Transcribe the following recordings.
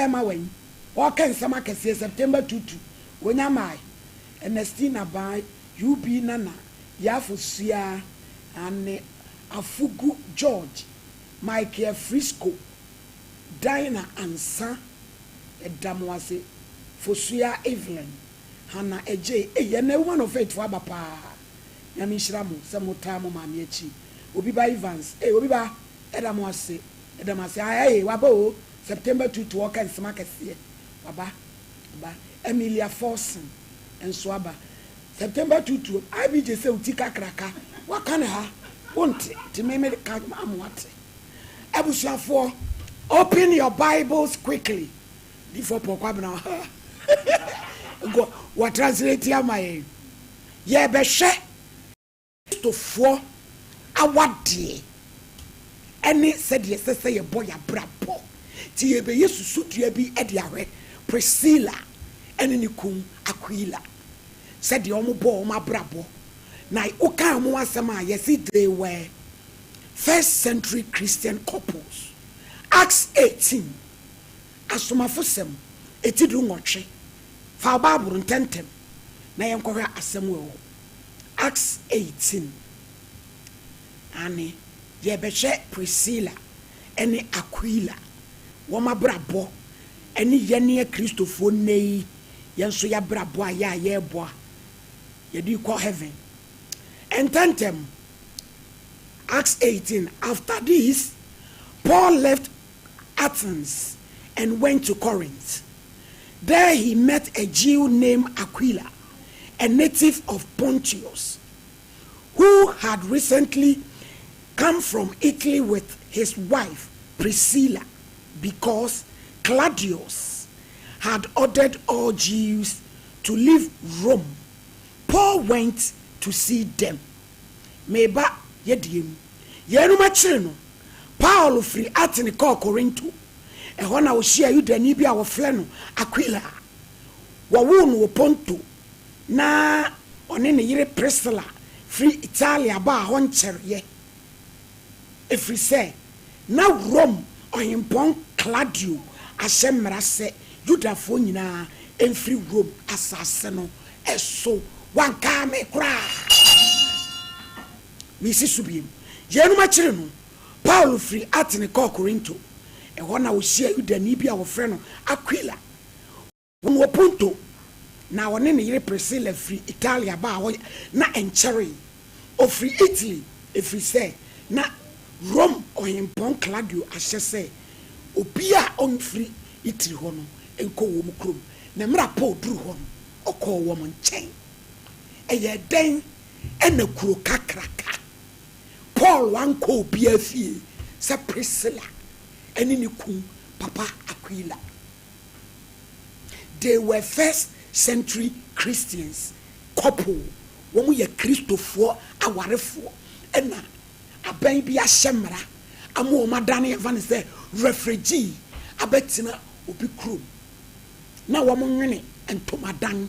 bɛɛma wɛn? Ɔɔka nsɛm akɛseɛ September tutu Onya mae Ernestina Baa UB Nana Yafo Suaa Anne Afugu George Michael Frisco Dinah Ansah Yɛda mo ase Fosua Evelyn Hannah Adjei Ei ɛnɛ Woman of Faith foɔ aba paa Nyame nhyira mo sɛ mo taa mo maame akyi Obi ba Evans Ei Obi ba yɛda mo ase yɛda mo ase Ae waba oo September tutu ɔɔka nsɛm akɛseɛ waba waba Emilia Forson nso aba September tutu IBJ sɛ wo ti kakraka waka no ha wonte nti me me ka ama wate Abusuafoɔ open your bibles quickly Difoɔ Paul Kwabena nkɔ wa translate ama yɛn yɛbɛhwɛ Kristofoɔ awadeɛ ne sɛdeɛ ɛsɛ sɛ yɛbɔ yɛn abrabɔ. Nti yɛrebɛyɛ susudua bi de ahwɛ Priscilla ne ne kun Aquila sɛdeɛ wɔbɔɔ wɔn abrabɔ. Na wokaa wɔn asɛm a, yɛse they were first century Christian couples. Acts 18, Asomafosɛm, eti dunwɔtwe. Fa wo Bible ntɛmntɛm na yɛnkɔhwɛ asɛm wɔ hɔ. Acts 18, Aane, yɛrebɛhwɛ Priscilla ne Aquila, wɔn abrabɔ ne yɛne Akristofoɔ nnɛ yi, yɛn nso yɛabrabɔ a yɛ a yɛrebɔ a yɛde rekɔ heaven. Ntɛmntɛm, Acts 18, After this, Paul left Athens and went to Corinth. There he met a Jew named Aquila, a native of Pontus, who had recently come from Italy with his wife Priscilla, because Claudius had ordered all Jews to leave Rome. Paul went to see them. Meba yɛdeɛ mu. Yeinom akyiri no, Paulo firi Atene kɔɔ Korinto. Ɛhɔ na ɔhyiaa Yudani bi a wɔfrɛ no Akwila. Wɔwoo no wɔ Ponto. Ná ɔne ne yere Prisila firi Italia baa hɔ nkyɛreɛ, ɛfiri sɛ na Rome ɔhempɔn Klaudio ahyɛ mmara sɛ Yudafoɔ nyinaa mfiri Rome asase no so. Wankaa me koraa. Mesi so bio. Yeinom akyiri no, Paulo firii Atene kɔɔ Korinto. Ɛhɔ na ɔhyiaa Yudani bi a wɔfrɛ no Akwila. Wɔwɔ Ponto, na ɔne ne yere Priscilla firi Italia baa hɔ na ɛnkyɛree. Ɔfiri Italy ɛfiri sɛ na Rome ɔhempɔn Klaudio ahyɛ sɛ obiara a ɔmfiri Italy hɔ no nkɔ wɔn kurom. Na mmerɛ a Paul duruu hɔ no, ɔkɔɔ wɔn nkyɛn. Ɛyɛɛ dɛn na kuro kakraka Paul ankɔ obiara fie sɛ Priscilla ne ne kun papa Aquila? They were first century Christians couple, wɔn yɛ Kristofoɔ awarefoɔ ɛna aban bi ahyɛ mmara ama wɔn adane yɛfa no sɛ refugee abɛtena obi kurom na wɔn nwene ntomadan.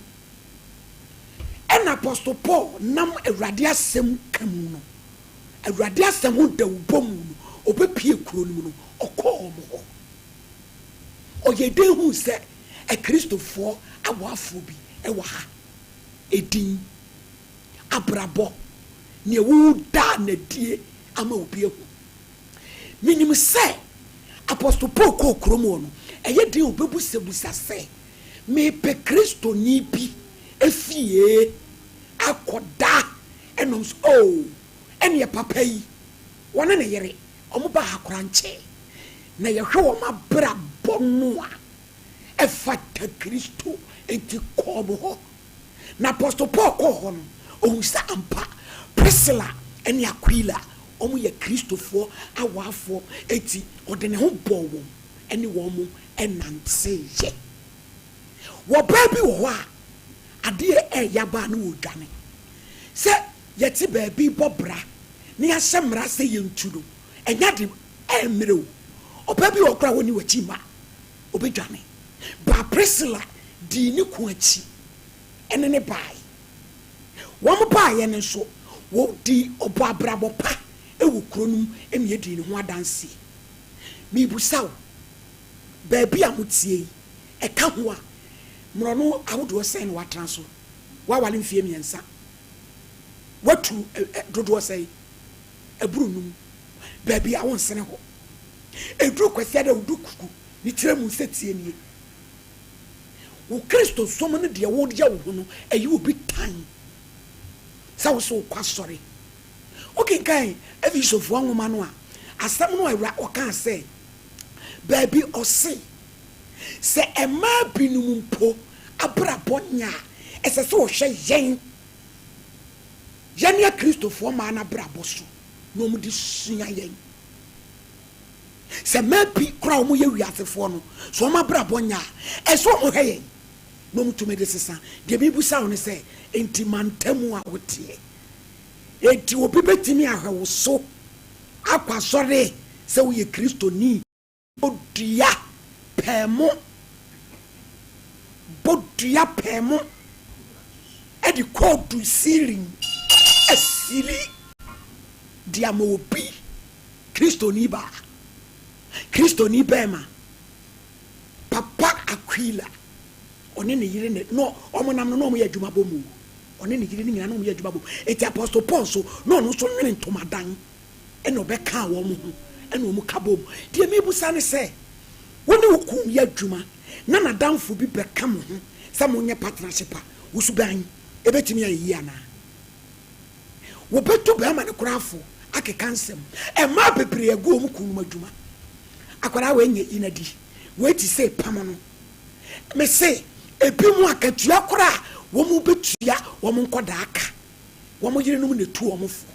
Ɛna Apostle Paul nam Awurade asɛm ka mu no, Awurade asɛm ho dawubɔ mu no, ɔbɛpue kuro no mu no, ɔkɔɔ wɔn hɔ. Ɔyɛɛ dɛn huu sɛ Akristofoɔ awarefoɔ bi wɔ ha? Edin, abrabɔ, nea wodaa no adie ama obi ahu. Menim sɛ Apostle Paul kɔɔ kurom hɔ no, ɛyɛ den a ɔbɛbusabusa sɛ, Mepɛ Kristoni bi fie akɔda ɛnom so. Oh, ɛneɛ papa yi, wɔne ne yere, wɔn baa ha koraa nkyɛɛ. Na yɛhwɛ wɔn abrabɔ no a, ɛfata Kristo, enti kɔ wɔn hɔ. Na Apostle Paul kɔɔ hɔ no, ɔhuu sɛ ampa Priscilla ne Aquila, wɔyɛ Kristofoɔ awaafoɔ, enti ɔde ne ho bɔɔ wɔn ne wɔn nanteeɛ. Wɔ baa bi wɔ hɔ a, adeɛ ɛyɛ aba a na wɔredwane. Sɛ yɛte baabi rebɔ bra na yɛahyɛ mmara sɛ yɛntu no, ɛnyɛ ade ɛmmerɛ o. Ɔbaa bi wɔ hɔ koraa a ɔnni w'akyi mma, ɔbɛdwane. Baa Priscilla dii ne kunu akyi ne no baeɛ. Wɔn baeɛ no nso, wɔdii ɔbɔ abrabɔ pa wɔ kuro no mu ma yɛdii ne ho adanseɛ. Merebisa wo. Baabi a moteɛ yi, ɛka ho a, mmorɔno ahodoɔ sɛn na woatena so? Woaware mfeɛ mmiɛnsa. Woatu dodoɔ sɛn? Ɛboro num. Baabi a wonsene hɔ. Ɛduru Kwasiada a, wodu kuku ne tiri mu sɛ tie nie. Wo Kristosom no deɛ woyɛ wo ho no, ɛyɛ obi tan sɛ wo so wokɔ asɔre. Wokenkan Efesofoɔ nwoma no a, asɛm no a Awura ɔkaa sɛ, baabi ɔse, sɛ mmaa binom mpo abrabɔ nyɛ a, ɛsɛ sɛ wɔhwɛ yɛn, yɛne Akristofoɔ mmaa no abrabɔ so na wɔde sua yɛn. Sɛ mmaa bi koraa a wɔyɛ wiasefoɔ no, sɛ wɔn abrabɔ nyɛ a, ɛsɛ sɛ wɔhwɛ yɛn na wɔtumi de sesa. Deɛ mebisa wo ne sɛ, enti mantamu a woteɛ, enti obi bɛtumi ahwɛ wo so akɔ asɔre sɛ woyɛ Kristoni? Bɔ dua pɛɛ mo, bɔ dua pɛɛ mo de kɔɔdu ceiling asili de ama obi. Kristoni baa, Kristoni barima, Papa Aquila, ɔne ne yere ne na wɔnam no na wɔyɛ adwuma bɔ mu. Ɔne ne yere no nyinaa na wɔyɛ adwuma bɔ mu. Enti Apostle Paul nso, na ɔno nso nwene ntomadan ɛna ɔbɛkaa wɔn ho ɛna wɔn ka bom. Deɛ mebusa ne sɛ, wo ne wo kunu yɛ adwuma na n'adamfo bi bɛka mo ho sɛ monyɛ partnership a, wo suban ɛbɛtumi ayɛ yie anaa? Wɔbɛtu barima no koraa fo akeka nsɛm. Mmaa bebree agu wɔn kununom adwuma. Akwadaa wei nyɛ yi na di, wei te sei pam no. Mese ebinom akatua koraa a wɔbɛtua wɔn nkwadaa ka, wɔn yerenom na ɛtu wɔn fo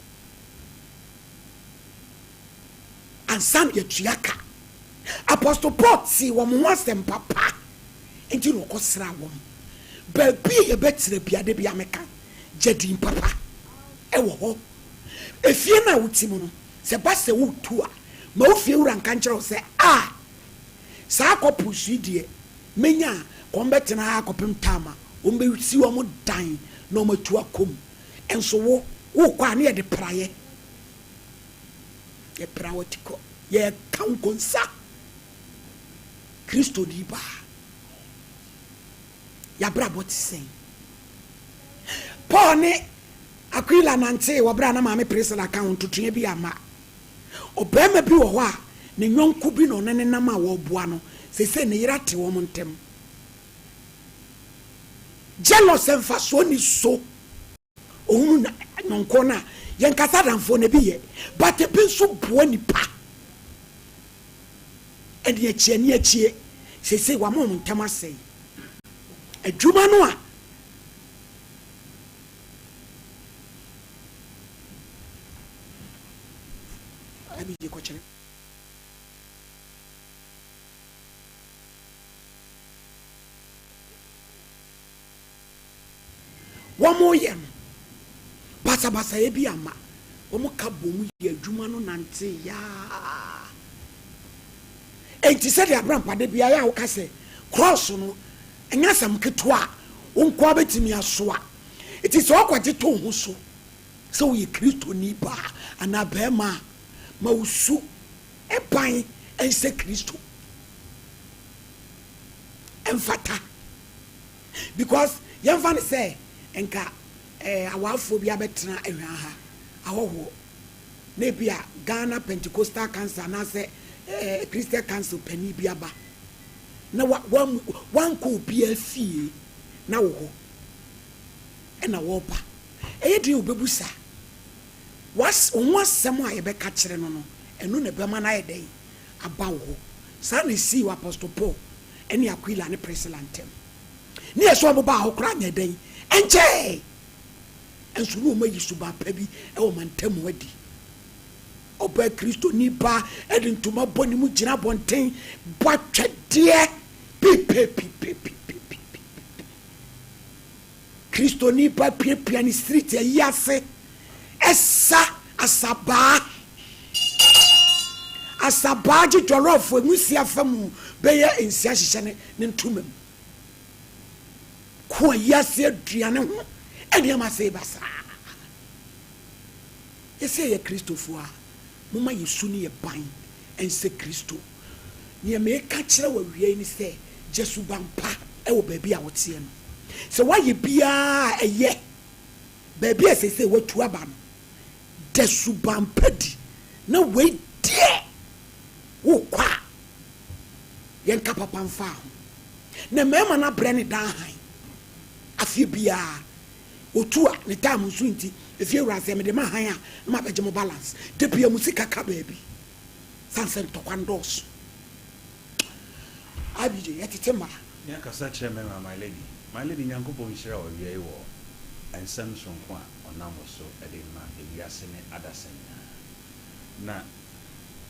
ansa na yɛatua ka. Apostle Paul tee wɔn ho asɛm papa nti na ɔkɔsraa wɔn. Baabi a yɛbɛtena biara, da biara meka, gya din papa wɔ hɔ. Efie no a wote mu no, sɛ ɛba sɛ woretu a, ma wo fiewura nka nkyerɛ wo sɛ, 'A, saa couples yi deɛ, menya a, ka wɔbɛtena ha akɔpem time a wɔbɛsi wɔn dan na wɔatu akɔ mu. Nso wo, worekɔ a, na yɛde praeɛ. Yɛpra wo atikɔ. Yɛreka wo nkonsa. Kristoni baa. Y'abrabɔ te sɛn? Paul ne Aquila nantee wɔ bere a na maame Priscilla ka ho, ntotoeɛ bi amma. Ɔbarima bi wɔ hɔ a ne yɔnko bi na ɔne no nam a wɔreboa no, seesei ne yere ate wɔn ntam. Jealous mfasoɔ nni so. Ohunu na yɔnko no a, yɛnkasa adamfoɔ no ebi yɛ, but ebi nso boa nipa. Ɛne akyi ɛne akyie, seesei wama wɔn ntam asɛe. Adwuma no a Abigye kɔkyerɛ. Wɔyɛ no basabasayɛ bi amma. Wɔka boom yɛ adwuma no nante yaa. Enti sɛdeɛ Abrampade da biara a woka sɛ krɔɔso no nyɛ asɛm ketewa a wo nko ara bɛtumi asoa. Enti sɛ wokɔgye to wo ho so sɛ woyɛ Kristoni baa anaa barima a, ma wo su ban nsɛ Kristo. Ɛmfata. Because yɛmfa no sɛ nka eh, awaafoɔ bi abɛtena Ahwea ha, ahɔhoɔ, na ebi a Ghana Pentecostal Council anaasɛ eh, Christian Council panin bi aba, na wa, wa, wankɔ obiara fie na wo hɔ ɛna wɔreba. Ɛyɛ den wobɛbu saa. Was, wo ho asɛm a yɛbɛka kyerɛ no no, ɛno na ɛbɛma no ayɛ dɛn? Aba wo hɔ. Saa na ɛsii wɔ Apostle Paul ne Aquila ne Priscilla ntam. Ne yɛ sɛ wɔbaa hɔ koraa nyɛ dɛn? Ɛnkyɛe! Nso na wɔayi suban pa bi wɔ mantam adi. Ɔbaa Kristoni baa de ntoma bɔ ne mu gyina abɔnten bɔ atwɛdeɛ pipepipepipepipe. Kristoni ba piapia ne street ayi ase ɛsa asabaa. Asabaa gye jɔlɔfo emu si afa mu bɛyɛ nsia hyehyɛ ne ne ntoma mu. Ko ayi ase aduane ho nneɛma ase basaa. Yɛsɛ yɛyɛ Kristofo a, momma yɛ su ne yɛ ban nsɛ Kristo. Nea meka kyerɛ wo awia yi ne sɛ, gya suban pa wɔ baabi a woteɛ no. Sɛ woayɛ biara a ɛyɛ, baabi a seesei woatu aba no, da suban pa di, na wei deɛ wokɔ a, yɛnka papa mfaa ho. Na mmarima no abrɛ ne dan hann afeɛ biara. Otu a, ne time nso nti, efie wura sɛ mede ma hann a, na mabɛgye mo balance. Da biara mo sika ka baabi. Sane sɛ ntɔkwa no dɔɔso. IBJ, yɛtete mmaa. Me akasa kyerɛ mɛma my lady. My lady Nyankopɔn nhyira wo awia yi wɔ nsɛm soronko a ɔnam wo so de rema ewiase ne adasa nyinaa.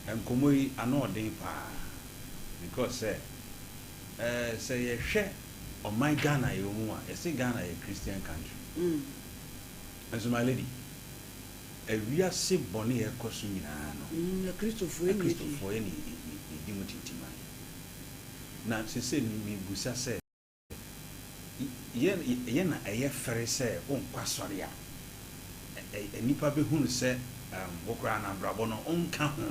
Na nkɔmmɔ yi ano ɔden paa because sɛ eh sɛ yɛhwɛ ɔman Ghana a yɛwɔ mu a yɛse Ghana yɛ Christian country nso my lady Ewiase bɔne a ɛkɔ so nyinaa no, Akristofoɔ yɛ na yɛdi mu tintiman. Na seesei mebisa sɛ, yɛ na ɛyɛ fɛre sɛ wonkɔ asɔre a, nnipa bɛhunu sɛ wo koraa no abrabɔ no wonka ho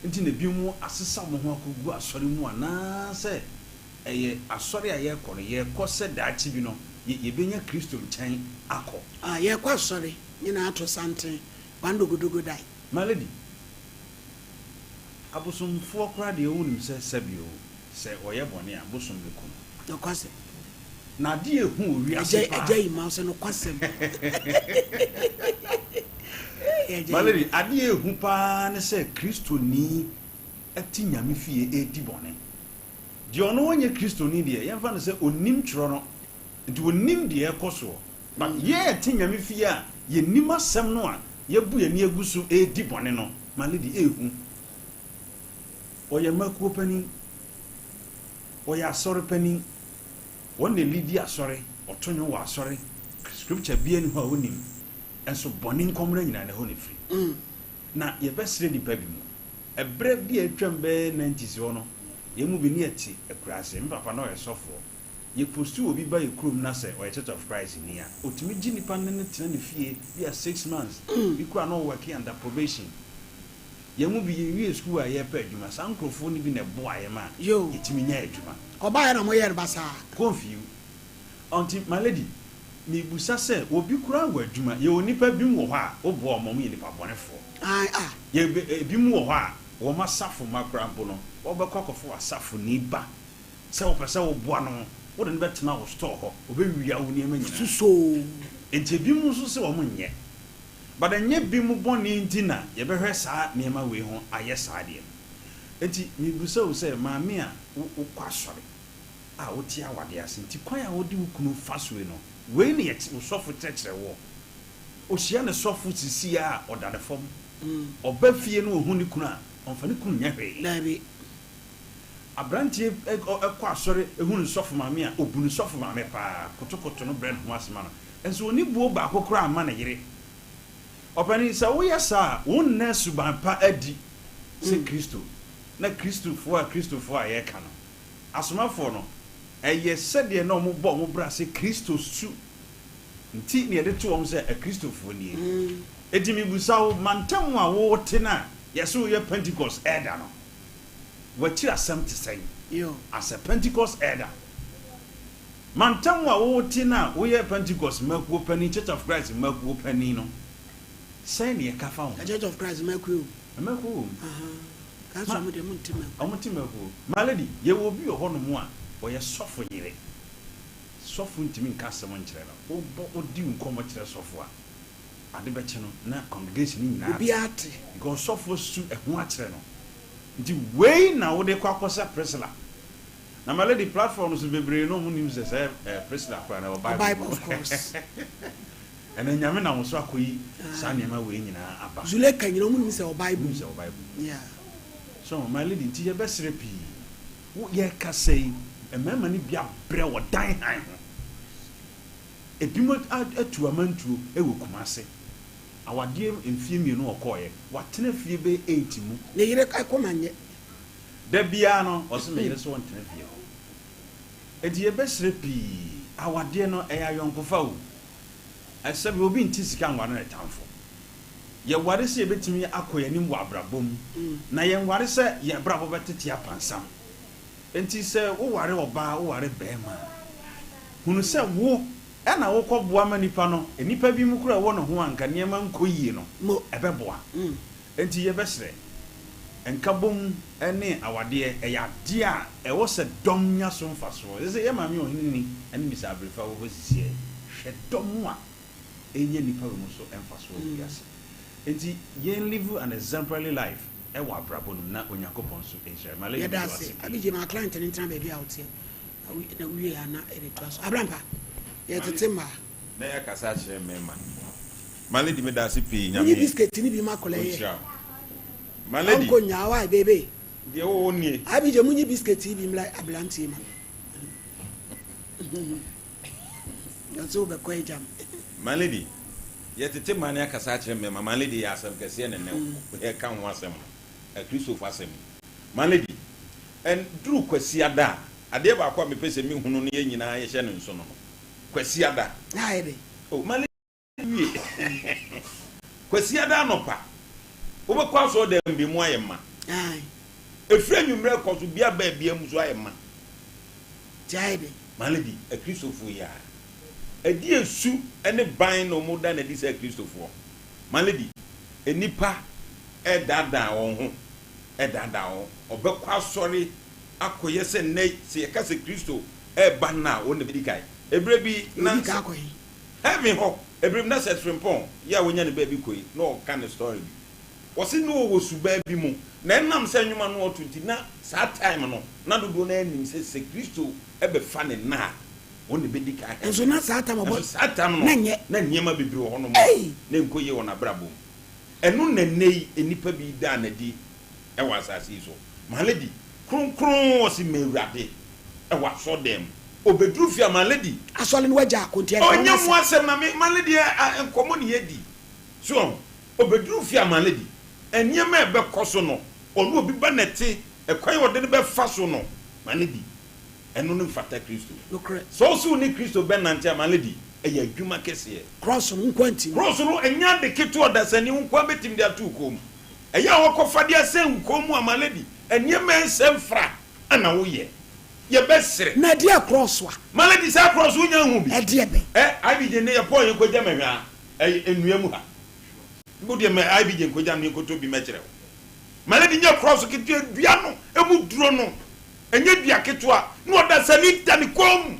nti na ebinom asesa wɔn ho akɔgu asɔre mu anaasɛ ɛyɛ asɔre a yɛrekɔ no, yɛrekɔ sɛ daakye bi no yɛbɛnya Kristo nkyɛn akɔ? Yɛrekɔ asɔre. Nyinaa to santen, kwan dogodogo dae. My lady, abosomfoɔ koraa deɛ wonim sɛ sɛbi o, sɛ ɔyɛ bɔne a, bosom bɛku no. Nokwasɛm. Na adeɛ a ɛhu wɔ wiase paa. Agya yi ma wo sɛ nokwasɛm. My lady, adeɛ a ɛhu paa ne sɛ Kristoni te Nyame fie redi bɔne. Deɛ ɔno ɔnyɛ Kristoni deɛ, yɛmfa no sɛ ɔnnim twerɛ no, nti ɔnnim deɛ ɛrekɔ soɔ. But yɛn a yɛte Nyame fie a yɛnim asɛm no a yɛabu yɛn ani agu so redi bɔne no, ma ne de ɛhu. Ɔyɛ mmakuo panin, ɔyɛ asɔre panin, wɔn na ɛlidi asɔre, ɔto nnwom wɔ asɔre, scripture biara nni hɔ a ɔnnim, nso bɔne nkɔmmra nyinaa no ɛhɔ na ɛfiri. Na yɛbɛsrɛ nnipa bi mu, ɛberɛ bi a atwam bɛyɛ nineties hɔ no, yɛn mu bi ne yɛte akuraase, me papa na ɔyɛ sɔfoɔ, Yɛ postu obi ba yɛ kurom na sɛ ɔyɛ church of Christ ni a, otumi gye nipa no ne no tena ne fie bi a 6 months, bi koraa na ɔworke under probation. Yɛn mu bi yɛ wie school a yɛrepɛ adwuma, saa nkorɔfoɔ no bi na ɛboa yɛn ma yɛtumi nya adwuma. Ɔbaeɛ na moyɛɛ no basaa. Kɔnfiu. Ɔnti my lady, mebusa sɛ obi koraa wɔ adwuma, yɛwɔ nipa binom wɔ hɔ a woboa wɔn a wɔyɛ nipa bɔnefoɔ. Ae ah. Yɛ ebinom wɔ hɔ a wɔn asafo mma koraa mpo no, wɔbɛkɔ akɔfa w'asafoni ba Sɛ wopɛ sɛ woboa no, wode no bɛtena wo store hɔ, ɔbɛwia wo nneɛma nyinaa. Susoo. Enti ebinom nso se wɔn nyɛ. But ɛnyɛ binom bɔne nti na yɛbɛhwɛ saa nneɛma wei ho ayɛ saa deɛ. Enti mebisa wo sɛ, maame a wokɔ asɔre a wote awadeɛ ase nti kwan a wode wo kunu fa so yi no, wei na wo sɔfo kyerɛkyerɛ woɔ? Ɔhyia ne sɔfo sisi a ɔda ne fam. Ɔba fie na ɔhu ne kunu a, ɔmfa ne kunu nyɛ hwee. Daabi. Aberanteɛ kɔ asɔre hu ne sɔfo maame a, ɔbu ne sɔfo maame paa, kotokoto no brɛ ne ho ase ma no. Nso ɔnni buo baako koraa mma ne yere. Ɔpanin, sɛ woyɛ saa a, wonna suban pa adi sɛ Kristo. Na Kristofoɔ a Kristofoɔ a yɛreka no, asomafoɔ no, ɛyɛ sɛdeɛ na wɔbɔ wɔn bra sɛ Kristo su nti na yɛde to wɔn sɛ Akristofoɔ nie. Enti mebisa wo, mantam a wote no a yɛse woyɛ Pentecost elder no, W'akyiri asɛm te sɛn? As a Pentecost elder, mantam a wote no a woyɛ Pentecost mmakuo panin, Church of Christ mmakuo panin no, sɛn na yɛka fa wo ho? Church of Christ mmakuo wɔ mu. Mmakuo wɔ mu. Ahaa, kaa sɛ wɔn deɛ wɔn nte mmakuo. Wɔn nte mmakuo. My lady, yɛwɔ obi wɔ hɔnom a ɔyɛ sɔfo yere. Sɔfo ntumi nka asɛm nkyerɛ no. Wobɔ, wodi nkɔmmɔ kyerɛ sɔfo a, ade bɛkye no na congregation no nyinaa Obiara te. Because sɔfo asu ɛho akyerɛ no. Nti wei na wode kɔ akɔsɛ Priscilla. Na my lady platform no so bebree no ɔmo nim sɛ sɛ eh, Priscilla koraa na ɛwɔ Bible Bible mu. of course. Ɛnɛ Nyame nam wo so akɔyi saa nneɛma wei nyinaa aba. Zuleka nyina ɔmo nim sɛ ɛwɔ Bible Ɔmo nim mu. sɛ ɛwɔ Bible mu. Yeah. So my lady nti yɛbɛsrɛ pii. Wo yɛrekasa yi mmarima no bi abrɛ wɔ dan han ho. Ebinom atu amantuo wɔ Kumasi. Awadeɛ mfeɛ mmienu ɔkɔeɛ, watena fie bɛyɛ eight mu. Ne yere koma nyɛ. Da biara no ɔse me yere sɛ ɔntena fie hɔ. Enti yɛbɛsrɛ pii. Awadeɛ no ɛyɛ ayɔnkofa o. Sɛbi obi nte sika nware ne tamfo. Yɛware sɛ yɛbɛtumi akɔ yɛn anim wɔ abrabɔ mu, na yɛnware sɛ yɛn abrabɔ bɛtete apansam. Enti sɛ woware ɔbaa, woware barima a, hunu sɛ wo na wokɔboa ma nipa no, nnipa binom koraa a ɛwɔ ne ho a anka nneɛma nkɔ yie no, ɛbɛboa. Enti yɛbɛsrɛ, nkabom ne awadeɛ, ɛyɛ adeɛ a ɛwɔ sɛ dɔm nya so mfasoɔ. Ɛsɛ sɛ yɛn Maame Ɔheneni ne Mister Abrefa wɔ hɔ sisiɛ, hwɛ dɔm a ɛrenya nnipa wei mu so mfasoɔ wɔ wiase. Enti yɛn live an exemplary life wɔ abrabɔ no mu na Onyankopɔn nso nhyira yɛn. My lady Yɛda meda wo ase. ase pii. Abigye ma client no ntena baabi a woteɛ na wowie a na yɛde toa so. Abrampa, yɛtete mmaa. Na yɛakasa akyerɛ mmarima. My lady meda ase pii Munyi Nyame biscuit no bi ma akwadaa yi ɛ. ɔnhyira wo. My lady. Ɔnkɔ nyaa why baby. Deɛ wowɔ nie. Abigye munyi biscuit yi bi mmra aberanteɛ yi ma no. Ɔse wobɛkɔ agya me. My lady, yɛtete mmaa ne akasa akyerɛ mmarima, my lady ɛyɛ asɛm kɛseɛ na ɛnɛ yɛka ho asɛm no, Akristofo asɛm yi. My lady, ɛduru Kwasiada a, adeɛ baako a mepɛ sɛ mehunu no yɛn nyinaa yɛhyɛ no nso no no, Kwasiada. Na ayɛ dɛn? Oh, my lady wie. Kwasiada anɔpa, wobɛkɔ asɔredan bi mu ayɛ ma. Ae. Ɛfiri anwummerɛ kɔ so, bia baa bia mu so ayɛ ma. Nti ayɛ dɛn? My lady, Akristofoɔ yi ara, ɛdeɛn su ne ban na wɔda no adi sɛ Akristofoɔ? My lady, nnipa redaadaa wɔn ho, redaadaa wɔn ho. Ɔbɛkɔ asɔre akɔyɛ sɛ nnɛ, sɛ yɛka sɛ Kristo reba nnɛ a, wɔn na ɛbɛdi kan. Ɛberɛ bi na Wɔdi kan akɔ he? Heaven hɔ, ɛberɛ bi na Seth Frimpong yi a wanya ne baabi kɔ yi, na ɔreka ne story bi. Ɔse na ɔwɔ suban bi mu, na ɛnam sɛ nnwom a na ɔto nti, na saa time no, na dodoɔ no ara nim sɛ sɛ Kristo bɛfa ne nna a, wɔn na ɛbɛdi kan heaven. Nso na saa time ɔbɔ, Nanso saa time no, na ɛnyɛ. na nneɛma bebree wɔ hɔnom a Ei! na ɛnkɔ yie wɔ n'abrabɔ mu. Ɛno na nnɛ yi nnipa bi daa no adi wɔ asase yi so. My lady, kronkron ɔse m'Awurade wɔ asɔrdan mu. Ɔbɛduru fie a, my lady. Asɔre no wagya ako nti ɛnka ho Ɔnyɛ mu asɛm. asɛm na me, my lady ɛ, ɛ, nkɔmmɔ ne yɛdi. So wahu? Ɔbɛduru fie a, my lady, nneɛma a ɛbɛkɔ so no, ɔne obi ba na ɛte, ɛkwan a ɔde no bɛfa so no, my lady, ɛno no mfata Kristo. Nokorɛ. Sɛ wose wo ne Kristo bɛnante a, my lady, ɛyɛ adwuma kɛseɛ. Krɔɔso no nkoa ntimi. Krɔɔso no, ɛnyɛ ade ketewa ɔdasani wo nkoa bɛtumi de ato wo kɔn mu. Ɛyɛ a wɔkɔfa de asɛn wo kɔn mu a, my lady, nneɛma a ɛnsɛ mfra na woyɛ. Yɛbɛsrɛ. Na ɛdeɛ krɔɔso a. My lady, saa krɔɔso wonya nhu bi. Ɛdeɛ bɛn? Ɛ, IBJ, nnɛ yɛpɔn yɛnkɔgya mɛhwɛ a, ɛyɛ nnua mu ha. Wo deɛ ma IBJ nkɔgya me nkɔtɔ bi mɛkyerɛ wo. My lady, nyɛ krɔɔso ketewa, dua no ɛmu duro no, ɛnyɛ dua ketewa, na ɔdasani da ne kɔn mu.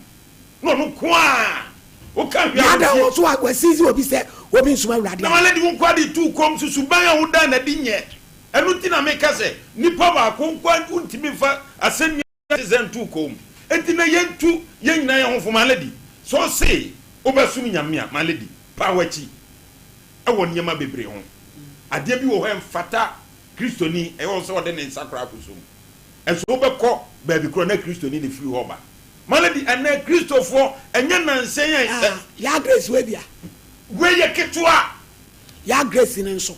Na ɔno nko ara woka hwɛ a Na adɛn wotie. wɔ so a wɔasizi obi sɛ obi nsom Awurade Na anaa? my lady wo nko ara de tu kɔm so suban a wodaa no adi nyɛ. Ɛno nti na meka sɛ nipa baako nko ara wontumi mfa asɛnnua te sɛ nto kɔn mu. Enti na yɛntu yɛn nyinaa yɛn ho fo my lady. Sɛ ɔse wobɛsom Nyame a my lady pa w'akyi wɔ nneɛma bebree ho. Adeɛ bi wɔ hɔ a ɛmfata Kristoni ɛwɔ sɛ ɔde ne nsa koraa kɔsɔ mu. Nso wobɛkɔ baabi korɔ na Kristoni na ɛfiri hɔ ba. Malady, ɛnnɛ Kristofoɔ, ɛnyɛ nnansa yi a. Ah, Yaa Grace wei bia. Wei yɛ ketewa. Yaa Grace no nso.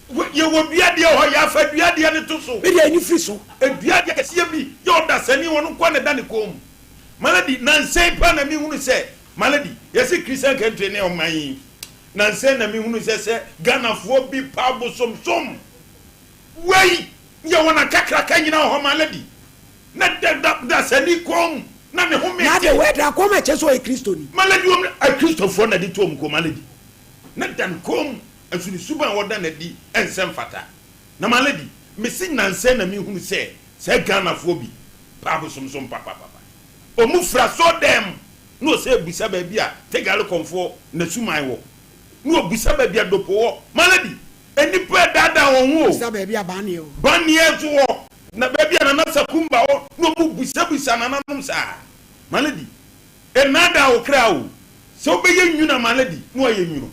Wei, yɛwɔ dua deɛ wɔ hɔ, yɛafa dua deɛ no to so. Me deɛ ɛni firi so. Dua deɛ kɛseɛ bi yɛ ɔdasani, ɔno nko ara na ɛda ne kɔn mu. Malady, nnansa yi paa na mehunu sɛ, Malady, yɛse Christian country ne ɔman yi, nnansa yi na mehunu sɛ sɛ Ghanafoɔ bi pa abosomsom. Wei yɛ wɔn akakraka nyina wɔ hɔ ma lady na da da dasani kɔn mu na ne ho Na mete. de wei da kɔn mu ɛkyɛ sɛ ɔyɛ Kristoni. Ma lady wɔn akristofoɔ na de to wɔn kɔn ma lady na da ne kɔn mu nso ne suban a wɔda no adi ɛnsɛ mfata na ma lady mese nansa yi na me hunu sɛ saa Ghanafoɔ bi pɛ abosomsom papapapa wɔn firi asɔɔdan mu na ɔsɛ bisa baabi a Tegali kɔnfoɔ na suman wɔ na ɔbisa baabi a Dopo wɔ ma lady Nnipa redaadaa wɔn ho o. Bisa baabi a Banneɛ wɔ. Banneɛ nso wɔ, na baabi a Nana Sakumba wɔ, na wɔn busabisa nananom saa. Malady, nnaadaa wo kra o. Sɛ wobɛyɛ nwunu a, Malady, na woayɛ nwunu.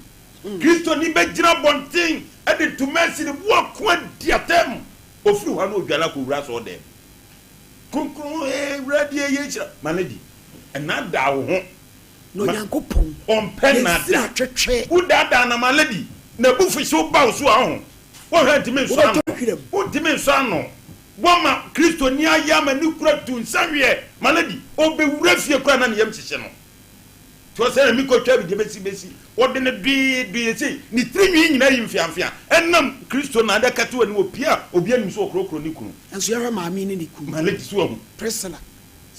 Kristoni bɛgyina abɔnten de ntoma asi ne bo ako adi atɛm. Ɔfiri hɔ a na ɔdware akɔwura asɔɔdan mu. Kronkron, ee, Awurade, yɛ nhyira. Malady, nnaadaa wo ho. Na Onyankopɔn Ɔmpɛ yɛn nnaadaa. sira twetwe. Wo daadaa na ma lady n'abufuhyew ba wo so a ɔho wohwɛ ntumi nsɔ ano Wobɛtɔ hwiram. wontumi nsɔ ano woama kristoni ayɛ ama ne kura tu nsa weɛ ma lady ɔbɛwura fie koraa na ne yam hyehye no nti ɔsɛ na mekɔtwa bi deɛ bɛsi bɛsi ɔde no dwee dwee sei ne tiri nwi nyinaa yi mfeamfea ɛnam kristo na adaka to anim ɔpie a obi anim so ɔkorɔkorɔ ne kunu Nanso yɛhwɛ maame ne ne kunu ma lady so ahu Priscilla.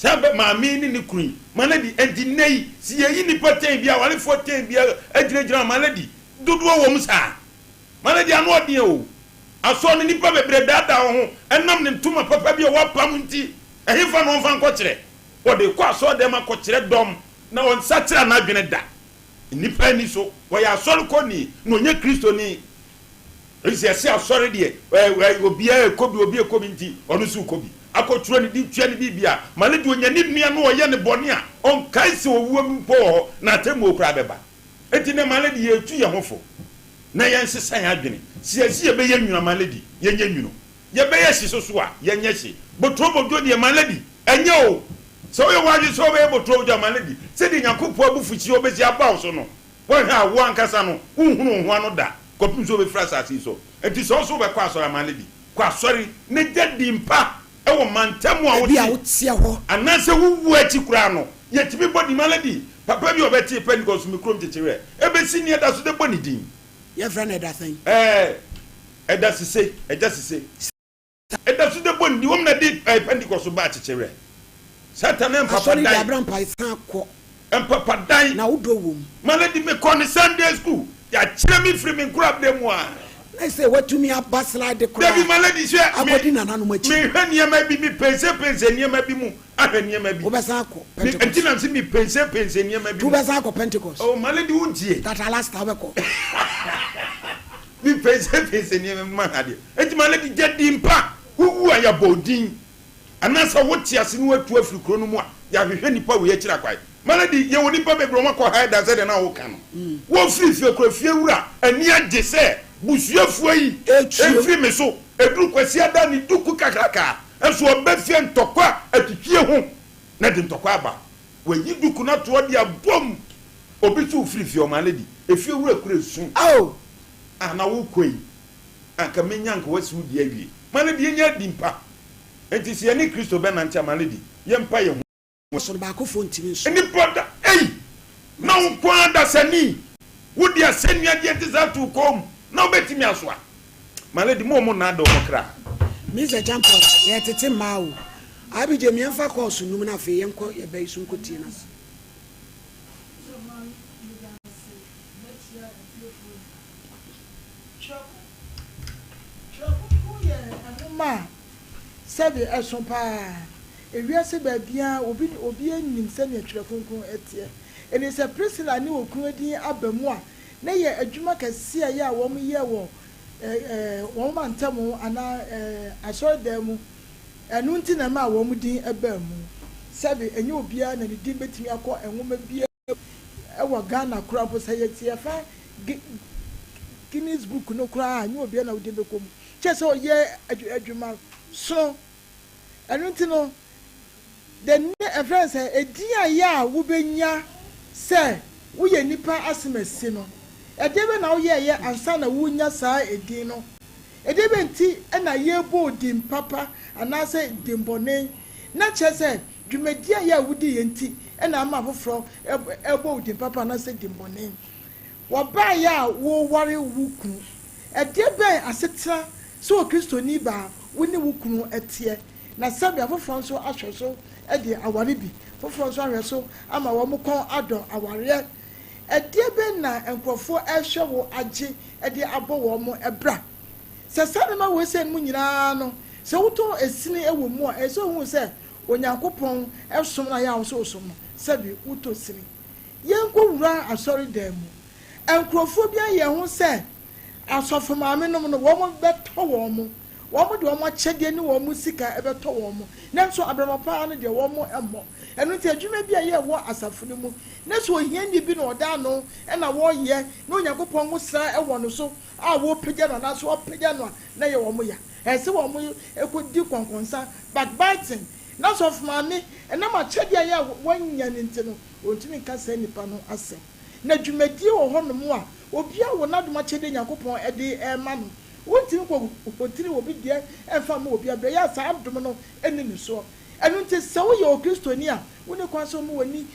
Saa bɛ maame yi ne ne kunu yi, my lady, enti nnɛ yi, sɛ yɛyi nnipa tɛn bi, awarefoɔ tɛn bi agyinagyina hɔ, my lady, dodoɔ wɔ mu saa. My lady, ano ɔden o. Asɔre no nnipa bebree daadaa wɔn ho ɛnam ne ntoma papa bi a wɔapam nti. Ɛhefa na wɔmfa nkɔkyerɛ? Wɔde kɔ asɔredɛm akɔkyerɛ dɔm na ɔnsakyera n'adwene da. Nnipa ani so, ɔyɛ asɔrekɔni na ɔnyɛ Kristoni. Efisɛ yɛse asɔre deɛ, ɛɛ, obiara rekɔ bi, obi rekɔ bi nti, ɔno nso rekɔ bi. Akɔtwerɛ ne din, tua ne biribiara. Ma no deɛ ɔnya ne nua na ɔyɛ no bɔne a, ɔnkae sɛ owuo mpo wɔ hɔ, na atemmuo koraa bɛba. Enti nnɛ, ma no deɛ yɛretu yɛn ho fo na yɛnsesa yɛn adwene. Sɛ yɛse yɛbɛyɛ nwunu a, ma no di, yɛnyɛ nwunu. Yɛbɛyɛ hye soso a, yɛnyɛ hye. Boturobodwo deɛ, ma no di, ɛnyɛ o. Sɛ woyɛ w'adwene sɛ wobɛyɛ boturobodwo a, ma no di. Sɛdeɛ Nyankopɔn abufuhyeɛ bɛsi aba wo so no, Woanhwɛ a, wo ankasa no, wonhunu wo ho ano da kɔpem sɛ wobɛfiri asase yi so. Enti sɛ wo nso wobɛkɔ asɔre a, ma no di. Kɔ asɔre na gya din pa wɔ mantam a Baabi a wote. woteɛ hɔ. Anaasɛ wo wuo akyi koraa no, yɛtumi bɔ din. Ma no di. Papa bi a ɔbɛtee Pentecost me kurom Kyekyewerɛ, ɛbɛsi nnɛ da so de bɔ ne din. Yɛfrɛ no Ɛda sɛn? Ɛɛ, Ɛda Sise, Agya Sise. Ɛda so de bɔ ne din. Wɔn na de Pentecost baa Kyekyewerɛ. Satan ne Asɔre de mpapadan. abira mpae san kɔ. Mpapadan. Na wo dɔ wom. Ma no di me kɔ ne Sunday school. Yɛakyerɛ me firi me nkorabere mu a. Na sɛ watumi aba slide koraa. Dabi ma lady hwɛ me. Akɔdi nananom akyi. Mehwɛ nneɛma bi, me pensepense nneɛma bi mu ahwɛ nneɛma bi. Wobɛsan akɔ Pentecost. Nti na mse me pensepense nneɛma bi mu. Wobɛsan akɔ Pentecost. Oh, ma lady wontie. Tata lasta wobɛkɔ. Me pensepense nneɛma bi mu ahwɛ adeɛ. Nti ma lady gya din pa. Wowu a yɛabɔ wo din. Anaasɛ wote ase na woatu afiri kuro no mu a, yɛahwehwɛ nnipa wei akyiri akwan. Malady, yɛwɔ nnipa bebree a wɔakɔ high than sɛdeɛ na woka no. Wɔfiri fie koraa, fiewura ani agye sɛ busuafoɔ yi mfiri me so. Ɛduru Kwasiada ne duku kakraka nso ɔba fie ntɔkwa atwitwie ho na ɛde ntɔkwa aba. Wayi duku no ato hɔ de abom. Obi nso refiri fie hɔ, Malady, efiewura kura esu. Ah, na wokɔ yi, anka menya anka woasi wo deɛ awie. Malady, yɛnya adi mpa. Enti sɛ yɛne Kristo bɛnante a, ma no di, yɛmpa yɛn ho. Ɔsono baakofoɔ ntumi nso. Nnipa da, ei! Na wo nko ara dasani, wode asɛnnua deɛ ɛte saa to wo kɔn mu, na wobɛtumi asoa? My lady, mo a wɔnnaadaa wɔn kra. Mister Champon, yɛretete mmaa o. IBJ, ma yɛmfa kɔɔso nnum na afei yɛnkɔ yɛn ba yi so nkɔtie no ase. So maame, meda ase. Mɛkyia atiefoɔ nyinaa. Twerɛ Twerɛ Kronkron yɛ nwoma a sɛbe ɛso pa ara. Ewiase baabiara obi obiara nim sɛnea Twerɛ Kronkron teɛ. Enti sɛ Priscilla ne okunu din aba mu a, na ɛyɛ adwuma kɛseɛ a ɛyɛ a wɔyɛ wɔ wɔn mantam anaa asɔredan mu. Ɛno nti na ɛmaa wɔn din baa mu. Sɛbe ɛnyɛ obiara na ne din bɛtumi akɔ nwoma biara mu wɔ Ghana koraa mpo. Sɛ yɛfa Guinness Book no koraa a, ɛnyɛ obiara na wo din bɛkɔ mu. Kyerɛ sɛ ɔyɛ adwuma sono. Ɛno nti no, the ne ɛfrɛ no sɛ edin a ɛyɛ a wobɛnya sɛ woyɛ nipa asemasi no, ɛdeɛ bɛn na woyɛeɛ ansa na worenya saa edin no? Ɛdeɛ bɛn nti na yɛrebɔ wo din papa anaasɛ din bɔne? Na kyerɛ sɛ dwumadie a ɛyɛ a wodiiɛ nti na ama afoforɔ rebɔ wo din papa anaasɛ din bɔne. Wɔbaeɛ a woreware wo kunu. Ɛdeɛ bɛn asetena sɛ Okristoni baa wo ne wo kunu teɛ? Na sɛbe afoforɔ nso ahwɛ so de aware bi, foforɔ nso ahwɛ so ama wɔn kɔn adɔ awareɛ. Ɛdeɛ bɛn na nkurɔfoɔ rehwɛ wo agye de abɔ wɔn bra? Sɛ saa nneɛma wei sei nom nyinaa no, sɛ wotɔ sini wɔ mu a, ɛsɛ sɛ wohu sɛ Onyankopɔn som no a yɛ a wo nso wosom no, sɛbe wotɔ sini. Yɛnkɔwura asɔredan mu. Nkurɔfoɔ bi ayɛ ho sɛ asɔfo maamenom no, wɔbɛtɔ wɔn. Wɔde wɔn akyɛdeɛ ne wɔn sika bɛtɔ wɔn. Nanso abrabɔ pa ara no deɛ, wɔmmɔ. Ɛno nti, adwuma bi a ɛyɛ wɔ asafo no mu, na sɛ ohiani bi na ɔda ano na wɔreyɛ, na Onyankopɔn ngosra wɔ no so a wɔrepagya no anaasɛ wɔapagya no a, na ɛyɛ wɔn ya. Ɛsɛ sɛ wɔkɔdi nkɔnkɔnsa, backbiting. Na sɔfo maame, ɛnam akyɛdeɛ a ɛyɛ a wanya no nti no, ɔntumi nka saa nipa no asɛm. Na dwumadie wɔ hɔnom a, obiara wɔ n'adom akyɛdeɛ Nyankopɔn de rema no. Wontumi nkɔ hotiri obi deɛ mfa mma obi berɛ a saa adom no nni ne soɔ. Ɛno nti sɛ woyɛ Okristoni a, wonni kwan sɛ woma w'ani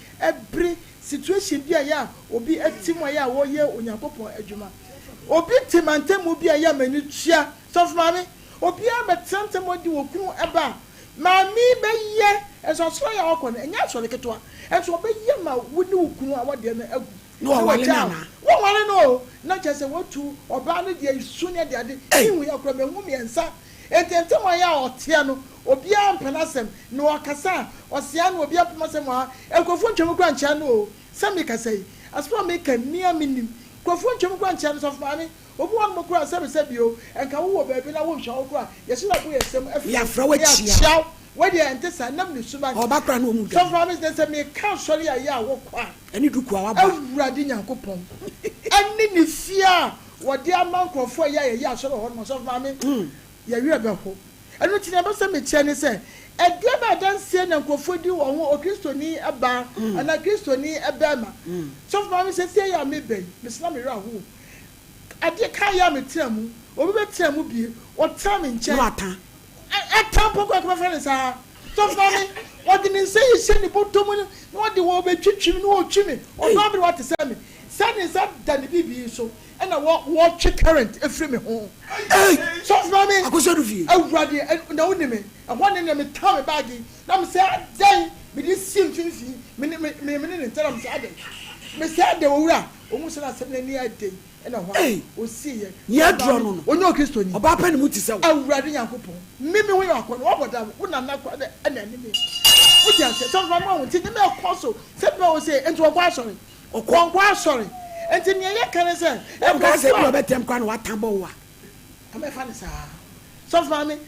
bere situation bi a ɛyɛ a obi te mu a ɛyɛ a ɔreyɛ Onyankopɔn adwuma. Obi te mantamu bi a ɛyɛ a m'ani tua. Sɔfo maame, obiara bɛtena ntam adi okunu ba a. Maame yi bɛyɛ, nso asɔre a ɔkɔ no, ɛnyɛ asɔre ketewa, nso ɔbɛyɛ ma wo ne wo kunu awadeɛ no agu. Na Na waware no wagyaa wo. anaa? Wonware no o, na kyerɛ sɛ watu ɔbaa no deɛ su ne adeade, Ei! Mehu yɛ koraa, mahu mmiɛnsa. Enti ntɛm a ɛyɛ a ɔteɛ no, obiara mpɛ n'asɛm, na ɔkasa a, ɔsea no, obiara mpɛ m'asɛm wɔ ha. Nkurɔfoɔ ntwam koraa nkyea no o, sɛ mekasa yi, asɛm a meka yi, me ara menim. Nkurɔfoɔ ntwam koraa nkyea no, sɔfo maame, Obi wɔ hɔnom koraa a, sɛbesɛbe o, nka wowɔ baabi na wonhwɛ wo koraa a, yɛhyɛ da bɔ yɛn nsam frɛ Yɛafrɛ wo wo na akyia yɛakyia wo. Wei deɛ, ɛnte saa. Nam ne suban. Ɔba koraa na ɔmu Sɔfo dwane. Maame, sɛ sɛ meka asɔre a ɛyɛ a wokɔ a, Ɛne duku a wabɔ a. Awurade Nyankopɔn ne ne fie a wɔde ama nkurɔfoɔ a ɛyɛ a yɛyɛ asɔre wɔ hɔnom, Sɔfo Maame, yɛn werɛ bɛho. Ɛno nti, nea ɛbɛ sɛ mekyerɛ ne sɛ, ɛdeɛn bɛn adanseɛ na nkurɔfoɔ di wɔn ho Okristoni baa anaa Kristoni barima? Sɔfo Maame, seesei a meba yi, mesɛ na me werɛ aho o. Adeɛ kaa yɛ a metena mu, obi bɛtena mu bie, ɔtena me nkyɛn. Na wata. Ɛta mpo koraa kɔbɛfrɛ no saa. Sɔfo maame, ɔde ne nsa yi hyɛ ne bɔtɔ mu na ɔde ɔrebɛtwitwi me na ɔretwi me. Ɔdɔ aberewa te sɛ me. Sɛ ne nsa da ne biribi yi so ɛna wɔtwe current firi me ho. Sɔfo maame, Akosua du fie. Awurade na wonim me. Ɛhɔ ne nea metaa me baage yi na mesɛ adɛn mede si mfimfini me ne me me ne ne nsa na mesɛ adɛn mesɛ adɛn owura. Ohun sɛ n'asɛm no ani ayɛ den na ɛhɔ ara Ei! osiiɛ. Nea Ɔbaa aduro me, no no, ɔnyɛ Okristoni. ɔbaa pɛ ne mu te sɛ wo. Awurade Nyankopɔn, me me ho yɛ akɔnnɔ, woabɔ dam, wo nana koraa na ɛna ɛne me. Wote aseɛ? Sɛ ɔfa ma wo nti, nneɛma ɛkɔ so sɛ bɛ wo sɛ, nti wɔnkɔ asɔre? Ɔkɔ. Wɔnkɔ asɔre. Nti nea yɛka ne sɛ, Wonkaa sɛ nkurɔfoɔ ebi a. ɔbɛtɛm koraa na watan bɔ wo a. Ɛmɛfa no saa. Sɔfo Maame,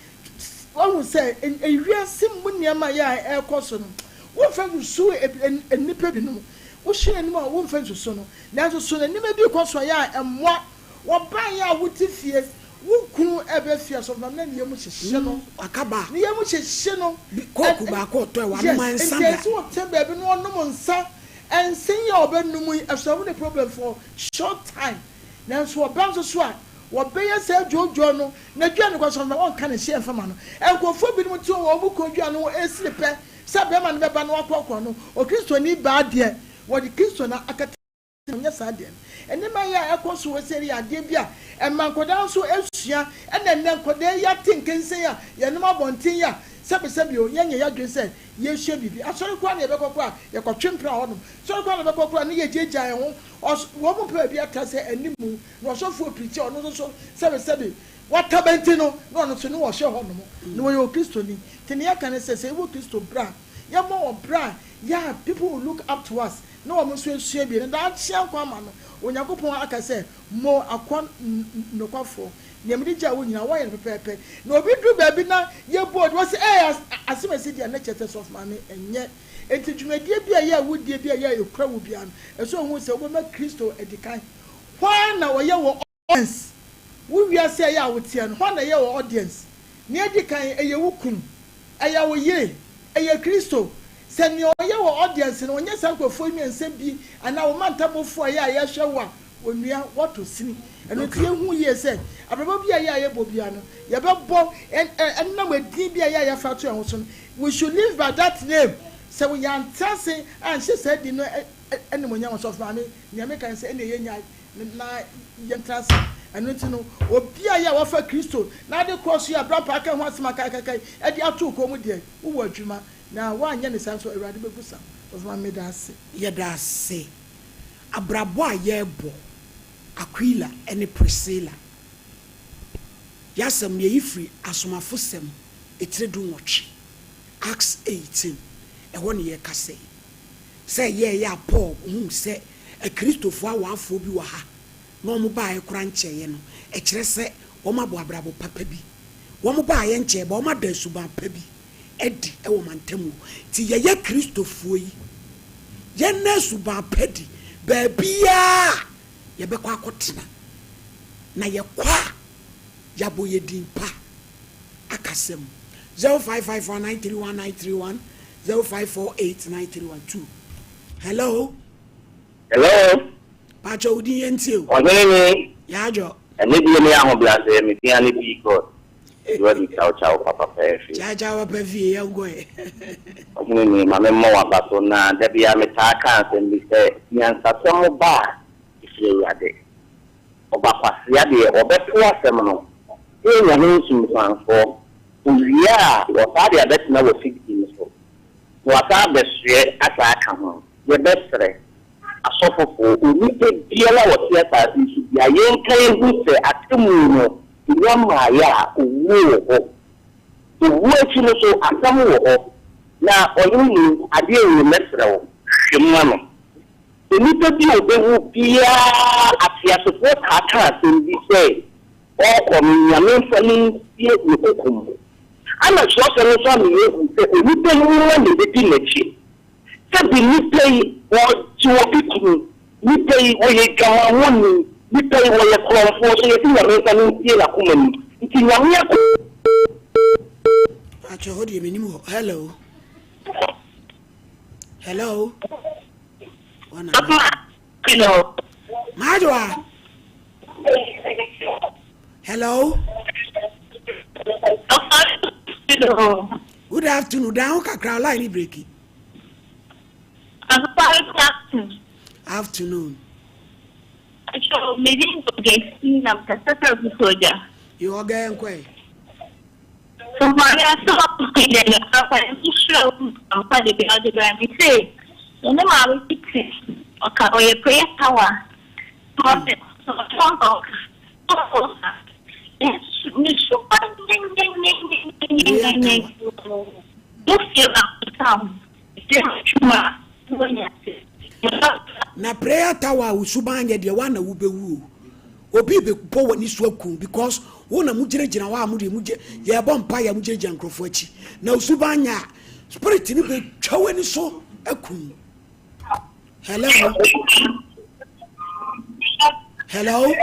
woahu sɛ ewiase mu nneɛma yɛ a ɛrekɔ so no, womfa nsusuw nnipa binom. Wohyɛ anim a womfa nsusu no. Nanso so na nneɛma bi rekɔ so a ɛyɛ a ɛmmoa? Wɔbaeɛ a wote fie, wo kunu reba fie a, Sɔfo Maame na ne yam hyehye no. Ne yam hyehye no. Kɔɔku baako ɔtɔe, wanom Yes, nsa nti da. ɛsɛ ɔte baabi na ɔnom nsa. Nsa yi a ɔbɛnom yi, ɛsɔlve ne problem for short time. Nanso ɔba nso so a, wɔbɛyɛ saa dwoodwoo no, n'aduane koraa sɛ ɔnka ne hyeɛ mfa ma no. Nkurɔfoɔ binom te hɔ, wɔn kunu aduane ho resere pɛ sɛ barima no bɛba na wakorɔkorɔ no. Okristoni baa deɛ, wɔde Kristo na akata no, ɔnyɛ saa deɛ no. Nneɛma yi a ɛkɔ so wɔ sei no yɛ adeɛ bi a ɛma nkwadaa nso sua. Ɛna nnɛ nkwadaa yi ate nkensen a yɛnom abɔnten yi a, sɛbesɛbe o, yɛnyɛ yɛn adwene sɛ yɛresua biribi. Asɔre koraa na yɛbɛkɔ koraa a, yɛkɔtwe mpena hɔnom. Asɔre koraa na yɛbɛkɔ koraa a, na yɛgyaagyaa yɛn ho. Ɔs wɔn mu pɛ baabi atra sɛ anim na ɔsɔfoɔ pirikyi a ɔno nso so sɛbesɛbe wata bɛnti no na ɔno nso ne wɔhyɛ hɔ nom na wɔyɛ Okristoni. Nti nea yɛka ne sɛ, sɛ yɛwɔ Kristo bra a, yɛmmɔ wɔ bra a yɛ a people will look up to us na wɔn nso asua bi na daakye ankɔ ama no Onyankopɔn aka sɛ, Mo akoa nokwafoɔ, nea mede gyaa wo nyinaa woayɛ no pɛpɛɛpɛ. Na obi duru baabi na yɛbɔ odin, wɔse, Ee, asɛm a ɛsi deɛ na kyerɛ sɛ sɔfo maame ɛnyɛ. Enti dwumadie bi a ɛyɛ awudie bi a ɛyɛ a ɛkura wo biara no, ɛsɛ sɛ wohu sɛ wobɛma Kristo adi kan. Hwan na ɔyɛ wo audience? Wo wiase a ɛyɛ a woteɛ no, hwan na ɛyɛ wo audience? Nea edi kan, ɛyɛ wo kunu? Ɛyɛ wo yere? Ɛyɛ Kristo? Sɛ nea ɔyɛ wo audience no, ɔnyɛ saa nkurɔfoɔ yi mmiɛnsa bi anaa wo mantamfoɔ a ɛyɛ a yɛhwɛ wo a, Onua, woatɔ sini. Ɛno nti yɛhu yie sɛ abrabɔ bi a ɛyɛ a yɛbɔ biara no, yɛbɛbɔ ɛnam edin bi a ɛyɛ a yɛafa ato yɛn ho so no. We should live by that name. Sɛ yɛantra ase anhyɛ saa din no animuonyam a, Ɔsɔfo Maame, nea meka ne sɛ ɛnneɛ yɛnnyae na yɛntra ase. Ɛno nti no, obi a ɛyɛ a wafa Kristo n'ade korɔ so yi a Bra Pa aka ho asɛm akaakaakae de ato wo kɔn mu deɛ, wowɔ adwuma. Na woanyɛ no saa nso a, Awurade bɛbu sa. Ɔsɔfo Maame, meda ase. Yɛda ase. Abrabɔ a yɛrebɔ, Aquila ne Priscilla. Y'asɛm no yɛyi firi Asomafosɛm etire dunwɔtwe, Acts 18, ɛhɔ ne yɛrekasa yi. Sɛ ɛyɛɛyɛ a Paul huu sɛ Akristofoɔ awaafoɔ bi wɔ ha na wɔn baeɛ koraa nkyɛeɛ no, ɛkyerɛ sɛ wɔn abɔ abrabɔ papa bi. Wɔn baeɛ nkyɛeɛ but wɔn ada suban pa bi adi wɔ mantam hɔ. Nti yɛyɛ Kristofoɔ yi, yɛnna suban pa di baabiara a yɛbɛkɔ akɔtena. Na yɛkɔ a, yɛabɔ yɛn din pa akasa mu. 0554 931 931 0548 931 2 Hello. Hello. Pakyɛ wo din yɛntie o. Ɔhene ni. Yaadwo. Ɛne deɛ ne ahobrɛaseɛ me din ane Bee God. Wadi chow chow papa pɛɛ fie. Chow chow papa fie yɛn kɔ ɛ. Ɔhene ni, ma me mmɔ w'aba so na da biara me taa ka asɛm bi sɛ nyansasɛm ba a ɛfiri Awurade. Ɔba kwasea deɛ ɔbɛto asɛm no na wanya ho nsunsuansoɔ. Owie a, wɔsan de abɛtena w'afidie no so, na wɔasan abɛsoɛ asan aka ho. Yɛbɛsrɛ asɔfofoɔ, onipa biara a ɔte asase yi so biara, yɛnka yɛhu sɛ atemmuo no, ɛnya mmaeɛ a, owuo wɔ hɔ. Owuo akyi no nso, asɛm wɔ hɔ. Na ɔhene ni, adeɛ wei mɛsrɛ wo, hwɛ mu ma me. Onipa bi a ɔbɛwu biara, ateasefoɔ taa ka asɛm bi sɛ, Ɔrekɔ no, Nyame mfa no nsie ne koko mu. Ana kyerɛwsɛm no nso ama yɛahu sɛ onipa nnwuma na ebedi n'akyi. Sɛbe nnipa yi, wɔgye obi kunu, nnipa yi, wɔyɛ dwamammɔni, nnipa yi, wɔyɛ korɔmfoɔ, so yɛse Nyame mfa no nsie n'akoma mu. Nti Nyame ako. Pakyɛ hɔ deɛ menim hɔ. Hello. Hello. Wana. Hello. Maadwoa. Hello. Hello. Good afternoon. Dan ho kakra line ni breaki. Afternoon. Afternoon. So, me din Ogesi na mkasa sɛ soja. Yo ɔgɛ nkɔe. Sɔfo asɛm a woka yi deɛ ampa Nyame nhyira wo ampa de bia wode brɛ me sei me ne maame bi te ɔka ɔyɛ prayer tower ɔse ɔtɔ ɔka ɔka ne suban nyenyenyenyenyenyenyenyen mo fie baako ka ho ɛfie atwuma a wɔnya te. Na prayer tower a wo suban nyɛ deɛ woana wobɛwu o. Obi bɛbɔ w'ani so aku wo because wo na mogyinagyina hɔ a mo deɛ mogye yɛbɔ mpaeɛ a mogyinagyina nkurɔfoɔ akyi na wo suban nyɛ a spirit no bɛtwa w'ani so aku wo. Hello? Hello?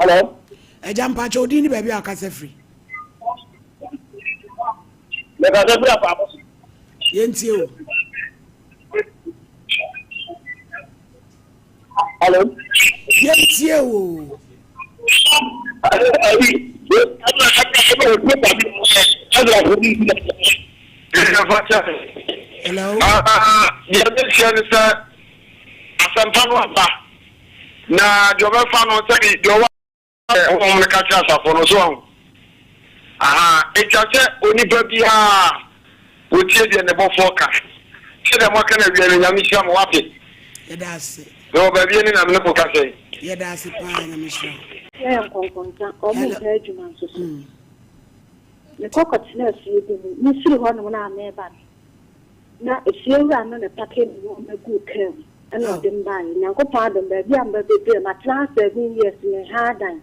Hello? Agya mpakyɛ odin ne baabi a wakasa firi. Mekasa firi apaabo so. Yɛntie o. Hello. Yɛntie o. Hello. Deɛ mehyɛ ne sɛ asɛmpa no aba na deɛ ɔbɛfa no sɛbi deɛ ɔwɔ Honhom no ka kyerɛ asafo no. So wahu? Aha, etwa sɛ onipa biara otie deɛ ne bɔfoɔ ka. Sɛdeɛ moaka no awia no, Nyame nhyira mo, wate? Yɛda ase. Mewɔ baabi ɛne na mene mo kasa yi. Yɛda ase paa, Nyame nhyira wo. Yɛyɛ nkɔnkɔnsa, wɔn Hello. mpɛ adwuma nso so. Mekɔ kɔtenaa fie bi mu, mefiri hɔnom no a mereba no, Na efiewura no na ɛpakee me nnoɔma guu kaa mu ɛna ɔde me baeɛ. Nyankopɔn adom baabi a meba bɛdurui matena ha seven years menhaa dan.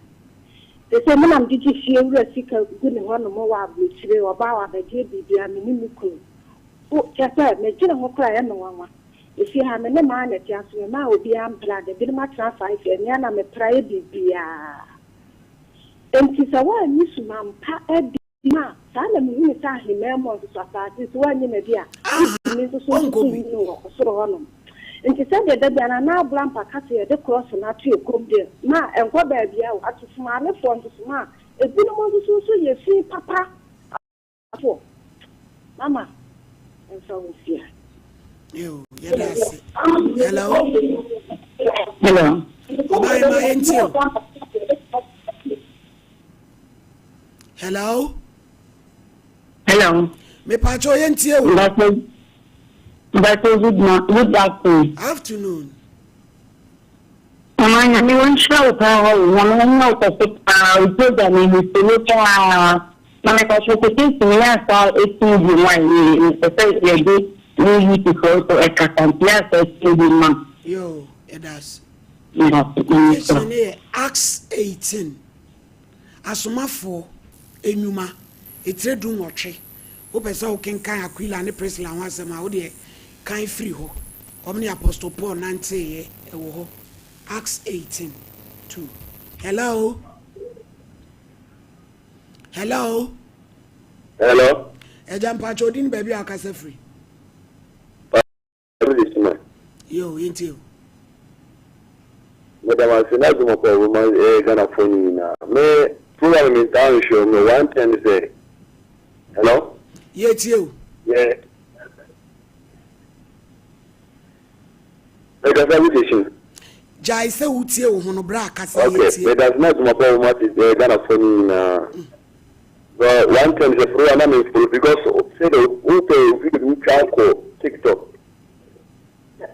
Seesei me na mede gye fiewura sika gu ne hɔ nom wɔ aburokyire, ɔba a wabɛgye biribiara me ne me kunu. Wo kyerɛ sɛ medwene ho koraa ɛyɛ me nwanwa. Efie ha me ne maa na ɛte aso memmaa obiara mpra da, binom atena five years me ara na mepra yɛ biribiara. Enti sɛ woanyi suman pa adi. Ma, saa na mehunu sɛ ahemman mu nso so, asase so woannye no adi a, wontumi nso so Ɔnkɔ nsusu bi. nni wɔ ɔsoro hɔnom. Nti sɛdeɛ da biara Nana Abrampa ka sɛ yɛde krɔso no ato yɛn kɔn mu deɛ, ma ɛnkɔ baabiara o, atufomaalefoɔ nso so, ma ebinom nso so nso yɛ fi papa foɔ. Mama, mfa wo nsia. Yo, yɛda ase. Hello. Hello. Ɔbaa ma yɛntie o. Hello. Hello. Mepatwa oyɛ ntie o. Mbate Mbate good ma good afternoon. Afternoon. Mama nyame wɔn nhyira wo paa o nyame wɔn nyɛ wo kɛse paa o program yi mi solo paa na mepatwa quotation yɛ asa esi bi mu a yɛ mepɛ sɛ yɛde ne youth foɔ nso ɛkasa nti yɛ asa esi bi ma. Yo, ɛda ase. Mbate nyame nhyira. Quotation ne yɛ Acts 18. Asomafoɔ Nnwuma, etire dunwɔtwe. Wopɛ sɛ wokenkan Aquila ne Priscilla ho asɛm a, wo deɛ kan firi hɔ. Wɔn ne Apostle Paul nanteeɛ, ɛwɔ hɔ. Acts 18, 2. Hello? Hello? Hello? Agya mpakyɛ odin baabi a wakasa firi. Ɛno de suma. Yo, yɛntie o. Meda mo ase na adwuma pa a ma ɛyɛ Ghana foɔ no nyinaa. Me program me ntaa nhwɛ o, me one thing ne sɛ, hello? Yɛtie o. Yɛ mekasa bi de Gyae sɛ wotie wo ho no bra kasa Okay, yɛtie. meda ase na adwuma pa a ma ɛyɛ Ghana foɔ no nyinaa. But one time sɛ follow a na me follow because sɛ de wo pɛ video bi wo twa kɔ TikTok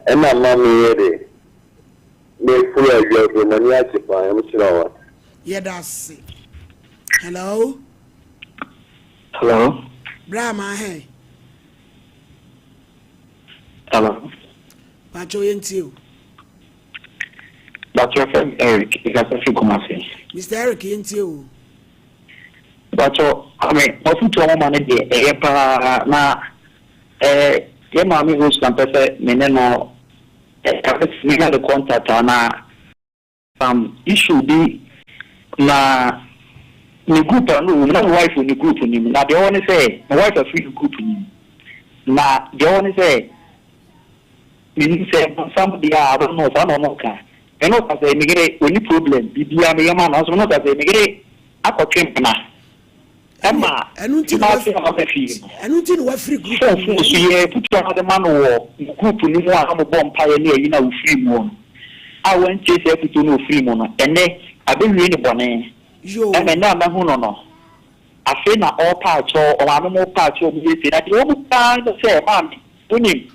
ɛna ma me yɛ de me follow awia bro m'ani agye paa nyame hyira wo. Yɛda ase. Hello. Hello. Bra ma hɛn. Hello. Pacho yɛntie o. Pacho yɛfrɛ me Eric, mekasa firi Kumasi. Mister Eric yɛntie o. Pacho, ame mafutu a moma no deɛ ɛyɛ paa na eh, yɛ maame Rose na mpɛ sɛ me ne no eh, menya ne contact a na some issue bi na ne group a na ɔwɔ mu na me wife wɔ ne group no mu na deɛ ɔwɔ ne sɛ me wife afiri ne group no mu na deɛ ɔwɔ ne sɛ menim sɛ bonsam deɛ a I don't know saa na ɔno ka me no ka sɛ me yere ɔni problem biribiara meyɛ ma no nanso me no ka sɛ me yere akɔtwe mpena Ɛma Ɛno nti na ase a waba fie no. Ɛno nti na wafiri group no mu. Phone so yɛ afutuo a wode ma no wɔ mo group no mu a na mobɔ mpaeɛ ne ayi no a ɔfiri muo no a wantie saa afutuo no a ɔfiri mu no ɛnnɛ abɛwie ne bɔne Yoo. ɛma ɛnnɛ a mahu no no afei na ɔrepa akyɛw ɔmaame mo repa akyɛw ɔmo yɛ sei na deɛ ɛwɔ mu koraa ne sɛ maame wonim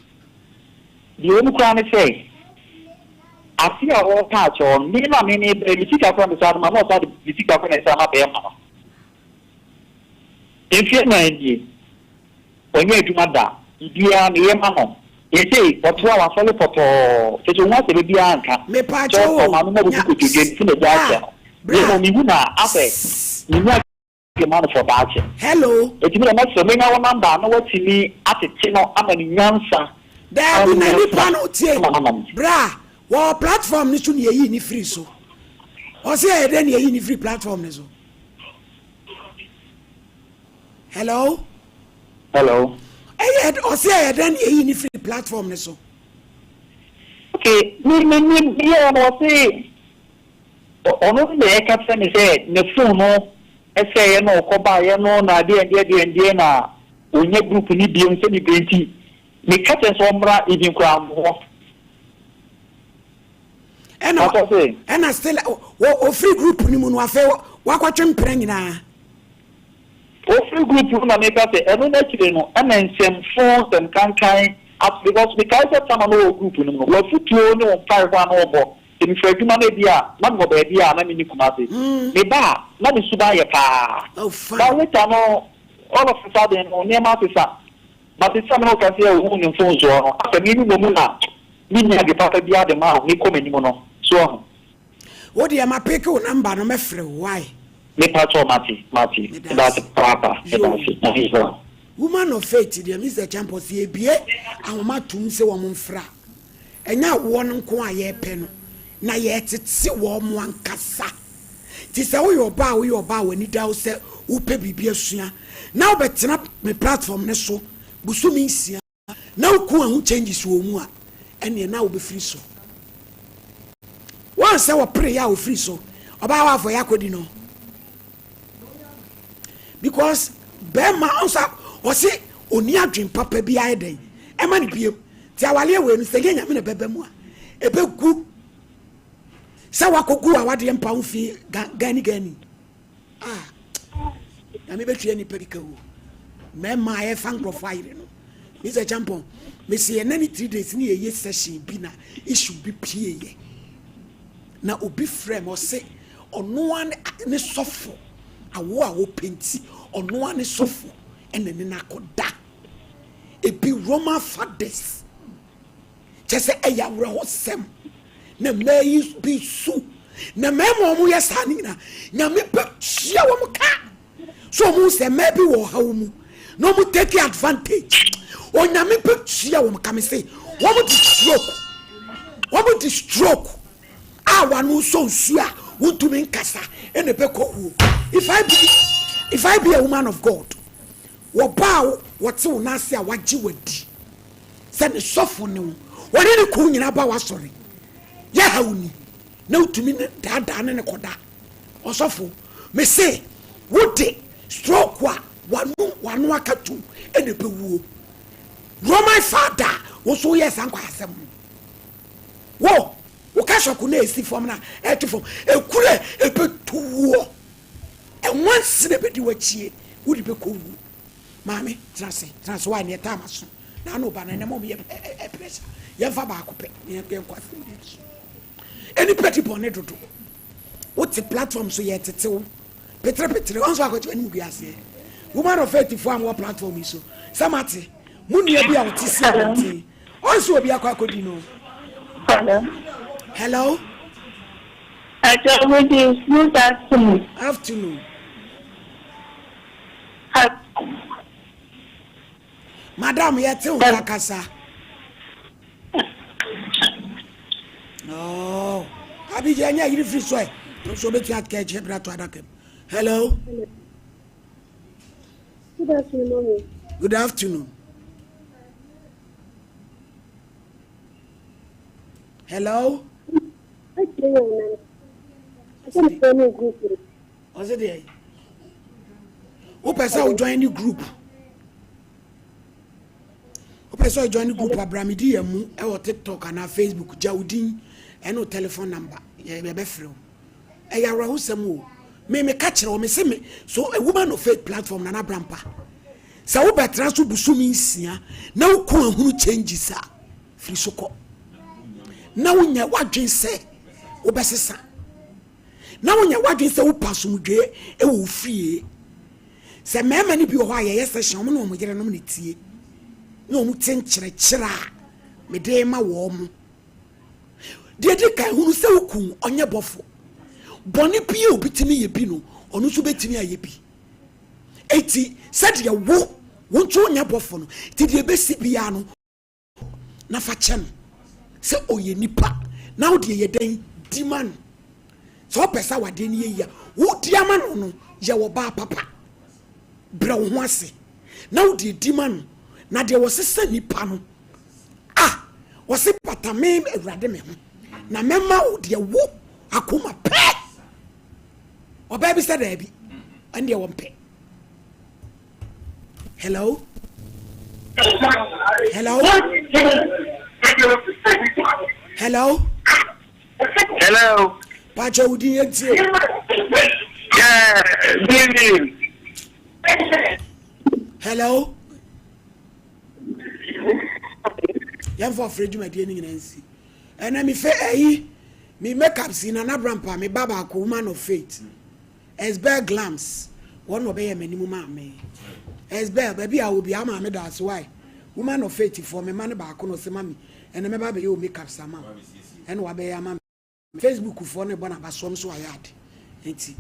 deɛ ɛwɔ mu koraa ne sɛ afe a ɔrepa akyɛw no me na me mebrɛ me sika koraa mesan de ma na ɔsan de me sika koraa na ɛsan ma bɛrima no. Mfeɛ nan nie, ɔnyɛ adwuma da, biribiara meyɛ ma no. Seesei ɔtoa w'asɔre pɔtɔɔ, kyerɛ sɛ ɔhu asɛm biara nka. Sɛ Mepaakyɛw ɔtɔ o, maame ma nya ɔbubu kotodwe no, sɛ magya bra, akyɛ no. Na bra, mmom mehu no a, asɛ sss. menni adwene ma no for daakye. Hello. Enti me deɛ mɛsrɛ, mɛnya wo number na woatumi atete no ama no nyansa, Daabi ama na no nipa nyansa no tie, ama no anante. bra, wɔwɔ platform no so na yɛyii no firii so. Ɔse ɛyɛ dɛn na yɛyii no firii platform no so? Hello. Hello. Ɛyɛ ɔsɛ ɛyɛ dɛn na eyi ne firi platform ne so. Okay, mi mi mi mi yɛ ɔno ɔse ɔno na ɛka kyerɛ mi sɛ ne phone no ɛsɛeɛ na ɔkɔ baeɛ no na adeɛ ndeɛ deɛ ndeɛ na ɔnya group ne biom sɛ ne bɛ nti meka kyerɛ sɛ ɔmmra even koraa mmoɔ. Ɛna ɛna still ofiri group no mu no afei wakɔtwe mpena nyinaa. Ofiri group no na meka sɛ ɛno n'akyire no ɛna nsɛmfo nsɛm kankan ato because mekae sɛ tama no wɔ group no mu no wafutuo ne wo mpaebɔ a na ɔbɔ sɛ mefiri adwuma no ebi a na mewɔ baabi a na menni Kumasi meba a na me suban yɛ paa but later no all of a sudden no nneɛma asesa but sɛ me ne wo kasa yi a ohuu ne mfomsoɔ no afei me mmom na Menni ade papa biara de ma wo, mekɔ m'anim no, so wahu? Wo deɛ ma pick wo number no mɛfrɛ wo why. Me pakyɛw mate mate Meda medase ase. papaapa Yoo. medase Nyame nhyira wo. Woman of faith deɛ Mister Champon sɛ yɛbue ahoma tom sɛ wɔn mfra a, ɛnyɛ awoɔ no nko a yɛpɛ no na yɛtete wɔn ankasa. Nti sɛ woyɛ ɔbaa a woyɛ ɔbaa a w'ani da wo sɛ wopɛ biribi asua na wobɛtena me platform no so bosome nsia, na wo kun ahu changes wɔ mu a, ɛneɛ na wobɛfiri so. Wɔn sɛ wɔpere yɛ a wɔfiri so, ɔbaa wɔ afɔ yɛ akɔdi no. Because bɛrima ɔnsa ɔse ɔni adwen papa bi ayɛ dɛn ɛma no biem. Nti awaleɛ wei no sɛ nyɛ nyame na ɛbɛba mu a, ɛbɛgu sɛ wakɔgu awadeɛ mpa ho fi gani gani. Ah, nyame bɛtua nipa bi ka o. Mmarima a yɛfa nkurɔfoɔ ayere no. Mr. Champon, mesi ɛnɛ ne 3 days ne yɛyɛ session bi na issue bi pie yɛ. Na obi frɛ me ɔse ɔnoa ne sɔfo awo a wɔpɛ nti ɔnoa ne sɔfo ɛna ne nakɔda. Ebi Roman fathers. Kyɛ sɛ ɛyɛ awerɛhosɛm na mmaa yi bi su na mmarima a wɔyɛ saa no nyinaa nyame bɛtua wɔn ka so wɔn sɛ mmaa bi wɔ ɔhaw mu na wɔn take advantage onyame bɛtua wɔn ka me se wɔn di stroke wɔn di stroke a wɔn nso nsuo a wɔntumi nkasa ɛna ɛbɛkɔ wuo if I be if I be a woman of God wɔbaa wɔte wɔn ase a wɔagye wɔadi. sɛ ne sɔfo ne wo, ɔne ne kuw nyinaa ba w'asɔre, yɛ haw ni, na wotumi ne daadaa ne ne kɔda. Ɔsɔfo, mese wode stroke a wano wano aka tum ɛna ɛbɛwuo. Roman father, wo nso woyɛ saa nkwayasɛm no. Wo, wo ka sɔko na ɛsi fam na ɛte fam, ɛkura ɛbɛtu woɔ. Ɛnwansi na ɛbɛdi w'akyie. Wode bɛkɔ wuo. Maame, tena ase, tena ase, why neɛ time aso. Na ano ba no, ɛnɛ mo yɛ pressure. Yɛmfa baako pɛ, na yɛnkɔ asɛm bi so. Nnipa di bɔne dodo. Wote platform so yɛtete wo. Petere petere, ɔnso akɔte w'anim gu aseɛ. Woman of faith foɔ a mowɔ platform yi so, sɛ mate, mo nua bi a ɔte si abɔnten, ɔnso obi akɔ akɔdi no. Hello. Hello. Hello, good afternoon. Afternoon. Madam, yɛte wo nka kasa. Oh, Abigya ɛnyɛ yiri firi so ɛ. Nso obetumi aka akyerɛ bi ato adaka mu. Hello. Good afternoon, mommy. Good afternoon. Hello. Ɔsɛ deɛ wopɛ sɛ wo join ne group wopɛ sɛ join ne group abramedi yɛ mu ɛwɔ tiktok anaa facebook gya wo din ɛne wo telephone number yɛbɛfrɛ wo ɛyɛ awerɛhosɛm o me meka kyerɛ wo me se me so a woman of faith platform nana brampa sɛ wobɛtena so bosome nsia na woko ahunu changes a firi so kɔ na wonya w'adwen sɛ wobɛsesa na wonya w'adwen sɛ wopɛ asomdwoeɛ wɔ wo fie sɛ mmarima no bi wɔ hɔ a yɛyɛ session wɔn ne wɔn yerenom na tie na wɔn te nkyerɛkyerɛ a mede ma wɔn mo deɛ di kan hunu sɛ wokun ɔnyɛ bɔfo bɔne bi a obi tumi yɛ bi no ɔno nso bɛtumi ayɛ bi eti sɛdeɛ wo wo nso wonyɛ bɔfo no ti deɛ ɛbɛsi biara no na fa kyɛ no sɛ ɔyɛ nipa na wo deɛ yɛ dɛn di ma no sɛ ɔpɛ sɛ awadeɛ no yɛ yie a wodi ama no no yɛ ɔbaa papa brɛ wo ho ase na wo deɛ di ma no na deɛ wɔsesa nipa no a wɔse bata me awurade me ho na mɛma wo deɛ wo akoma pɛ ɔbaa bi sɛ daabi ɛndeɛ wɔmpɛ Hello? Hello? Hello? Hello. Pacho wo din yɛ tie. Yeah, good evening. Hello? Yɛmfa ɔfrɛ dwumadie no nyinaa nsi. Ɛnɛ mefe ayi me makeup si Nana Brampa me ba baako woman of faith. Esbel Glams, wɔn na ɔbɛyɛ m'anim maa me. Esbel, baabi a wɔ biara maame da ase why? Woman of Faith foɔ, me mma no baako na ɔsɛ mami, ɛnɛ mɛba abɛyɛ wo makeup sama wo. Ɛna wabɛyɛ ama me. Facebook foɔ no bɔ n'abasoɔm so ayɛ ade. Nti,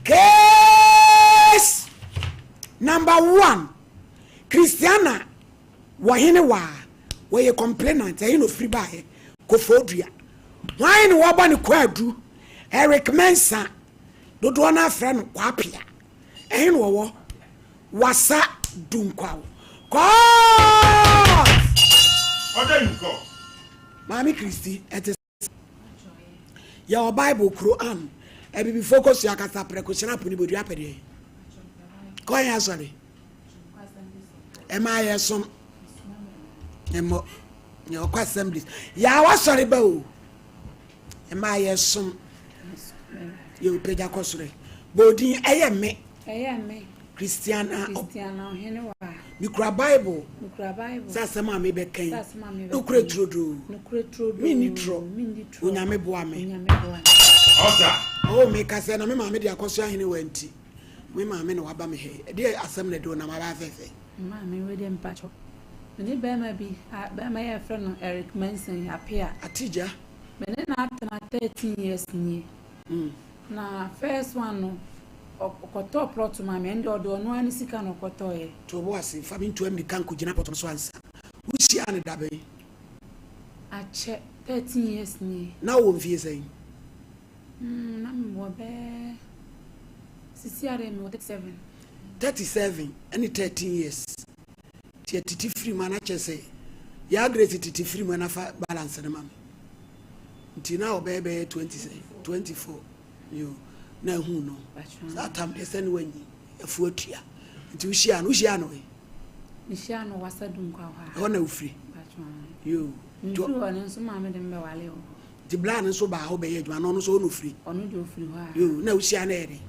case number one, Christiana wɔhene waa, wɔyɛ complainant, ɛhe na ofiri baeɛ? Koforidua. Hwan na wɔbɔ ne kwaadu? Eric Mensah. Dodoɔ no ara frɛ no Kwapea. Ɛhe na ɔwɔ? Wasa Dunkwaw. Court! Order in court. Maame Christy, ɛte sɛ yɛwɔ Bible kuro an abibifoɔ kɔsua kasa prɛko hyena po ne bodua pɛ deɛ. Kɔ yɛn asɔre. Ɛma yɛ som. Ɛmmɔ. Yɛwɔ kɔ assemblies. Yɛa wasɔre ba o. Mmaa yɛsom yɛ opagya kɔ soro bɔ odin ɛyɛ me ɛyɛ me Christiana Christiana Ɔhenewa mekura Bible mekura Bible sɛ asɛm a mebɛka yi sɛ asɛm a mebɛka nokorɛ turodoo nokorɛ turodoo menni torɔ menni torɔ Onyame boa me Onyame boa me Ɔsa. Oh meka sɛ na me maame de akɔso ahene wa nti me maame na waba me ha yi ɛdeɛ asɛm na ɛde onam aba afɛfɛ. Maame wei deɛ mpakyɛw Me ne barima bi a barima yi a yɛfrɛ no Eric Manson Appiah. Atija. Me ne no atena 13 years nie. Na first one no, ɔkɔtɔɔ plot maa me, ɛnde ɔde ɔno ara ne sika na ɔkɔtɔeɛ. To wo bo ase, fa me ntu ammirika nkɔgyina plot no so ansa. Wohyiaa no da bɛn? Akyɛ, 13 years nie. Na wowɔ mfie sɛn? Mm, na mewɔ bɛɛ, sisi ara deɛ mewɔ 37. 37 ɛne 13 years. Nti yɛtete firi mu a na kyerɛ sɛ Yaa Grace tete firi mu a na fa balance no ma me. Nti na ɔbɛyɛ bɛyɛ 20 sɛ 24 yo na ehu no. Saa tam deɛ sɛ ne wanyi afu atua. Nti wohyia no wohyia no he? Mehyia no wasa dunkwa hɔ a. Ɛhɔ na wofiri? Yo. Mfiri hɔ no nso maame de me bɛwale hɔ. Nti bla no nso baa hɔ bɛyɛ adwuma na ɔno nso hɔ na ofiri? Ɔno deɛ ofiri hɔ a. Yo na wohyia no yɛ dɛn?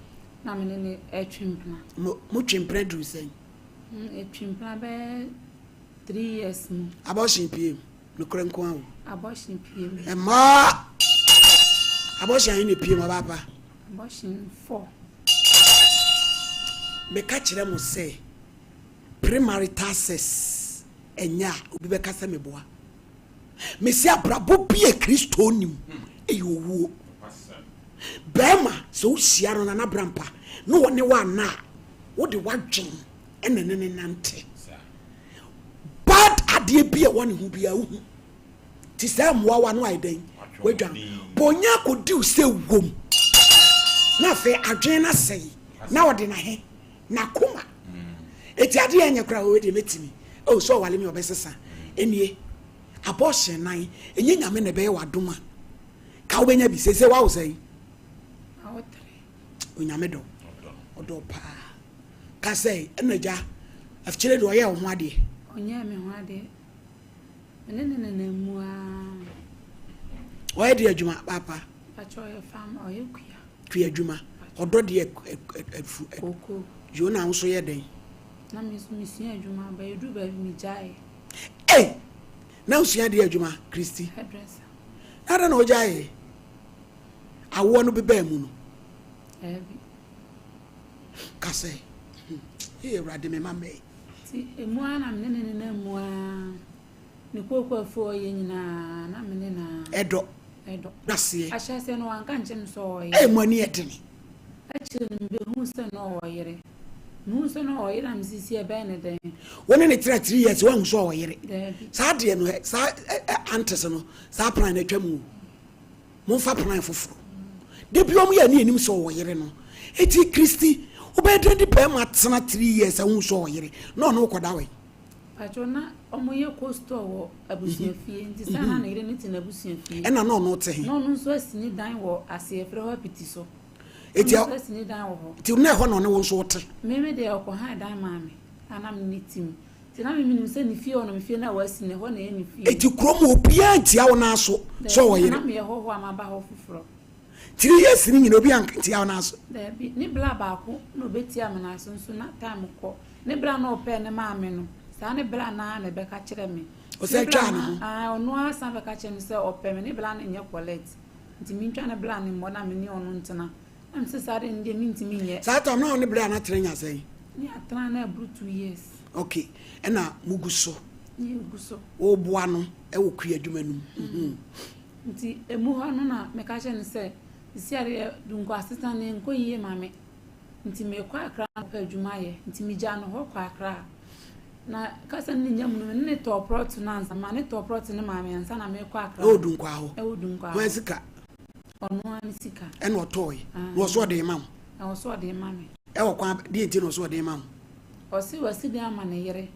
Na me ne no retwe mpena. Mo motwe mpena duru sɛn? Mm, etwe mpena bɛyɛ 3 years mu. Abortion pie mu. Nokorɛ nko ara o. Abortion pie mu. Ɛmmaa! Abortion ahe na epie mu ɔbaa pa? Abortion 4. Meka kyerɛ mo sɛ premarital sex ɛnyɛ a obi bɛka sɛ meboa. Mese abrabɔ bi a Kristo nim ɛyɛ owuo. Bɛrima sɛ wohyia no Nana Brampa na ɔne wo anna a wode w'adwen ɛna ne ne nante. Bad adeɛ bi a ɛwɔ ne ho biara wohu. Te sɛ mmoawa no ayɛ dɛn wadwan. Bɔnyɛ akɔdiw sɛ wom na afei adwen no asɛe na ɔde n'ahe n'akoma. Eti adeɛ a ɛnyɛ koraa wei deɛ mɛtumi. Oh sɛ ɔwale me ɔbɛsesa. Ɛnie abortion nan ɛnyɛ Nyame na ɛbɛyɛ w'adom a ka wobɛnya bi. Seesei wawo sɛn? Onyame dɔ ɔdɔ paa. Ka sɛ ɛna agya afikyire deɛ ɔyɛ wo ho adeɛ. Ɔnyɛɛ me ho adeɛ. Me ne no nenam mu ara. Ɔyɛ deɛ adwuma paapa. Pakyɛ ɔyɛ farmer ɔyɛ kua. Kua adwuma ɔdɔ deɛ afu. Koko. Yoo na nso yɛ dɛn. Na me nso mesua adwuma ba eduru baabi me gyae. Ei na osua deɛ adwuma Christy. Hairdresser. Na adɛn na ogyae awoɔ no bebaa mu no. Daabi. Ka sɛ ee Awurade me ma mmɛyi. Nti emu ara na me ne no nenam mu ara. Ne kooko afuo a ɔyɛ nyinaa na me ne no ara. Ɛdɔ. Ɛdɔ. Aseɛ. Ahyɛaseɛ no wanka ankyerɛ me sɛ ɔwɔ yere. Ee mo ani yɛ dene. Akyire no mebɛhuu sɛ na ɔwɔ yere. Mehuu sɛ na ɔwɔ yere na mese si ɛbɛyɛ ne dɛn. Wo ne no tra three years woanhu sɛ ɔwɔ yere. Daabi. Saa deɛ no ɛ saa ɛ ɛ aunties no saa plan no atwa mu o. Momfa plan foforɔ. Da bi wɔn yɛ ne anim sɛ ɔwɔ yere no. Eti Christy wobɛyɛ dɛn de bɛrima tena three years a wohu sɛ ɔwɔ yere na ɔne wo kɔda wɛn? Pacho na ɔmo yɛ co store wɔ abusua fie nti saa na ne yere no te n'abusua fie. Ɛna na ɔno te he? Na ɔno nso asi ne dan wɔ ase yɛfrɛ hɔ apiti so. Eti Ɔno nso asi ne dan wɔ hɔ. Nti na ɛhɔ na ɔne wo nso wote? Me me deɛ ɔkɔ han dan maa me a na me ne te mu. Nti na me menim sɛ ne fie hɔ nom fie no a wasi no ɛhɔ na ɛyɛ ne fie. Eti kurom hɔ obiara ntia wo nan so sɛ ɔwɔ Daabi yere? na meyɛ hɔhoɔ a maba hɔ foforɔ. Three years no nyina obiara ntia wo nan so? Daabi ne bra baako na ɔbɛtia me nan so nso na time kɔ. Ne bra na ɔpɛɛ ne maame no, saa ne bra no ara na ɛbɛka kyerɛ me. Ɔsan twaa ne ho? Ae, ɔno ara san bɛka kyerɛ me sɛ ɔpɛ me, ne bra no nyɛ collect, nti mentwa ne bra no mmɔ na me ne ɔno ntena. Na mese saa deɛ no deɛ mentumi nyɛ. Saa time na ɔne bra no atena nya sɛn? Ne atena na aburu 2 years. Ok, ɛna mugu so? Ne yɛgu so. Woboa no wɔ kua adwuma no mu? Nti emu hɔ no na meka kyerɛ no sɛ, sisi adeɛ Dunkwa asetena no ɛnkɔ yie ma me. Nti meekɔ Accra akɔpɛ adwuma ayɛ. Nti megyaa no hɔ kɔɔ Accra. Na kasa no nya mu no, me ne no tɔɔ prɔto no ansa. Maa ne tɔɔ prɔto no maa me ansa na meekɔ Accra. Ɛwɔ Dunkwa hɔ? Ɛwɔ Dunkwa hɔ. Hwan sika? Ɔno ara ne sika. Ɛna ɔtɔɔe? Na ɔso ɔde rema wo? Na ɔso ɔde rema me. Ɛwɔ kwan deɛ nti na ɔso ɔde rema wo? Ɔse wasi dan ama ne yere,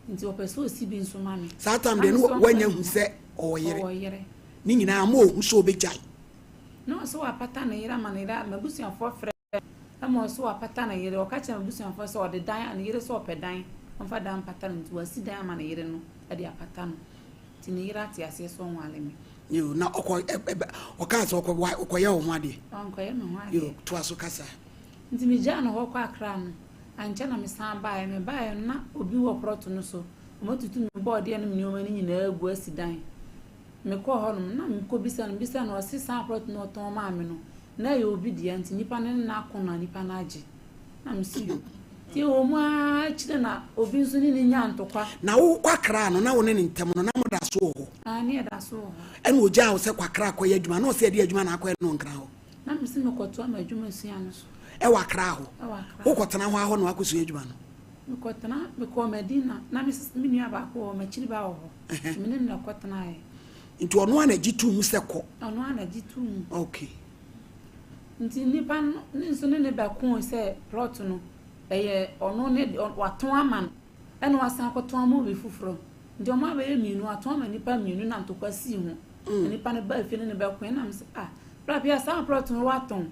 nti ɔpɛ sɛ ɔsi bi nso ma me. Saa tam deɛ no wanya hu sɛ ɔwɔ yere? Ɔwɔ yere. Ne nyinaa ama ɔhu sɛ ɔbɛgyae? Na ɔse wapata ne yere ama ne yere, m'abusuafoɔ frɛ. Ɛma ɔse wapata ne yere, ɔka kyerɛ m'abusuafoɔ sɛ ɔde dan, ne yere sɛ ɔpɛ dan, ɔmfa dan mpata no nti wasi dan ama ne yere no de apata no. Nti ne yere ate aseɛ sɛ ɔnwale me. Yoo, na ɔkɔ ɛ ɛ ɔkaa sɛ ɔkɔ wa ɔkɔyɛ wo ho adeɛ? Wankɔyɛ me ho adeɛ. Yoo, toa so kasa. Nti megyaa no hɔ kɔ Accra no, ankyɛ na mesan baeɛ. Mebaeɛ no na obi wɔ prɔto no so, wɔatutu me bɔɔdeɛ ne me nneɛma no nyinaa agu asi dan. Mekɔɔ hɔ nom na mekɔbisa no, mebisa no ɔse saa prɔto no a ɔtɔn maa me no, na ɛyɛ obi dea nti nipa no ne no ako na nipa no agye. Na mese yo. Nti ɛwɔ mu ara akyire na obi nso ne no nyaa ntɔkwa. Na wokɔ Accra no na wo ne no ntam no na moda so wɔ hɔ? Aane yɛda so wɔ hɔ. Ɛna ɔgyaa wo sɛ kɔ Accra kɔyɛ adwuma na ɔse ɛdeɛ adwuma na akɔyɛ no wɔ Nkran hɔ? Na mese mekɔtoa m'adwuma sua no so. Ɛwɔ Accra hɔ? Ɛwɔ Accra. Wokɔtena hɔ ara hɔ na wakɔsua adwuma no? Mekɔtena, mekɔɔ Madina, na me me nua baako wɔ hɔ, m'akyiri ba wɔ hɔ. Nti me ne no na ɛkɔtenaeɛ. Nti ɔno ara na gye too mu sɛ kɔ? Ɔno ara na gye too mu. Okay. Nti nipa no ne nso ne ne bɛkoo sɛ plot no, ɛyɛ ɔno ne watɔn ama no, ɛna wasan akɔtɔn ama obi foforɔ. Nti wɔn abɛyɛ mmienu, watɔn ama nnipa mmienu na ntɔkwa sii ho. Na nipa no baa fie ne ne bɛkoe, ɛna mese ah, bra pia saa plot no watɔn.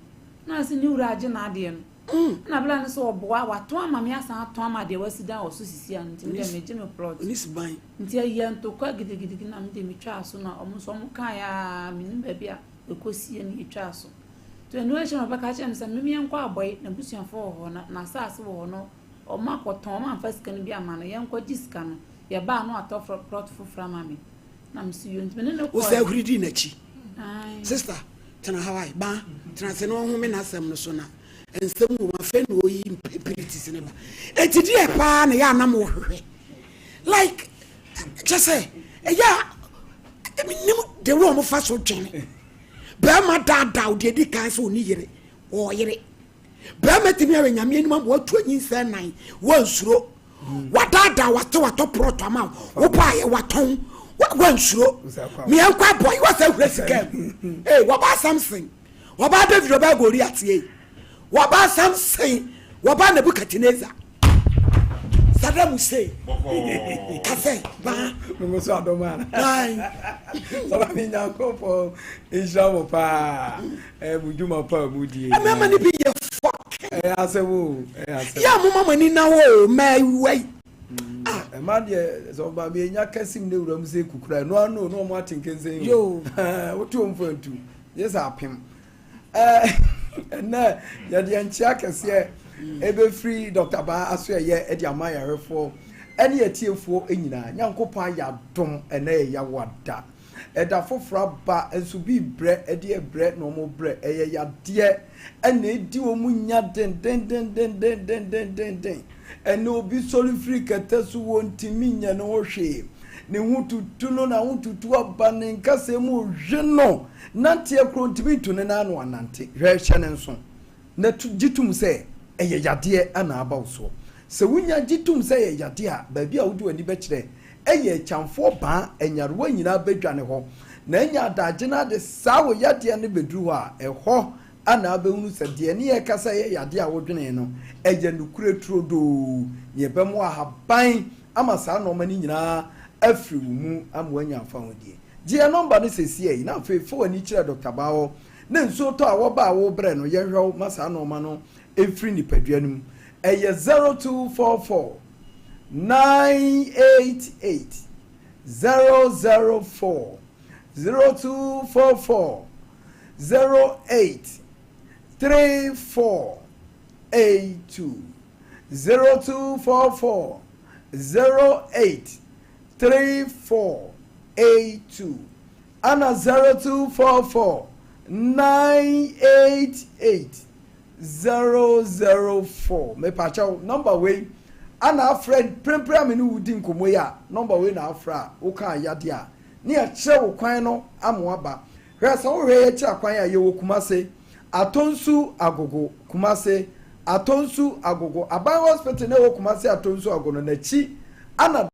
Na ɔse ne wura agye n'adeɛ no. Ɛna bra no sɛ ɔboa, watɔn ama me asan atɔn ama deɛ wasi dan wɔ so sisi ano, nti me deɛ megye me plot. Nti ɛyɛɛ ntɔkwa gidigidigidi na me deɛ metwaa so na wɔn nso wɔn kaeɛ ara, mennim baabi a ɛkɔsiiɛ na yɛtwaa so. Nti ɛno akyi no ɔbɛka kyerɛɛ me sɛ mem yɛnkɔ Abɔe, n'abusuafoɔ wɔ hɔ, na n'asaase wɔ hɔ no ɔmo akɔtɔn, ɔmo amfa sika no bi amma no, yɛnkɔ gye sika no. Yɛbaa no watɔ plot foforɔ ama me. Na me so yoo, nti me ne no Wo sɛ kɔɔe. ahuri dii n'akyi. Ae. Sister, tena ha wae. Ba, tena ase na ɔnhome n'asɛm no so na nsɛm wɔ mu. Afei na ɔyi mpiritis no ba. Enti deɛ paa na ɛyɛ a na mohwehwɛ? Like, kyɛ sɛ, ɛyɛ a menim the way wɔfa so dwene. Bɛrima daadaa wo deɛ ɛdi kan sɛ ɔni yere, ɔyere. Bɛrima tumi awɛ nyame anim ama watu anyinsɛn nan, wansuro. Wadaadaa wate watɔ prɔto ama wo, wobaayɛ watɔn, wansuro. Meɛnkɔ abɔ yi wasa hura sika mu. Ee, wɔbaa Samson, wɔbaa David, wɔbaa Goliath yei. Wɔbaa Samson, wɔbaa Nebuchadnezzar. Saddam Hussein. Kasɛ baa. Mo so adom ana. Sɔba mi Nyankopɔn nhyira mo paa. Ɛyɛ mo dwuma pa a mo die. Mmarima no bi yɛ fɔk. Ɛyɛ asɛm o. Ɛyɛ asɛm. Yɛ a mo ma mo ani na hɔ o mmaa yi. Ɛma deɛ sɛ ɔba mi enya kɛse mu ne wura mu sɛ kukura ɛno ano na wɔn ate nkɛnsɛn yi o. Wotu wɔn fo ntu. Yɛ sɛ apem. Ɛnɛ yɛde nkyea kɛseɛ ɛbɛfiri Dr. Baa aso ɛyɛ ɛde ama yarefoɔ ɛne atiefoɔ nyinaa. Nyankopɔn ayɛ adom ɛnɛ yɛ yawada. Ɛda foforɔ aba nso bi brɛ ɛde ɛbrɛ na wɔn brɛ ɛyɛ yadeɛ ɛna ɛdi wɔn nya dendendendendendendenden. Ɛnɛ obi sɔre firi kɛtɛ so wɔntumi nyɛ ne ho hwee. Ne ho tutu no na ho tutu aba ne nkasɛɛ mu hwe no. Nanteɛ koraa ɔntumi ntu ne nan ano anante. Hwɛ, hyɛ no nso, na tu, gye tom sɛ ɛyɛ yadeɛ na aba wo soɔ. Sɛ wonya gye tom sɛ ɛyɛ yadeɛ a, baabi a wode w'ani bɛkyerɛ yɛ akyamfoɔ baa nyarewa nyinaa bɛdwane hɔ. Na anya adagye no ade saa wo yadeɛ no bɛduru hɔ a, ɛhɔ na wobɛhunu sɛ deɛ ne yɛreka sɛ ɛyɛ yadeɛ a wodwenee no, ɛyɛ nokorɛ turodoo. Na yɛbɛmo ahaban ama saa nnoɔma no nyinaa afiri wo mu ama woanya afahodie. Gye yɛn nɔmba no sesiei na afei fa w'ani kyerɛ Dɔkta Baa hɔ na nsuo tɔ a wɔba a wobrɛ no yɛnhwɛ wo ma saa nnoɔma no mfiri nipadua no mu. Ɛyɛ 0244 988 004, 0244 08 34 82, 0244 08 34 82 ana 0244 988 004 mepakyɛw nɔmba wei ana afrɛ mprempren a me ne wo di nkɔmmɔ yi a nɔmba wei na afrɛ a woka ayade a ne yɛkyerɛ wo kwan no ama waba hwɛ sɛ wohwɛ yɛkyerɛ kwan a yɛwɔ Kumase Atonsu Agogo Kumase Atonsu Agogo Aban Hospital na ɛwɔ Kumase Atonsu Agogo no n'akyi ana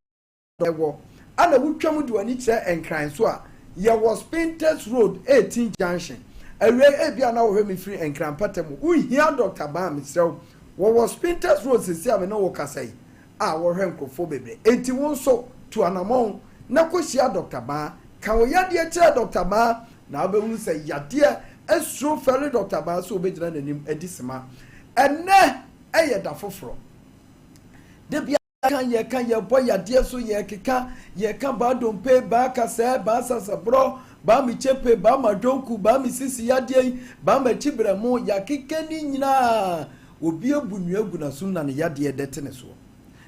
wɔ ana wotwam de w'ani kyerɛ Nkran so a, yɛwɔ Spintex Road 18 Junction. Awiei ebia na wohwɛ me firi Nkran mpata mu. Wohia Dɔkta Baa mesrɛ wo. Wɔwɔ Spintex Road seesei a me ne wo kasa yi a wɔhwɛ nkurɔfoɔ bebree. Enti wo nso tu anamɔn na kɔhyia Dɔkta Baa. Ka wo yadeɛ kyerɛ Dɔkta Baa na wobɛhunu sɛ yadeɛ asuro fɛre Dɔkta Baa sɛ wobɛgyina n'anim adi sema. Ɛnnɛ yɛ da foforɔ. Da biara Ka yɛka yɛbɔ yadeɛ so yɛkeka yɛka baa dompe baa kasɛɛ baa sasaborɔ baa me kyepe baa madwonku baa me sisi yadeɛ yi baa makyi brɛmo yakeka ne nyinaa obi abu nua agu n'asom na ne yadeɛ dɛ te ne soɔ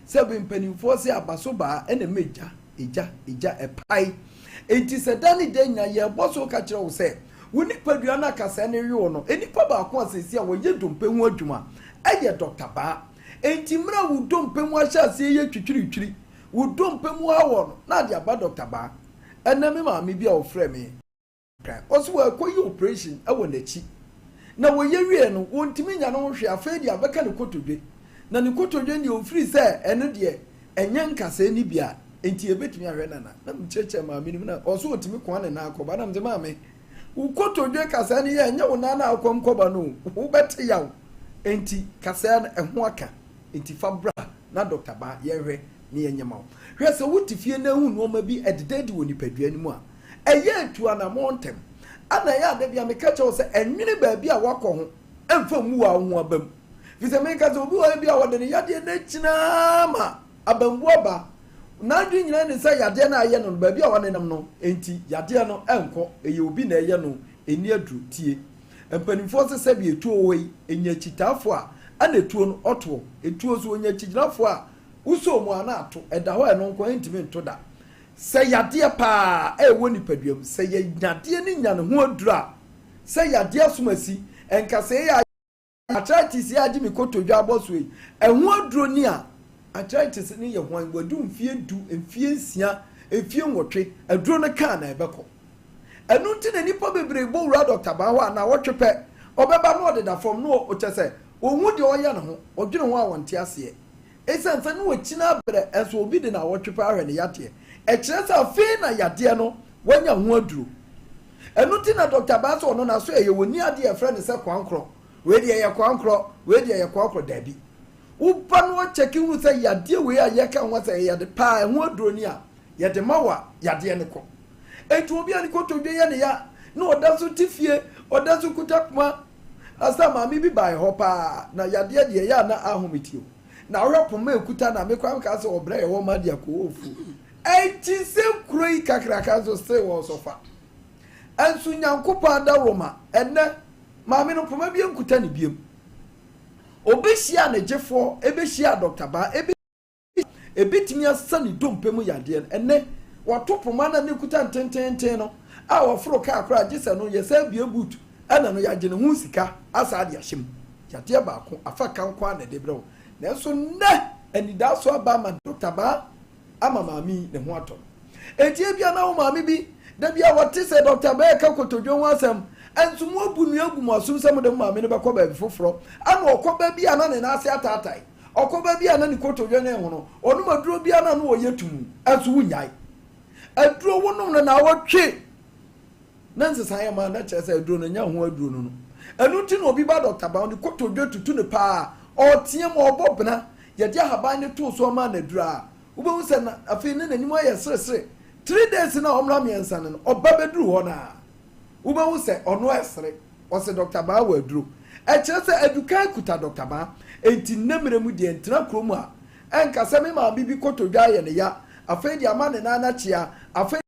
sɛ mpanimfoɔ sɛ abaso baa ɛna ɛma egya egya egya ɛpae enti sɛ da ne da nyinaa yɛbɔ so ka kyerɛ wo sɛ wo nipadua no akasɛɛ ne wewo no nnipa baako a sɛsi a wɔyɛ dompe ho adwuma ɛyɛ Dr. Baa Enti mmerɛ a wo dompe mu ahyɛ aseɛ yɛ twitwiritwiri, wo dompe mu awɔ no, na ade aba Dɔkta Baa. Ɛnnɛ me maame bi a ɔfrɛɛ me kan, ɔse wɔrekɔyɛ operation wɔ n'akyi. Na wɔyɛ wieɛ no, wɔntumi nya ne ho hwee, afei deɛ abɛka ne kotodwe. Na ne kotodwe no deɛ ɔfiri sɛ ɛno deɛ ɛnyɛ nkasɛɛ no bi a, enti yɛbɛtumi ahwɛ no anaa? Na mekyerɛkyerɛ maame no mu na ɔse ɔtumi koa ne nan kɔba. Na mese maame, Wo kotodwe kasɛɛ no yɛ ɛnyɛ wo nan a wokɔm kɔba no o, wobɛte yaw. Enti kasɛɛ no ɛho aka, enti fa bra na dɔkta ba yɛnhwɛ na yɛnyɛ ma wo. Hwɛ sɛ wote fie na ahu nnoɔma bi ɛdeda adi wɔ nipadua no mu a, ɛyɛ a tu anamɔn ntɛm. Ɛna ɛyɛ a da biara meka kyerɛ wo sɛ ɛnwene baabi a woakɔ ho mfa mmu wo ho aba mu. Firi sɛ meka sɛ obi wɔ hɔ bi a wɔde ne yadeɛ no akyina ara ma Abambu aba. N'adwene nyinaa ne sɛ yadeɛ no a ɛyɛ no no, baabi a ɔnenam no nti, yadeɛ no nkɔ. Ɛyɛ obi na ɛyɛ no, ɛnni aduro. Tie! Mpanimfoɔ se sɛdeɛ etuo wɔ hɔ yi, enya akyitaafoɔ a, ɛna etuo no ɔtoɔ. Etuo nso, ɔnya akyigyinafoɔ a, wosɔ mu a na ato. Ɛda hɔ a ɛno nko ara ntumi nto da. Sɛ yadeɛ paa a ɛwɔ nipadua mu, sɛ yɛnya adeɛ no nya ne ho aduro a, sɛ yadeɛ asomasi, nkasɛɛ yi a, Arthritis yi a agye me kotodwe abɔ so yi, ɛho aduro ni a, arthritis no yɛ hwan? Wadu mfeɛ du, mfeɛ nsia, mfeɛ nwɔtwe, aduro no kaa na ɛbɛkɔ. Ɛno nti na nnipa bebree bɔ wura dɔkta baa hɔ a, naawɔtwe pɛ, ɔbɛba na ɔdeda fam na ɔkyɛ sɛ ɔnhu deɛ ɔyɛ ne ho, ɔdwene ho a ɔnte aseɛ. Ɛsiane sɛ na wakyini abrɛ, nso obi de naawɔtwe pɛ ahwɛ ne yadeɛ. Ɛkyerɛ sɛ afei na yadeɛ no wanya ho aduro. Ɛno nti na Dɔkta Baa sɛ ɔno n'aso ɛyɛ ɔnni adeɛ a yɛfrɛ no sɛ koankorɔ. Wei deɛ ɛyɛ koankorɔ, wei deɛ ɛyɛ koankorɔ, daabi. Woba na wɔkyɛke hunu sɛ yadeɛ wei a yɛka ho asɛ ɛyɛ yade paa, ɛho aduro ni a, yɛde ma wo a, yadeɛ no kɔ. Enti obi a ne kotodwe yɛ ne ya na ɔda so te fie, ɔda so kuta poma. Asa maame bi baeɛ hɔ paa, na yadeɛ deɛ ɛyɛ a na ahomete o. Na wohwɛ poma a ɛkuta no a, me koraa mekaa sɛ ɔbrɛ yɛ hɔ ma de akɔ ofuo. Enti sɛ kuro yi kakraka nso see wɔn so fa. Nso Nyankopɔn adaworoma, ɛnnɛ, maame no poma bi nkuta ne biam. Ɔbɛhyiaa ne gyefoɔ, ɛbɛhyiaa Dɔkta Baa, ɛbɛ ɛbɛtumi asa ne dompe mu yadeɛ no. Ɛnnɛ, wato poma no a ne kuta ntententen no a wɔforo kaa koraa gye sɛ no yɛsan bue boot ɛna no yɛagye ne ho sika asaa de ahyɛ mu. Yadeɛ baako, afa ka nko ara na ɛde brɛ wo. Nanso nnɛ, anidaaso aba ama Dɔkta Baa. ama maame yi ne ho atɔ no. Enti ebia na wo maame bi, da bi a wɔte sɛ dɔkta bɛreka kotodwe ho asɛm, nso moabu nnua agu mo asom sɛ mode mo maame no bɛkɔ baabi foforɔ. Ɛna ɔkɔ baabi a na ne nan ase ataatae, ɔkɔ baabi a na ne kotodwe no rehono, ɔnom aduro biara na ano ɔyɛ tumm, nso wonnyae. Aduro wonom no naawɔtwe. Na nsesaeɛ mma na kyerɛ sɛ aduro no nyɛ ho aduro no no. Ɛno nti na obi ba dɔkta ba, ɔde kotodwe tutu no paa, ɔreteam, ɔrebɔ bena, yɛde ahaban no too so ɔmaa no aduro a, wobɛhu sɛ na afei na n'anim ayɛ seresere. Three days no a ɔmmra mmiɛnsa no no, ɔba bɛduru hɔ no a, wobɛhu sɛ ɔno ɛresere. Ɔse Dɔkta Baa wɔ aduro. Ɛkyerɛ sɛ adukan kuta Dɔkta Baa. Enti nnɛ mmerɛ mu deɛ ntena kurom a, ɛnka sɛ me maame bi kotodwe ayɛ no ya, afei deɛ ama ne nan akyea, afei.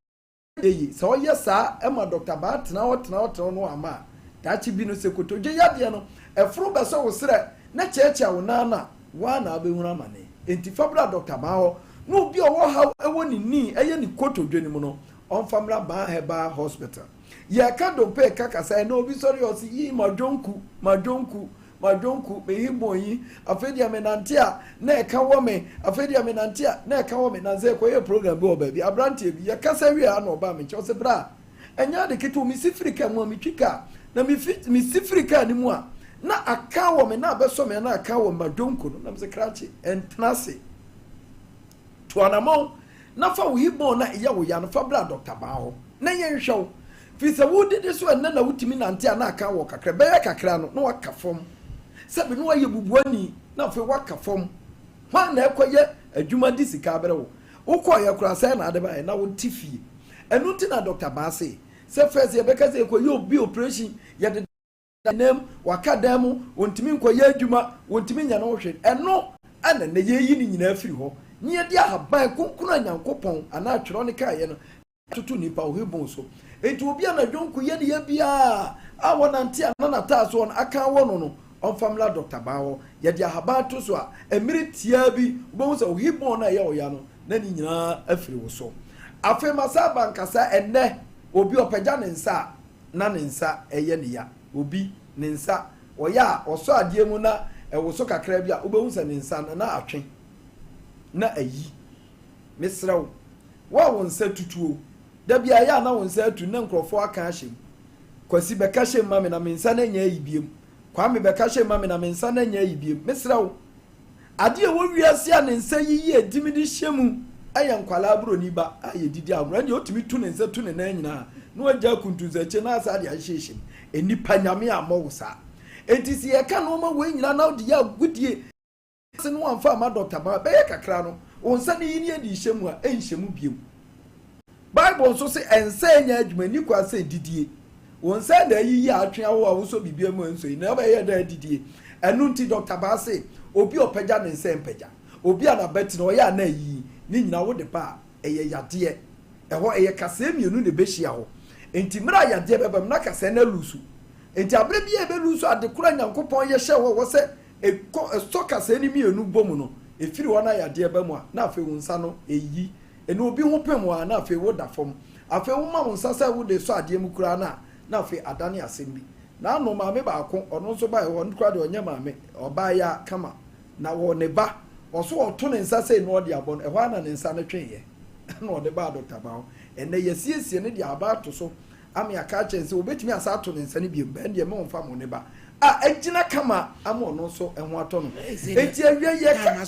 Eye sɛ ɔyɛ saa ma Dɔkta Baa tena hɔ tena hɔ tena hɔ na wamma a, daakye bi no sɛ kotodwe yadeɛ no ɛforo bɛsɔ wo serɛ na kyeakyea wo nan no a, wo ara na wobɛhunu amane. Enti fa bra Dɔkta Baa hɔ na obi a ɔwɔ haw wɔ ne knee ɛyɛ ne kotodwe no mu no ɔmfa mmra Baa Herbal Hospital. Yɛreka dompe reka kasa ɛnɛ obi sɔre a ɔse yii madwonku, madwonku, Madwonku, me hibon yi, afei deɛ menante a, na ɛka wɔ me, afei deɛ menante a, na ɛka wɔ me. Nansa yɛkɔyɛɛ program bi wɔ baabi, aberanteɛ bi, yɛkasa wieeɛ a na ɔbaa me nkyɛn, ɔse, Bra, ɛnyɛ ade ketewa o, mesi firi kaa mu a, metwi kaa, na mefi, mesi firi kaa no mu a, na aka wɔ me, na abɛsɔ me, na aka wɔ me, madwonku no. Na mese, Krakye, ɛntena ase. Tu anamɔn na fa wo hibon no a ɛyɛ wo ya no fa bra dɔkta baa hɔ na yɛnhwɛ wo. Firi sɛ wodidi so ɛnnɛ na wotumi nante a na aka wɔ kakra, ɛbɛyɛ kakra no na waka fam. Sɛbe na woayɛ bubuani na afei woaka fam. Hwan na ɛkɔyɛ adwuma de sika abrɛ wo? Wokɔeɛ koraa sɛn na ade baeɛ na wote fie. Ɛno nti na dɔkta baa se sɛ first yɛbɛka sɛ yɛkɔyɛ obi operation yɛde nam, waka dan mu, ɔntumi nkɔyɛ adwuma, ɔntumi nyɛ ne ho hwee. Ɛno na nnɛ yɛreyi ne nyinaa afiri hɔ na yɛde ahaban kronkron a Nyankopɔn anaa twerɛ no kaeɛ no toto nnipa ohibon so. Enti obi a n'adwonko yɛ ne ya biara a wɔnante a na n'ataasoɔ no aka awɔ no no, ɔmfa mmra dɔkta baa hɔ. Yɛde ahaban to so a, mmere tiaa bi wobɛhu sɛ ohibon no a ɛyɛ wo ya no, na ne nyinaa afiri wo so. Afei masan aba nkasa ɛnnɛ, obi ɔpagya ne nsa a, na ne nsa yɛ ne ya. Obi, ne nsa, ɔyɛ a, ɔsɔ adeɛ mu na ɛwoso kakra bi a, wobɛhu sɛ ne nsa no, na atwe, na ayi. Mesrɛ wo, wo a wo nsa tutuo, da bi a ɛyɛ a na wo nsa atu na nkurɔfoɔ aka ahyɛ mu. Kwasi bɛka hyɛ mu ma me na me nsa no anya ayi biom. Kwame bɛka hyɛ mu ma me na me nsa no anya ayi biom. Mesrɛ wo, Ade a ɛwɔ wiase a ne nsa yiyi a etumi de hyɛ mu yɛ nkwadaa buroni ba a yɛdidi agorɔ. Ɛndeɛ ɔtumi tu ne nsa tu ne nan nyinaa na wagya akuntunsakyi na asa de ahyehyɛ mu. Nnipa Nyame ammɔ wo saa. Enti sɛ yɛka nnoɔma wei nyinaa na wode yɛ agodie ase na wamfa amma dɔkta ma bɛyɛ kakra no, wo nsa no yi ne yɛde rehyɛ mu a, ɛnhyɛ mu bio. Bible nso se ɛnsɛ nyɛ adwuma, nni kwan sɛ didie. Wo nsa na ayiyi a atwe awo a wosɔ biribi mu ɛnsɔ yi na ɛbɛyɛ dɛ adidie. Ɛno nti Dɔkta Baa se obi a ɔpagya ne nsa mpagya, obi a n'abati no ɔyɛ a na ayiyi, ne nyinaa wode ba a, ɛyɛ yadeɛ. Ɛhɔ ɛyɛ kasɛɛ mmienu na ɛbɛhyia hɔ. Enti mmerɛ a yadeɛ bɛba mu na kasɛɛ no alusu. Enti aberɛ biara a ɛbɛluusu ade korɔ a Nyankopɔn yɛ hyɛɛ hɔ wɔ sɛ ɛkɔ ɛsɔ kasɛɛ no mmienu bɔ mu no, ɛfiri hɔ na yadeɛ ba mu a, na afei wo nsa no ɛyi. Ɛna obi ho pem wo a, na afei woda fam. Afei woma wo nsa sɛ wode resɔ adeɛ mu koraa no a, na afei adane asɛm bi. N'ano maame baako, ɔno nso baeɛ hɔ, ɔno koraa deɛ ɔnyɛ maame, ɔbaa kama, na wɔ ne ba, ɔso ɔto ne nsa sei na ɔde abɔ no, ɛhɔ ara na ne nsa no tweeɛ, ɛna ɔde baa Dɔkta Ba hɔ. Ɛnnɛ yɛasiesie no de aba ato so ama yɛaka akyerɛ no sɛ ɔbɛtumi asan ato ne nsa no bio, bɛn deɛ me ɔmfa mo ne ba a agyina kama ama ɔno nso ho atɔ no. Enti awie yɛka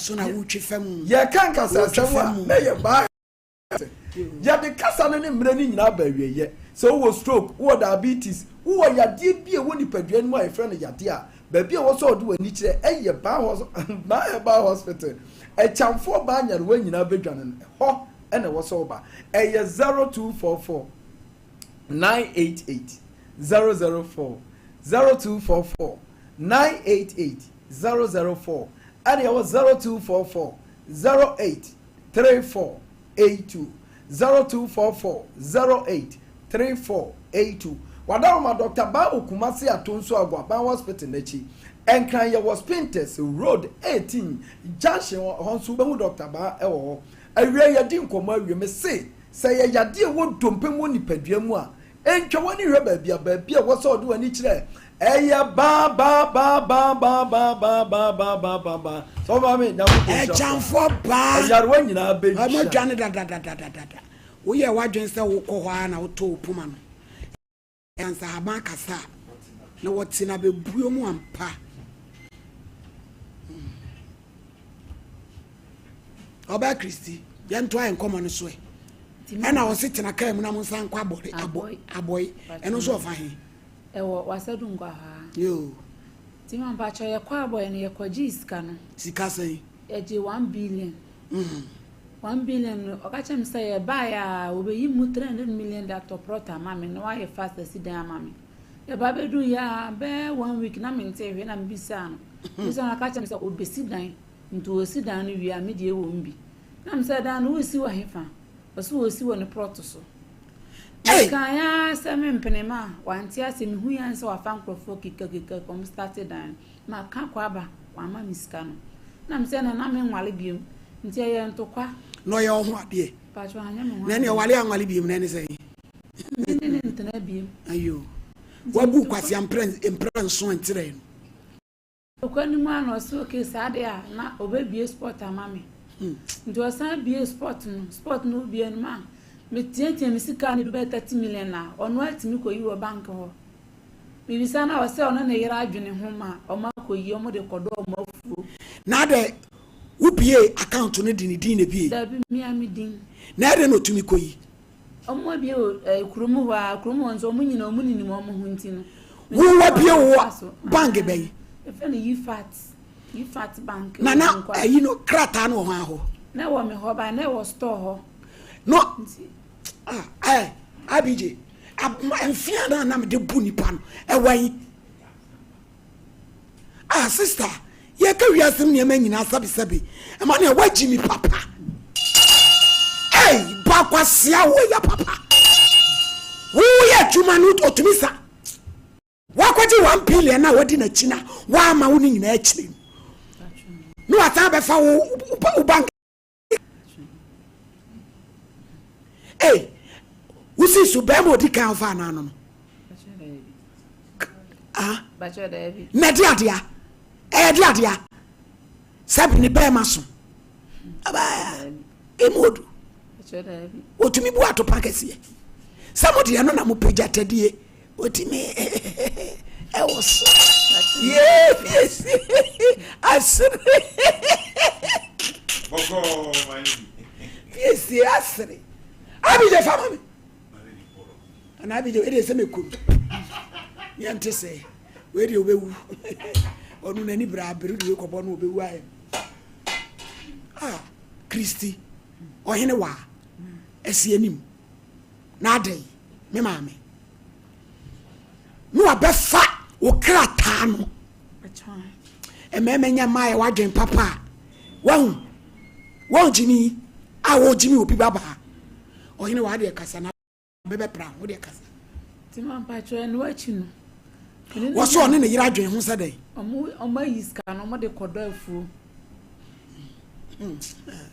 yɛka nkasasɛm a na yɛ baa Yɛde kasa no ne mmerɛ no nyinaa ba awieeɛ. Sɛ wowɔ stroke, wowɔ diabetes, wowɔ yadeɛ bi a ɛwɔ nipadua no mu a yɛfrɛ no yadeɛ a, baabi a ɛwɔ sɛ wɔde w'ani kyerɛ yɛ Ban Herbal Hospital. Akyamfoɔ baa nyarewa nyinaa bɛdwane no, ɛhɔ na ɛwɔ sɛ woba. Ɛyɛ 0244 988 004, 0244 988 004, ɛna ɛwɔ 0244 08 34 82 0244 08 34 82 Wadaroma Dɔkta Baa wɔ Kumasi Atonsu Aguaban Hospital n'akyi. Nkran yɛwɔ Spintex Road 18 junction hɔ, ɛhɔ nso wobɛhu Dɔkta Baa wɔ hɔ. Awia yɛadi nkɔmmɔ awie. Mese sɛ ɛyɛ yadeɛ a ɛwɔ dompe mu wɔ nipadua mu a, Ntwa w'ani nhwɛ baabi a baabi a ɛwɔ sɛ ɔde w'ani kyerɛ ɛyɛ baa baa baa baa baa baa baa baa baa baa baa baa sɛ ɔbaa me nyankopɔn nhyira wo Ɛkyɛnfoɔ baa. Ayarewa nyinaa bɛtwa. Ɔmo adwane dadadadadada. Woyɛɛ w'adwene sɛ wokɔ hɔ ara na wotoo wo poma no. Nsahaban kasa a, na wɔte no abɛbuo mu ampa. Ɔbaa Kristi, yɛntoa yɛn nkɔmmɔ no so ɛ. Ɛna ɔse tena kaa mu na mo nsan nkɔ abɔre abɔ abɔe. Ɛno nso ɔfa he? Ɛwɔ wasadu nkwa hɔ a. Yoo. Nti ma mpakyɛ yɛkɔ abɔe no yɛkɔgyee sika no. Sika sɛn? Yɛgyee 1 billion. 1 billion no ɔka kyerɛ me sɛ yɛbaeɛ a wɔbɛyi mu 300 million de atɔ plot ama me na wayɛ fast asi dan ama me. Yɛba bɛduru yɛ a bɛyɛ one week na mente hwee na mebisaa no. Mebisaa no ɔka kyerɛ me sɛ ɔbɛsi dan nti ɔsi dan no wie a me deɛ wɔ mu bi. Na me sɛ dan no wosi wɔ hefa? Ɔsi wɔsi wɔ ne plot so. Mekaeɛ ara sɛ mempene ma a wante ase mehu yɛn sɛ wafa nkurɔfoɔ kekakeka kɔm start dan no. Maka kɔ aba wamma me sika no. Na me sɛ na na menwale biom nti ɛyɛ ntokwa. Na ɔyɛ wo ho adeɛ? Mpakyɛ wanyɛ me ho Na ɛne adeɛ. ɔwale anwale biom na ɛne sɛn? Me ne no ntena biom. Ayo. Wabu kwasea mprɛ mprɛ nson nkyerɛɛ no. Ntokwa no mu a na ɔse okay saa deɛ a na ɔbɛbie spot ama me. Nti ɔsan bie spot no, spot no obie no ma meteatea me sika no bɛyɛ 30 million a ɔno atumi kɔyi wɔ bank hɔ. Mebisa no a ɔsɛ ɔne ne yere adwene ho ma ɔmo akɔyi ɔmo de kɔdɔ ɔmo afuo. Na adɛ wobie account no de ne din na ebie? Dabi mea me din. Na ɛdɛn na ɔtumi kɔyi? Ɔmo abie wɔ ɛɛ kurom hɔ a kurom hɔ nso ɔmo nyina ɔmo ninim ɔmo ho nti no. Wo wabie wo bank bɛyi? Yɛfrɛ no Yifat Yifat bank. Na na ɛyi no krataa no wɔ hwan hɔ? Na ɛwɔ me hɔ ba na ɛwɔ store hɔ. No ah ɛɛ Abigye mfea no a na mede bu nipa no ɛwɔ yi. Ah sister yɛka wiase mu nneɛma nyinaa sɛbesɛbe ɛma nea wagyi mi papa. Ei bakwasia woyɛ papa. Woyɛ adwuma no otumi sa. Wakɔgye 1 billion a wadi n'akyi na wama wo no nyinaa akyire no na wasan bɛfa wo wo bank. Ei wosi so bɛrima odi kan ɔfa anaa no no ah na ɛde adea ɛyɛ de adea sɛbi ne bɛrima so abaa emu odu otumi bu atopa kɛseɛ sɛ mo deɛ no na mo pagya tadie otumi ɛwɔ so yee fiesi asere fiesie asere abigye fa ma mi ana abigye wei deɛ sɛ mɛkum yɛnte sɛ wei deɛ wobɛwu ɔno n'ani bere abere de wei kɔbɔ no wobɛwu ayɛ ah kristi ɔhene waa ɛsi anim na adɛn me maame na wabɛfa wo krataa no mmarima nya mmaa yɛ wadwen papa a wahu wɔn gyimi a wɔgyimi obi babaa ɔhene waa deɛ kasa na bɛbɛpra wo deɛ kasa. Nti ma mpakyɛ ɛno akyi no. Wɔsɛ ɔne ne yere adwen ho sɛ dɛn? Ɔmo ayi sika no ɔmo de kɔdɔ afuo.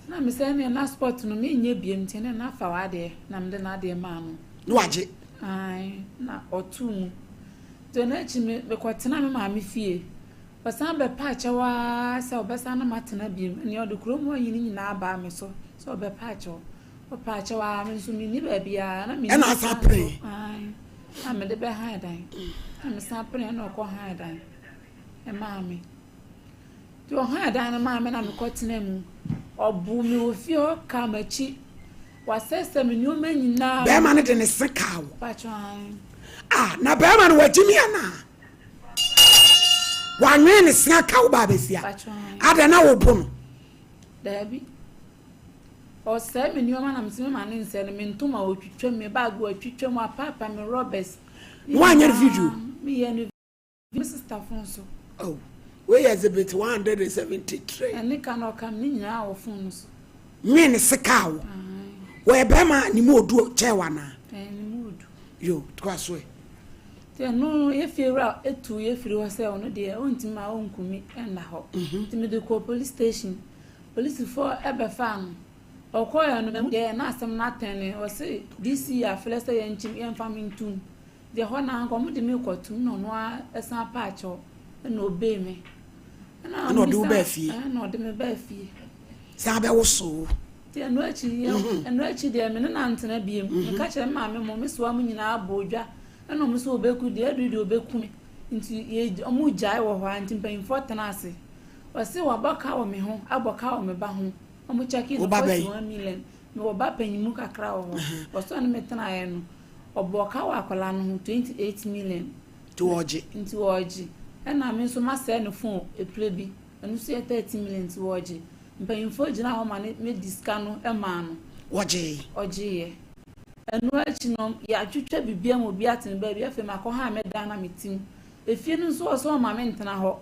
Na me sɛ ɛne na sport no menyɛ biem nti ɛne na fa w'adeɛ na mede n'adeɛ maa no. Na wagye. Ae na ɔtoo mu. Nti ɔno akyi me mekɔtena me maame fie. Ɔsan bɛpa akyɛw ara sɛ ɔbɛsan ne matena biem. Ɛnea ɔde kurom hɔ yi ne nyinaa baa me so sɛ ɔbɛpa akyɛw. Ɔpa akyɛw ara me nso menni baabiara na menni Ɛna asan pere. Ae na mede bɛhan dan. Na mesan pere ɛna ɔkɔ han dan ɛmaa me. Nti ɔhan dan no maa me na mekɔtena mu. Ɔboo me wɔ fie hɔ kaa m'akyi. Wasɛesɛe me nneɛma nyinaa. Bɛrima no de ne se kaa wo. Ah, na bɛrima no wagye mi anaa? Wanwene ne se aka wo baa bɛsia. Adɛn na wobo no? Daabi. Ɔsɛe me nneɛma na mesɛ mema ne nsɛe no. Me ntoma ɔtwitwa mu, me baage ɔtwitwa mu, apaapa me rɔbɛs. Woanyɛ no video? Meyɛ no Me sister phone so. Oh, wei yɛ exhibit 173. Ɛne ka na ɔka me ne nyinaa wɔ phone no so. Nwe ne se kaa wo. Wɔyɛ bɛrima ne mu odu kyɛɛ wo anaa? Ɛɛ ne mu odu. Yo, toa so ɛ. Nti ɛno no yɛ fie wura etu yɛ firi hɔ sɛ ɔno deɛ ɔntumi ma ɔnkumi ɛnna hɔ. Mhm. Nti mede kɔɔ police station. Polisifoɔ ɛbɛfaa no. Ɔkɔɔɛ no mahu deɛ na asɛm no atɛne. Ɔse DC afrɛ sɛ yɛnkyem yɛmfa me ntum. Deɛ hɔ no ara nka wɔde me rekɔtom na ɔno ara san paa kyɛw na obee me. Ɛna ɔde wo baa fie. Ɛna ɔde me baa fie. San bɛwoso wo. Nti ɛno akyi mhm. ɛno akyi deɛ me ne no antena biem. Mhm. Meka kyerɛ me maame mo me soa mo nyinaa bɔ odwa ɛna ɔmo sɛ ɔbɛku deɛ aduru deɛ ɔbɛku me. Nti yɛ ɔmo gyae wɔ hɔ a nti mpanyinfoɔ tena ase. Ɔse wabɔ ka wɔ me ho abɔ ka wɔ me ba ho. Ɔmo kyɛkee no 41 million. Mewɔ ba panyin kakra wɔ hɔ. Ɔsɔ ne me tenaeɛ no. Ɔbɔɔ ka wɔ akwadaa no ho 28 million. Nti wɔregye. Nti wɔregye. Ɛna me nso masɛe ne phone epire bi. Ɛno nso yɛ 13 million nti wɔregye. Mpanyinfoɔ gyina hɔ ma ne medi sika no maa no. Wɔgyee. Ɔgyeeɛ. Ɛno akyi no yɛatwitwa biribiara ma obi ate ne baabi. Afei makɔ han me dan na mete mu. Efie no nso ɔsɛ ɔma me ntena hɔ.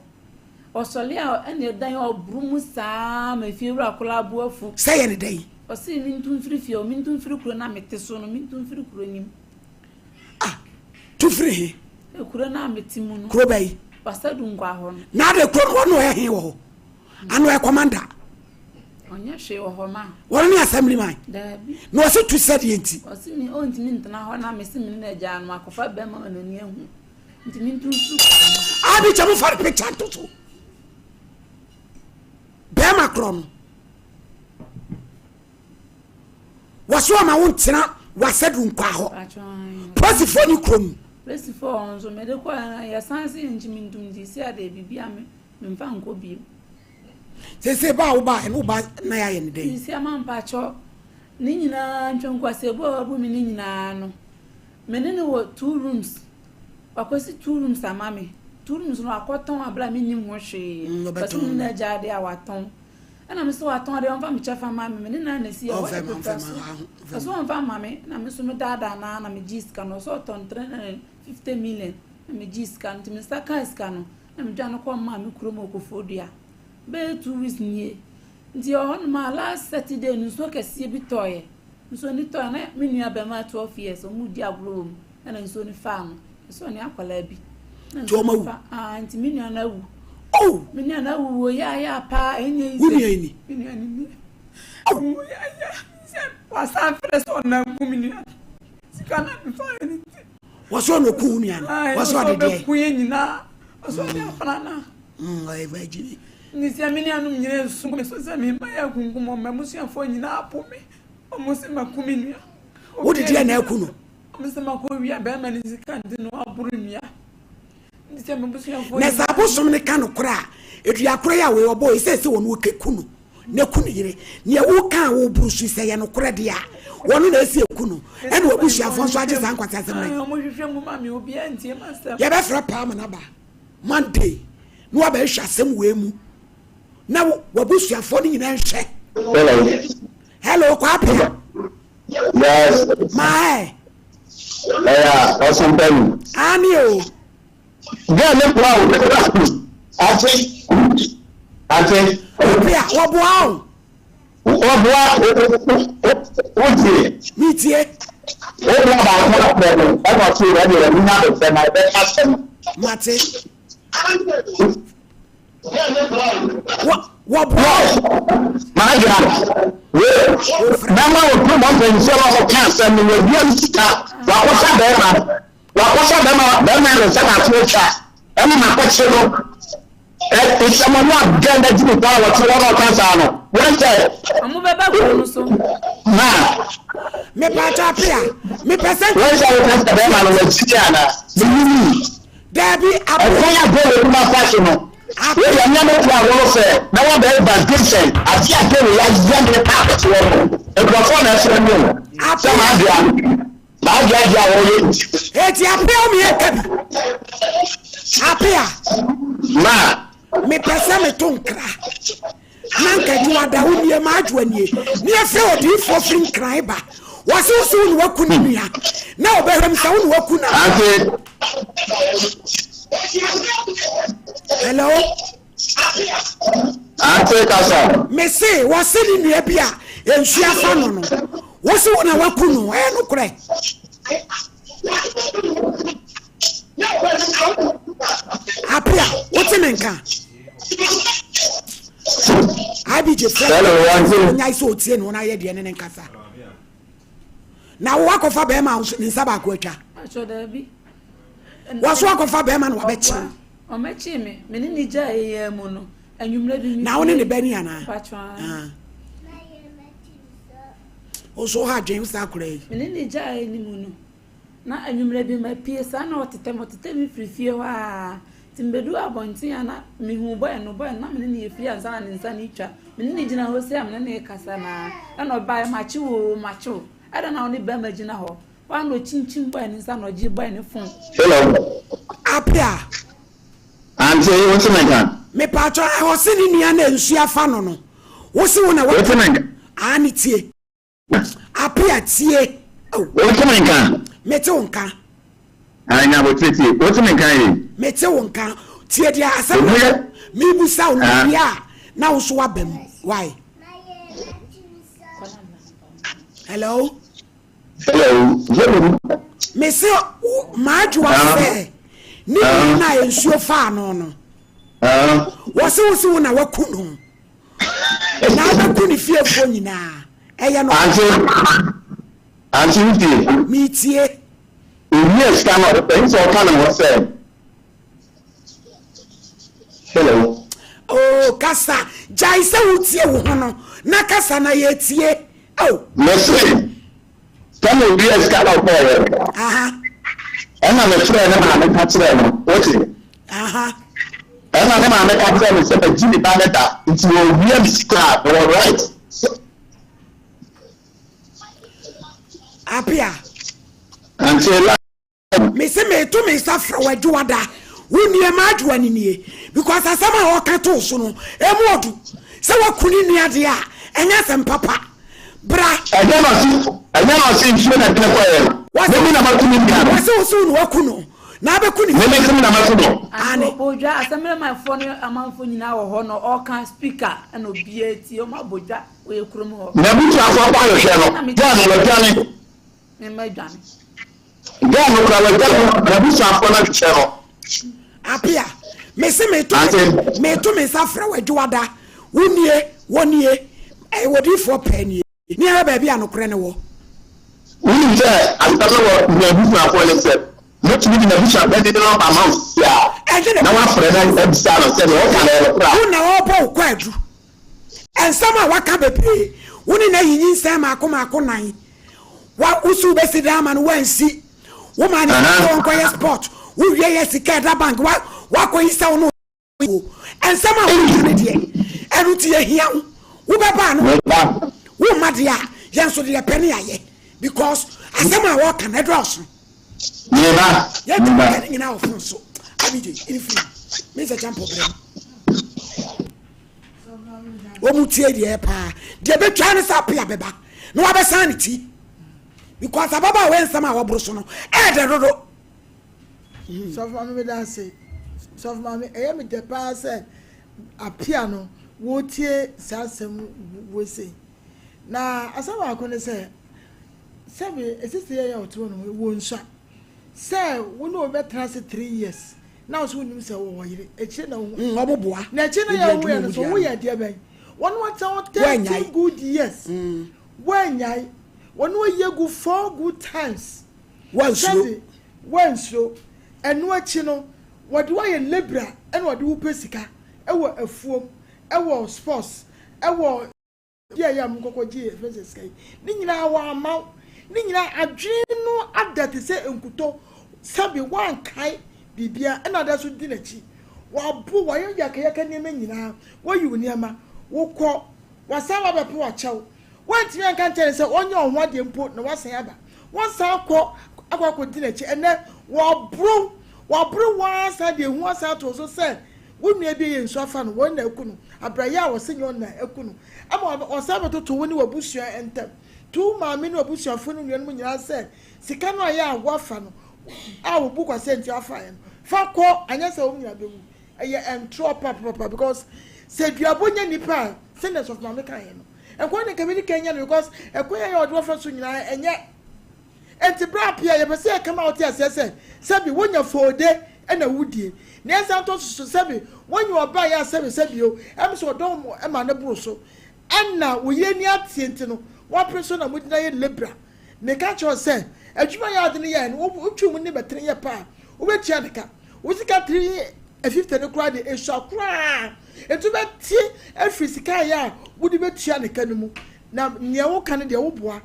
Ɔsɔle a ɛna ɛdan ɔboro mu saa ma efie wura koraa bo afu. Sɛ yɛ ne dɛn? Ɔsee mentu mfiri fie hɔ, mentu mfiri kuro no a mete so no, mentu mfiri kuro no mu. Ah, tu firi he? Kuro no a mete mu no. Kuro bɛyi? Wasadu Nkwa hɔ no. Na ade kuro no ɔno ɔyɛ he wɔ hɔ? Ano ɔyɛ kɔmanda? Ɔnyɛ hwee wɔ hɔ ma. Wɔn ne assemblyman? Daabi. Na ɔse tu sɛdeɛ nti? Ɔse me ɔntumi ntena hɔ na mese me ne no agyaa no akɔfa bɛrima ma n'ani ahu. Nti mentu mfiri kuro no mu. Abi kyɛ mo fa ne picture nto so. Bɛrima korɔ no. Wɔso ɔma wo ntena w'asɛduru nkwaa hɔ. Polisifoɔ ne kurom. Polisifoɔ hɔ nso mede kɔ yɛsan se nkyi mentum nti si adeɛ biribi a memfa nkɔ bio. Sese ba a woba ɛne woba na yɛayɛ ne dɛn? Sisi ama mpakyɛ ne nyinaa ntwenkwasɛbu a wabu me ne nyinaa no me ne no wɔ two rooms wakɔsi two rooms ama me two rooms no wakɔtɔn abere a mennim ho hwee ɔsɛ me ne no agya adeɛ a watɔn Ɛna me so watɔn adeɛ ɔmfa me kyɛfa mma me me ne naa na esi ɛhɔ yɛ pepa so ɔsɛ ɔmfa mma me na me so me daadaa naa na me gye sika no ɔsɛ ɔtɔn 350 million na me gye sika no nti me nsa kaa sika no na me dwa no kɔ maa me kurom Okofoɔ dua bɛyɛ 2 weeks nie nti ɛwɔ hɔ nom a last Saturday no nsuo kɛseɛ bi tɔɔyɛ nsuo no tɔɔyɛ na me nua bɛma 12 years ɔmo di agorɔ wɔ mu ɛna nsuo no faa no ɛsɛ ɔne akwadaa bi nti ɔmo awu ah nti me nua no awu oh me nua no awu wɔ yaayaa paa ɛnyɛ yi wo nua ni me nua ni ni oh wɔ yaayaa sɛ wasan frɛ sɛ ɔna ku me nua sika na me fa yɛ ne ti wɔsɛ ɔna oku wo nua no wɔsɛ ɔde deɛ ɔbɛku yɛ nyinaa ɔsɛ ɔde afra na ɔyɛ fɛ agyiri ne sɛ me nuanom nyinaa nsu me so sɛ me mma yɛ akunkum ɔma abusuafoɔ nyinaa apo me ɔmo sɛ maku me nua wode deɛ na aku no Ɔmo sɛ makɔ wia bɛrima ne sika nti na waboro nnua. Nti sɛ m'abusuafoɔ Na sɛ abosom no ka nokorɛ a, dua korɔ yi a wei ɔbɔɔ yi, sɛ ɛsɛ wɔn wɔkɛku no na ku ne yere. Neɛ woka a woboro so yi, sɛ ɛyɛ nokorɛ deɛ a, wɔn na ɛsɛ ɛku no. Ɛna w'abusuafoɔ nso agye saa nkwaseasɛm no adi. Ɔmo hwehwɛ mu ma me, obiara ntie m'asɛm. Yɛbɛfrɛ paa ma no aba Monday na wabɛhwehwɛ asɛm wei mu na w'abusuafoɔ no nyinaa nhwɛ. Hello. Hello, Kwapea. Yes. Mae. Ɛyà ɔsɔmpɛni. Ani o. Gẹ́ẹ̀ ne kura o. Ate. Ate. Kwapea, wɔboa o. Wɔboa wotie. Mi tie. Wobua baako afrɛ no ɛna ɔte ɛna ɛna ɛnya abɛfɛ na ɛbɛka asɛm. Mate. Wɔboa wo. Maadwa, wei, bɛma wo to mɔ mpanyinfoɔ na wɔka asɛm no, wɔadua no sika, wakɔfa bɛrima, wakɔfa bɛrima, bɛrima ne nsa baako atwa, ɛna makɔkye no. Nsɛm ɔno a gɛn na gyimi paa wɔte hɔ na ɔka saa no, wɔn sɛ. Ɔmo bɛba kuro no so. Ma. Mepatwa apea, mepɛ sɛ. Wɔn sɛ wɔka sɛ bɛrima no wɔakyiri ana, menyini. Daabi, apea. Ɛkwan a bɛrima bi ma fa so no, wei deɛ nneɛma bi a wɔn sɛ na wɔbɛyɛ validation ade a bɛrima yɛ ayɛ ne paaki wɔ no, nkurɔfoɔ na ɛfrɛ mi o, sɛ maa dea. Saa adeɛ a wɔyɛ nti. Eti apea omi yɛ ka bi. Apea. Ma. Mepɛ sɛ meto nkra. Na nka adwuma da wo nie ma adwoa nie. Ne yɛfrɛ odiyifoɔ firi nkran ba. Wɔse wo se wo ne waku ne nua. Na ɔbɛhwɛ m sɛ wo ne waku na. Ante. Hello. Ante kasa. Mese wɔse ne nua bi a nsuo afa no no. Wo se wo na waku no, ɛyɛ nokorɛ? Apia, wote me nka? IBJ frɛ ɔnyae sɛ ɔtie no na ayɛ deɛ ne ne nkasa. Na wo akɔfa bɛrima a ne nsa baako atwa. Wɔso akɔfa bɛrima na wabɛkye. Ɔmɛkye me, me ne ne gya ɛyɛ mu no, anwummerɛ bi. Na wo ne ne bɛ ni anaa? Ah. Wo so ha adwene saa akora yi. Me ne ne gyae ne mu no, na anwummerɛ bi mapue saa na ɔtetɛ me, ɔtetɛ me firi fie hɔ a. Nti mebɛduu abɔnten a na mehu bɔɛ no, bɔɛ no na me ne no yɛfiri ansa na ne nsa no retwa. Me ne no gyina hɔ sei a me ne no rekasa na ɛna ɔbaeɛ makye wo o, makye wo. Ɛdɛn na wo ne bɛrima gyina hɔ? Hɔ a na ɔkyinkyim bɔɛ no nsa na ɔgye bɔɛ no fon. Hello. Apia. Auntie, wo te me nka? Mepatwɔ, ɛhɔ se ne nua na nsuo afa no no. Wo se wo na Wo te me nka? Aane tie. Apia tie. Oh. Wo te me nka? Mete wo nka. Ah, nya abotire tie. Wo te me nka yi? Mete wo nka. Tie deɛ asɛm na mebusa wo no ah. wie a na wo so waba mu. Why? Hello? Hello. Me se maadwoa ah. sɛ ne nua no a nsuo faa no no. Wɔ se wo se wo na waku no. Na abɛku ne fiefoɔ nyinaa. Ɛyɛ no. Ante, ante wotie. Metie. Owie sika no, ɛyi sɛ ɔka ne ho sɛ. Hello. Oh, kasa. Gyae sɛ wotie wo ho no, na kasa na yɛtie. Oh. Mese, sɛ na owie sika na ɔkɔɔyɛ. Aha. Ɛna mefrɛ ne maame ka kyerɛɛ no, wote. Aha. Ɛna ne maame ka kyerɛɛ me sɛ magye me ba no da nti wɔwia me sika a mewɔ right sɛ. Apia. Ante la. Me se meto me nsa frɛ wo Adwoada wo nie m'adwoa no nie because asɛm a ɔka too so no emu ɔdu sɛ waku ne nua deɛ a ɛnyɛ asɛm papa bra. Ɛnyɛ na ɔse ɛnyɛ na ɔse nsuo na ɛde no kɔeɛ no me me na maku me nua no. Wɔse wo se wo na waku no na abɛku ne Me me se me na maku no. Aane. Ɔbɔ dwa asɛmblɛmanfoɔ ne amanfoɔ nyinaa wɔ hɔ na ɔka speaker ɛna obiara tie ɔmo abɔ dwa ɔyɛ kurom hɔ. N'abusuafoɔ kɔ ahwehwɛ no girl no wadwane. Me mma adwane. Girl no koraa wadwane n'abusuafoɔ no ahwehwɛ no. Apia, me se meto meto me nsa frɛ wo Adwoada, wo nie, wɔ nie, ɛyɛ odiyifoɔ pɛɛ nie. Ne yɛhwɛ baabi a nokorɛ no wɔ. Wonim sɛ asɛm no wɔ n'abusuafoɔ no nsam. Mɛtumi de n'abusuapanin no nɔmba ama wo seesei ara, na woafrɛ no abisa no sɛ deɛ ɔka no yɛ nokorɛ a. Wo na ɔrebɔ wo kwaadu. Nsɛm a waka bebree. Wo ne no ayi nyinsɛn mmaako mmaako nan. Wa, wo se wobɛsi dan ama no, woansi. Wo maa no sika sɛ ɔnkɔyɛ sport. Wowie yɛ sika a ɛda bank, wa, woakɔyi sɛ wo ne wo. Nsɛm a woka no deɛ, ɛno nti yɛhia wo. Wobɛba a no, womma deɛ a, yɛn nso deɛ yɛpɛ ne yɛayɛ. Because asɛm a wɔka no, ɛdɔɔso. Meba. Yɛntumi nka ne nyinaa wɔ phone so. Abigye, mfiri. Me nsɛ kyɛ mpɔ brɛ mu. Wɔn tie deɛ paa. Deɛ bɛtwa ne sɛ apea bɛba na wabɛsan ne ti. Because ababaawa nsɛm a wɔboro so no, ɛɛdɛ dodo. Sɔfo maame meda ase. Sɔfo maame ɛyɛ me dɛ paa sɛ apia no wotie saa asɛm wei sei. Na asɛm baako ne sɛ sɛbi esisi yɛ yɛ ɔte hɔ nom wɔ nsua sɛ wo ne obi bɛtena ase 3 years. Na wo nso wonim sɛ wɔwɔ yere. Akyire na wohu. Mm, wɔn boa. Na akyire na Ebi yɛ adwuma woyɛ no wɔn so di ano. woyɛ deɛ bɛn? Wɔn atena hɔ Woanyae. 13 good years. Woanyae. Wɔn ayi agu four good times. Woansuro. Sɛde woansuro. Ɛno akyi no, wɔde wo ayɛ labourer ɛna wɔde wo pɛ sika ɛwɔ afuom, ɛwɔ sports, ɛwɔ. Bi a ɛyɛ a mokɔkɔ gye yɛfrɛ sɛ sika yi ne nyinaa wɔamma wo ne nyinaa adwene no ada te sɛ nkutɔ sɛbe woankae biribiara ɛna ada so di n'akyi wabo wayɛ yakayaka nneɛma nyinaa wayi wo nneɛma wokɔ wasan ba bɛpo wakyɛw woantumi anka nkyɛn sɛ ɔnyɛ ɔho adeɛ mpo na wasan aba wɔnsan kɔ akɔ akɔdi n'akyi ɛnɛ wɔaboro wɔaboro wɔn asan de ehu asan ato so sɛ Wo nua bi yɛ nsu afa no, wɔn na aku no. Abrayɛ a wɔse nyɛ wɔn na aku no. Ama wɔsan bɛtoto wo ne w'abusua ntam. To wo maame ne w'abusuafo ne wo nuanom nyinaa sɛ sika no a ɛyɛ a woafa no, a wo bo kwasea nti woafaeɛ no, fa kɔ, anyɛ saa wɔn nyinaa bɛwu. Ɛyɛ ntorɔ papapapa because sɛ duabɔ nya nnipa a, sɛdeɛ Sɔfo Maame kaeɛ no, nkwa no nka bɛdi kan nya no because ɛkwan a ɛyɛ a wɔde wɔfa so nyinaa ɛnyɛ. Enti berɛ a pii a yɛpɛ sɛ yɛka ma wote aseɛ sɛ, sɛbi wonya foode na wodie, na ɛsan tɔ so so sɛbi wonya ɔbaa yɛ a sɛbi sɛbi o, ɛm sɛ ɔdɔ wo ma no boro so, ɛna wo yere ani ateɛ nti no woapere so na mode no ayɛ lebra. Meka kyerɛ wo sɛ, adwuma yɛ ade no yɛɛ no, wotwe mu ne bɛtene yɛ pɛ a, wobɛtua ne ka. Wo sika 350 no koraa deɛ, ɛsua koraa. Enti wobɛte afiri sika a ɛyɛ a wode bɛtua ne ka no mu. Na nea woka no deɛ, woboa.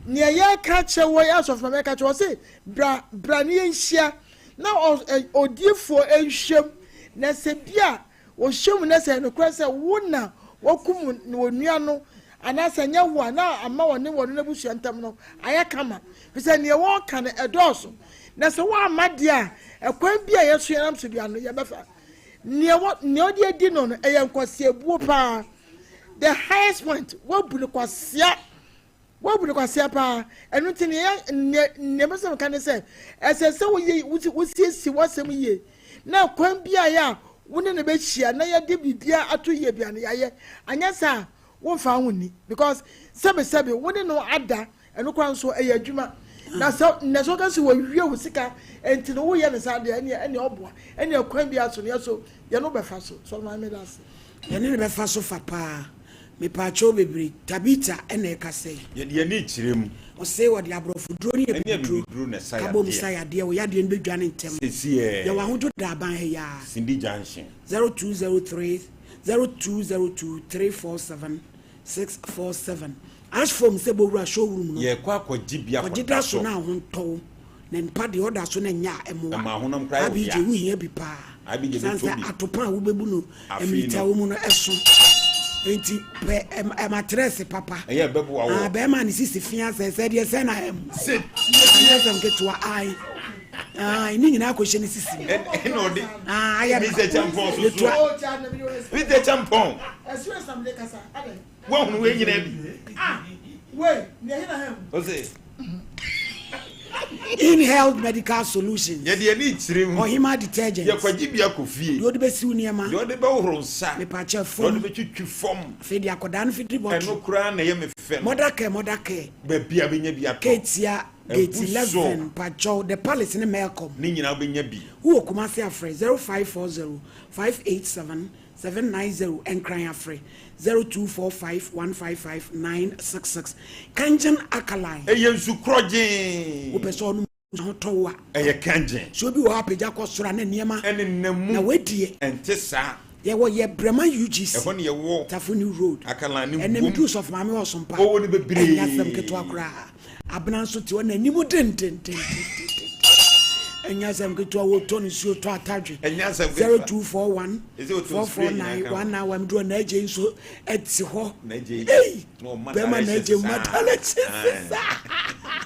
Nea yɛreka akyerɛ wo yi, asɔfo ma mɛka kyerɛ wo, ɔse, bra, bra ne yɛnhyia, na ɔ, ɛ, odiyifoɔ nhwɛ mu, na sɛ bi a ɔhyɛ mu na sɛ ɛyɛ nokorɛ sɛ wo na wakum onua no, anaasɛ ɛnyɛ wo a, na ama ɔne wɔn n'abusua ntam no ayɛ kama, ɛfiri sɛ nea wɔreka no ɛdɔɔso. Na sɛ woamma deɛ a, ɛkwan bi a yɛso yɛnam so biara no, yɛbɛfa. Nea wɔ, nea ɔde adi no no, ɛyɛ nkwaseabuo paa. The highest point, woabu no kwasea. Woabu no kwasea paa. Ɛno nti, nea nea nea mepɛ sɛ meka ne sɛ, ɛsɛ sɛ woyɛ wosiesie w'asɛm yie na kwan biara a wo ne no bɛhyia na yɛde biribiara ato yie biara no yɛayɛ. Anyɛ saa a, womfa wo ho nni because sɛbesɛbe wo ne no ada, ɛno koraa nso ɛyɛ adwuma. Na sɛ na sɛ woka sɛ wɔawie wo sika nti no woyɛ no saa deɛ, ɛneɛ ɛneɛ ɔboa. Ɛneɛ kwan biara so no yɛ so yɛne wo bɛfa so. Sɔfo Maame meda ase. Yɛne no bɛfa so fa paa. Mepaakyɛw bebree. Tabitha na ɛkasa yi. Yɛde yɛn ani kyerɛ mu. Ɔse wɔde aborɔfo duro ne Ɛne abibiduro abibiduro na ɛsa ka bom yadeɛ. sa yadeɛ. Wo yadeɛ no bɛdwane ntɛm. Sesiɛ. Yɛwɔ Ahodwo Daaban ha yi ara. Cindy Junction. 0203 0202 347 647. Ash foam sɛ bɔwura showroom no. Yɛrekɔ akɔgye bi Kɔgye akɔda da so so. na ho ntɔ wo. Na mpa deɛ ɔda so na ɛnyɛ a ɛmoa. Ɛma honam koraa yɛ Abigye ya. wo hia bi paa. Abigye Sane bɛtɔ sɛ bi. atopa a wobɛbu no Afei mmirita no. wɔ mu no ɛso. Enti pɛ matrɛse papa. Ɛyɛ ɛbɛboa wo. Ah, bɛrima a ne sisi fia sɛ sɛ deɛ sɛ na ɛm. Sɛ Anyɛ asɛm ketewa ae. Ae, ne nyinaa kɔhyɛ ne sisi mu. Ɛna ɔde. Ah, ayɛ no. Mr. Champon so Yɛtua. so. Mr. Champon. Experience na mede kasa, adɛn? Woahunu wei nyinaa bi? Ah, wei, nea ɛhe na ha mu? Ose. Inhealth Medical Solutions. Yɛde ani kyerɛ mu. Ɔhema detergent. Yɛkɔgye bi akɔ fie. Deɛ ɔde bɛsiw nneɛma. Deɛ ɔde bɛhohoro nsa. Mepakyɛ Deɛ fam. ɔde bɛtwitwi fam. Afei deɛ akɔdaa no fidiri bɔtɔ. Ɛno koraa na ɛyɛ me fɛ no. Mother care, mother care. Baabi a bɛnya bi atɔ. Ketia gate Abu so. 11 pakyɛw the palace ne Melcom. Ne nyinaa wobɛnya bi. Wowɔ Kumasi afrɛ 0540 587 790 Nkran afrɛ 0245 155 966 Kangen Alkaline. Ɛyɛ nsu korɔgyee. Wopɛ sɛ ɔnom nsu ho tɔ wo a. Ɛyɛ kangen. Sɛ obi wɔ hɔ apagya kɔ soro a na nneɛma. Ɛnenam mu. Na wadiɛ. Ɛnte saa. Yɛwɔ yɛ Brɛma UGC. Ɛhɔ ne yɛwɔ. Tafo New Road. Alkaline no Ɛnɛ wom. meduru Sɔfo Maame hɔ Sompa. Ɔwɔ no bebree. Ɛnyɛ asɛm ketewa koraa. Abena nso te hɔ n'anim dendendenden. Ɛnyɛ asɛm ketewa wɔtɔ nsuo tɔ atadwe. Ɛnyɛ asɛm ketewa. 0241 Ɛsɛ ɔtɔ spray nyinaa 449 ka ho. 191 meduru hɔ n'agye nso te hɔ. N'agye. Ei! Na ɔma Bɛrima n'agye directions ma saa. directions saa.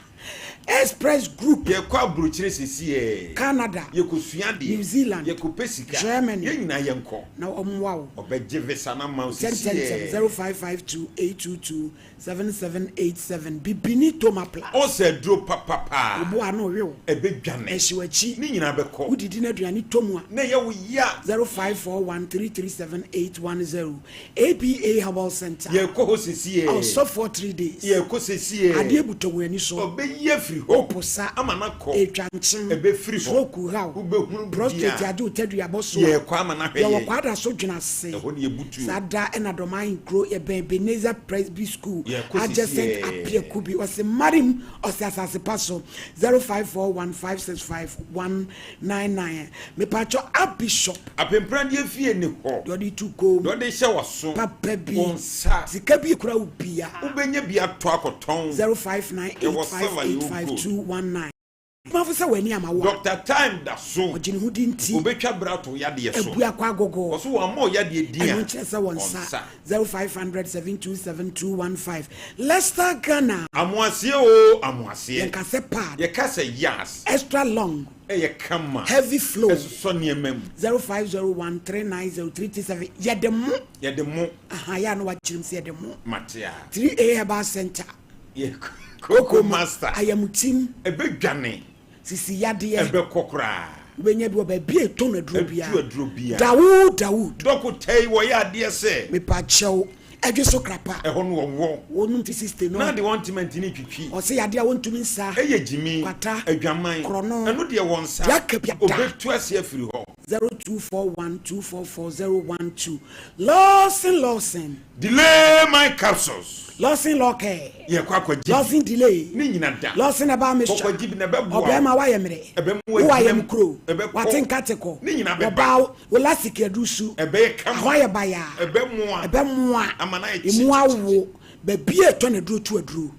Express Group. Yɛkɔ aburokyire sesiɛ. Canada. Yɛkɔsua adeɛ. New Zealand. Yɛkɔpɛ sika. Germany. Yɛn nyinaa yɛnkɔ. Na wɔmmoa wo. Ɔbɛgye visa no ama wo Ntɛmntɛmntɛm sesiɛ. 0552 822 7787 Bibini Toma Plus. Ɔsɛ aduro papa paa. Wo bo ano we wo. Ɛbɛdwane. Ɛhye w'akyi. Ne nyinaa bɛkɔ. Wodidi na aduane tɔ mu a. Na ɛyɛ wo ya. 0541 337 810 APA Herbal Centre. Yɛkɔ hɔ sesiɛ. Ɔsɔfoɔ 3 days. Yɛkɔ sesiɛ. Adeɛ butɔ wɔn ani so. Ɔbɛyi afiri. afiri hɔ. Woposa. Ama no akɔ. Etwa nkyen. Ɛbɛfiri hɔ. Stroke haw. Wobɛhunu Prostate bia. agye wo tadua bɔ so a. Yɛrekɔ ama no ahwɛ Yɛwɔ yɛn. Kwada so Dwenase. Ɛhɔ na yɛbutuo. Saa da na Dɔm Ahenkuro yɛbɛn Ebenezer Presby School Yɛrekɔ adjacent sisiɛ. Apia Kubi. Ɔse Marim ɔse asase pa so 0541 565 199. Mepakyɛw a Bishop. Apempradeɛ fie ne hɔ. Deɛ ɔde tu kom. Deɛ ɔde hyɛ w'aso. Papa bi. Wo nsa. Sika bi kura wo bia. Wobɛnya bi atɔ akɔtɔn. 0598 Yɛwɔ silver, yɛwɔ 585 gold. 219. Kumafo sɛ w'ani ama wo a. Doctor Time da so. Ɔgye ne ho di nti. Obetwa bra ato wo yadeɛ so. Abu akɔ agogo. Ɔso wammɔ wo yadeɛ din a. Ɛno nkyerɛ sɛ wɔnsa. 0500 727 215. Leicester Ghana. Amoaseɛ oo amoaseɛ. Yɛnka sɛ pad. Yɛka sɛ yas. Extra long. Ɛyɛ kama. Heavy flow. Ɛsosɔ nneɛma mu. 0501 390 337. Yɛde mo. Yɛde mo. Aha yɛ a na wakyerɛ mu sɛ yɛde mo. Mate a. 3A Herbal Center. Yɛ Koko Master. Ayamutim. Ɛbɛdwane. Sisi yadeɛ. Ɛbɛkɔ koraa. Wobɛnya bi wɔ baabi a ɛtɔn aduro biara. Ɛtu aduro biara. Dawood Dawood. Dɔkota yi wɔyɛ adeɛ sɛ. Mepakyɛw ɛdwe so krapa. Ɛhɔ no wɔwɔ. Wɔnom ti 60 no. Na de wɔn ntoma ntini twitwi. Ɔsɛ yadeɛ a wɔntumi nsa. Ɛyɛ gyimi. Kwata. Adwaman. Korɔno. Ɛno deɛ wɔn nsa. Deɛ aka bi da. Ɔbɛtu ase afiri hɔ. 0241 244 012 Lawson Lawson. Delay my capsules. Lawson law care. Yɛ kɔ akɔ gye bi. Lawson delay. Ne nyina da. Lawson ɛbaa mixture. Kɔ kɔ gye bi na ɛbɛ boa wo. Ɔbɛɛma wayɛ mmerɛ. Ɛbɛ mu Wo agyina ayɛ mu. mu kuro. Ɛbɛ kɔ. Wate nkate kɔ. Ne nyina bɛ ba. Ɔbaa wo lasiki aduru su. Ɛbɛ yɛ kama. Ɛhɔ ayɛ bayaa. Ɛbɛ moa. Ɛbɛ moa. Ama no ayɛ kye Emu kye kye. awo. Baabi a ɛtɔ na aduro tu aduro.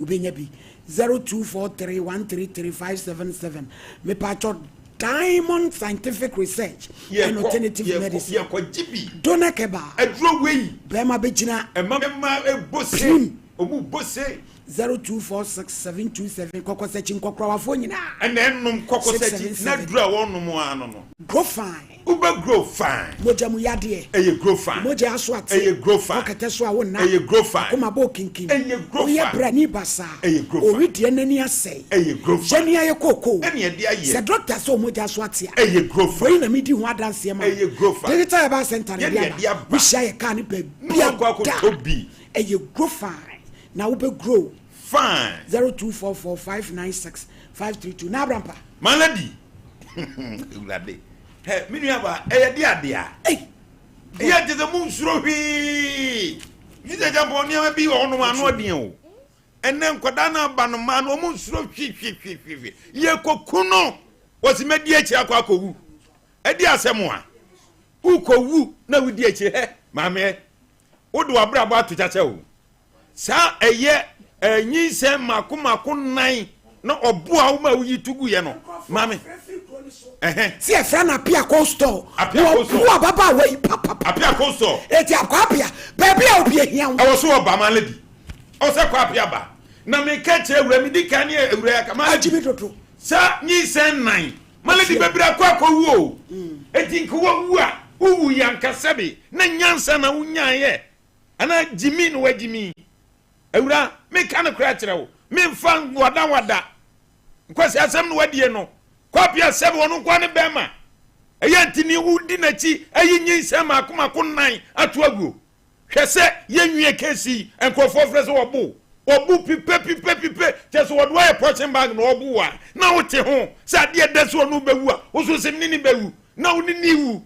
Wobɛnya bi. 0243 133 577. Mepatwɔ Diamond Scientific Research Yɛkɔ, and Alternative yɛkɔ, Medicine. yɛkɔ gye bi. Dona Keba. Aduro wei. Bɛrima bɛgyina. Ɛma mma ɛbɔ se. Pirim. Ɔmu bɔ se. 0246 727 kɔkɔsakyi nkɔkorawafoɔ nyinaa. Ɛna ɛnom kɔkɔsakyi na 677. aduro a wɔnom ara no no. Grow fine. Wobɛ grow fine. Mogya mu yadeɛ. Ɛyɛ grow fine. Mogya aso ate. Ɛyɛ grow fine. Ɔkɛtɛ so a wo nna. Ɛyɛ grow fine. Akoma bɔ kinkim. Ɛyɛ grow fine. Woyɛ brɛ ni basaa. Ɛyɛ grow fine. Owi deɛ n'ani asɛe. Ɛyɛ grow fine. Yɛni ayɛ kookoo. Ɛna yɛde ayɛ. Sɛ dɔkta sɛ omogya aso ate a. Ɛyɛ grow fine. Wei na mi di ho adanseɛ ma. Ɛyɛ grow fine. Digital Herbal Center na Yɛde ɛde yɛde aba. aba. Wohyia yɛ kaa ne baabi Na wakɔ ada. akɔtɔ bi. Ɛyɛ grow fine. Na wobɛ grow. Fine. 0244 596 532. Na abrampa. Malady. Awurade. Hɛ, me nua ba, ɛyɛ de ade a. Ɛyɛ te sɛ monsuro hwee. Mr. Jampɔn, nneɛma bi wɔ hɔnom ano ɔden o. Ɛnɛ nkwadaa no aba no mmaa no, wɔn nsuro hwehwehwehwɛ. Yɛkɔku no, wɔsi mɛdi akyire akɔ akɔwu. Ɛdi asɛm a, wokɔwu na wodi akyire hɛ, maame, wode w'abrabɔ ato kyakya o. Saa ɛyɛ nyinsɛn mako mako nan na ɔboa wo ma woyi to guiɛ no maame. Sɛ yɛfrɛ no Apia Cold Store. Apia Cold Store. Wɔboa ababaawa yi papapa. Apia Cold Store. Eti akɔ Apia baabi a obi ahia wo. Ɛwɔ so wɔ ba maa lady. Ɔwɔ sɛ kɔ Apia ba. Na meka kyerɛ awura medi kan ne awura yɛ aka maa lady. Agye mi dodo. Saa nyinsɛn nan maa lady bebree akɔ akɔwu o. Eti nka wawu a wowu yɛ ankasa bi na nyansa na wonyaeɛ. Anaa gyimi na wagyimi. Awura, meka nokorɛ akyerɛ wo, memfa nwadawada nkwaseasɛm na wadie no. Kwapea sɛbe ɔno nkoa ne bɛrima. Ɛyɛ nti ne wodi n'akyi ayi nyinsɛn mako mako nnan ato aguo. Hwɛ sɛ yɛnwie kesi yi, nkurɔfoɔ frɛ sɛ wɔbo wɔbo pipe pipe pipe kyɛ sɛ wɔde woayɛ pɔkyen bag na wɔbo wo a na wote ho sɛ adeɛ da so ɔno bɛwu a wo so sɛ ne ne bɛwu na wo ne ne wu.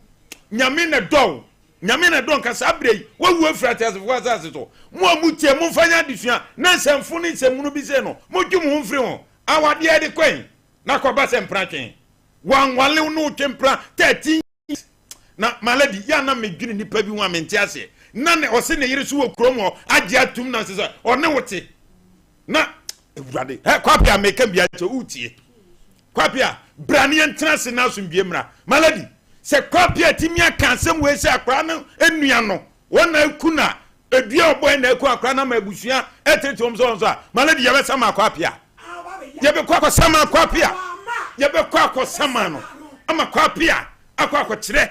Nyame na dɔ wo. Nyame na dɔ nka saa berɛ yi wawu afiri ateasefoɔ asase so. Mo a motie, momfa nyɛ adesua, na nsɛmfo ne nsɛmhunu bi sei no, montwe mo ho mfiri ho. Awadeɛ de kɔn na kɔba sɛ mpena twe. Wanwale wo ne wo twe mpena 13 years. Na my lady, yɛ a na medwene nipa bi ho a mente aseɛ. Na ne ɔse ne yere so wɔ kurom hɔ agye atum na sɛ sɛ ɔne wo te. Na awurade, hɛ kwape a meka bia kyɛ wotie. Kwapea, bra ne yɛntena ase na asomdwie mmra. My lady, sɛ Kwapea tumi aka asɛm wei sɛ akwaraa no nua no, wɔn na aku na edua a ɔbɔe na aku akwaraa no ama abusua ɛtete wɔn sɛ wɔn so a, my lady, yɛbɛsama Kwapea. Yɛbɛkɔ akɔsama Kwapea. Yɛbɛkɔ akɔsama no ama Kwapea akɔ akɔkyerɛ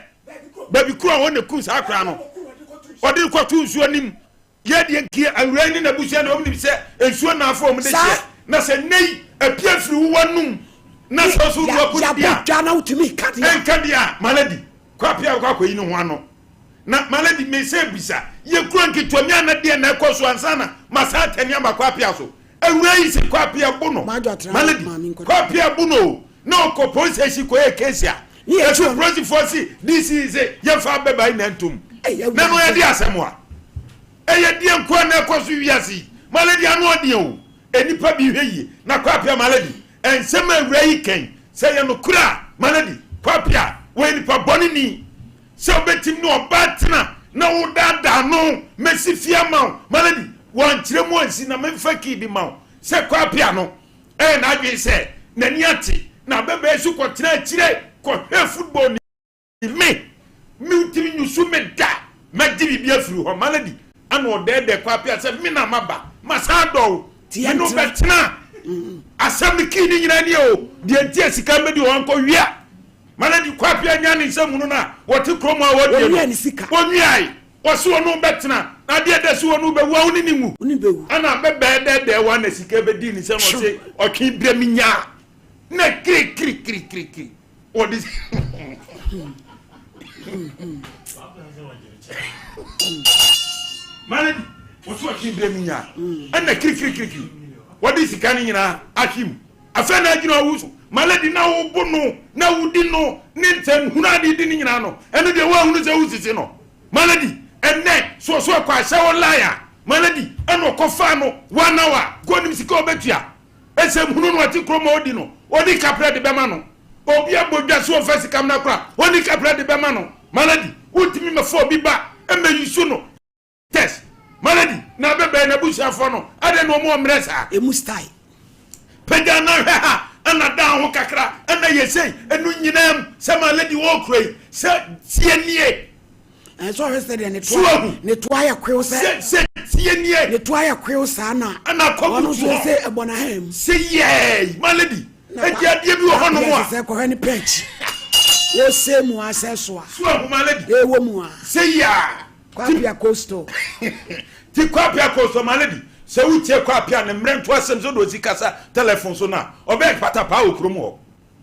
baabi koro a wɔn na ku saa akwaraa no. Ɔde kɔto nsuo anim. Yɛ deɛ nti awuraa yi ne n'abusua deɛ wɔn nim sɛ nsuo na afɔ wɔn de hyeɛ na sɛ nnɛ yi apue firi wo w'anum na sɛ ɔso du akɔ di a dwa na wotumi ka deɛ ɛnka deɛ a maladi kɔ apia kɔ akɔyi ne ho ano na maladi me sɛ bisa yɛ kuro nketewa mi ana deɛ na ɛkɔ so ansa na masan atani aba kɔ apia so. Awura yi se Kwape abo no. Malady, Kwape abo no o. Na ɔkɔ police station kɔyɛ case a. Ɛso polisifoɔ se DC se yɛmfa abɛba yi na ntom. Na no yɛde asɛm a. Ɛyɛ deɛ nkoa na ɛkɔ so wiase yi. Malady ano ɔdeɛ o. Nnipa bi hwɛ yie. Na Kwape a Malady, nsɛm a awura yi ka yi, sɛ ɛyɛ nokorɛ a, Malady, Kwape a, wɔyɛ nipa bɔne ni. Sɛ wobɛtim ne ɔbaa tena na wodaadaa no mɛsi fie ama wo malady wankyerɛ mu ansi na memfa key bi ma wo sɛ kɔ apia no ɛyɛ n'adwene sɛ n'ani ate na abɛbɛɛ so kɔtena akyire kɔhwɛ football ni me mentimi nyusu me da mɛgye biribi afiri hɔ malady ana ɔdɛɛdɛɛ kɔ apia sɛ me na maba masan adɔ wo me no bɛtena asɛm no key ne nyina nie o deɛ nti a sika mbɛdi hɔ ankɔ wia Malady Kwape anya ne nsam hunu no a wɔte kurom a wɔdie no. Wɔnwia ne sika. Wɔnwiae. Wɔse wɔne wo bɛtena, na adeɛ da si wɔne wo bɛwu a wo ne no nwu. Wo ne bɛwu. Ɛna bɛbɛɛ dɛɛdɛɛ wa na sika bɛdii ne nsam na ɔse ɔtwe brɛ me nyaa. Na kirikirikirikiri wɔde. Malady wɔse ɔtwe brɛ me nyaa. Ɛna kirikirikirikiri wɔde sika no nyinaa ahwe mu. Afei na agyina ɔwo so. Malady na wobo no na wodi no ne nsɛm hunu a de di no nyinaa no, ɛno deɛ woahunu sɛ wosisi no. Malady, ɛnnɛ so ɔso ɛkɔ ahyɛ wo line a, Malady, ɛna ɔkɔfaa no one hour, kɔ nim sika ɔbɛtua. Nsɛm hunu no ɔte kurom a ɔdi no, ɔdi kaprɛ de bɛma no. Obi abɔ dwa so ɔmfa sika mmra koraa, ɔni kaprɛ de bɛma no. Malady, wontumi mmɛfa obi ba mmɛyusu no. Tess, Malady na abɛbɛn n'abusuafoɔ no, adɛn na wɔn mmerɛ saa? Emu style. Pagya na hwɛ ha, ɛna dan ho kakra, ɛna yɛ sei, ɛno nyinaa mu, sɛ Malady wɔ kuro yi, sɛ tie nie. Ɛsɛ ɔhwɛ sɛ deɛ ne to ne to ayɛ kwew sɛ. Sɛ tie nie. Ne to ayɛ kwew saa na. Ɛna akɔ butu hɔ. Ɔno nso sɛ ɛbɔ n'ahan mu. Sɛ yɛɛ Malady, eti adeɛ bi wɔ hɔ nom a. Sɛ kɔhwɛ ne pɛɛkyi. Wɔsɛ mu asɛ soa. So ahu Malady. Ɛwɔ mu a. Sɛ yaa. Kwapia Coastal. Ti Kwapia Coastal ma lady sɛ wotie Kwapia ne mmerɛ nto asɛm sɛ ɔde kasa telephone so no a ɔbɛyɛ patapaa wɔ kurom hɔ.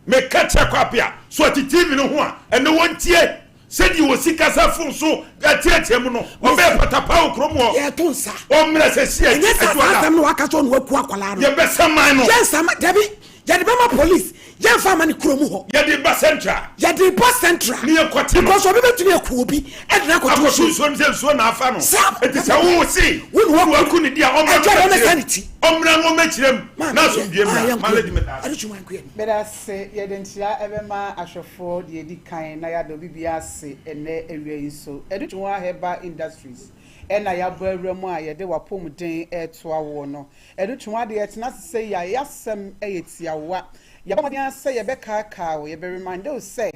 Meka kyerɛ Kwapia so ɔte TV no ho a ɛnɛ wɔntie sɛdeɛ ɔsi kasa phone so ateatea mu no ɔbɛyɛ patapaa wɔ kurom hɔ. Yɛto nsa. Ɔmmerɛ sɛ si Ɛnyɛ sɛ saa asɛm no waka sɛ ɔne waku akwadaa no. Yɛbɛsɛ man no. Yɛnsa ma dabi Yɛde bɛma police, yɛnfa ama ne kurom hɔ. Yɛde ba central. Yɛde ba central. Ne yɛ kɔte no. Because obi bɛtumi aku obi ɛde no akɔto nsuo. Akɔto nsuo no sɛ nsuo na afa no. Saa. Eti sɛ wo se. Wo na waku ne di a ɔmmra no mɛkyerɛ mu. Ɔmmra no mɛkyerɛ mu. Na asomdue mmra. Ma lady meda ase. Meda ase. Yɛde nkyea ɛbɛma ahwɛfoɔ deɛ ɛdi kan na yɛada obi biara ase ɛnnɛ awia yi nso. Adutoa Herbal Industries ɛna yɛabɔ awura mu a yɛde w'apɔmuden retoa woɔ no. Ɛno twe w'ade, yɛtena ase sɛ yi a, y'asɛm yɛ tiawa. Yɛbɔ mmɔden ara sɛ yɛbɛkaakae wo, yɛbɛ reminde wo sɛ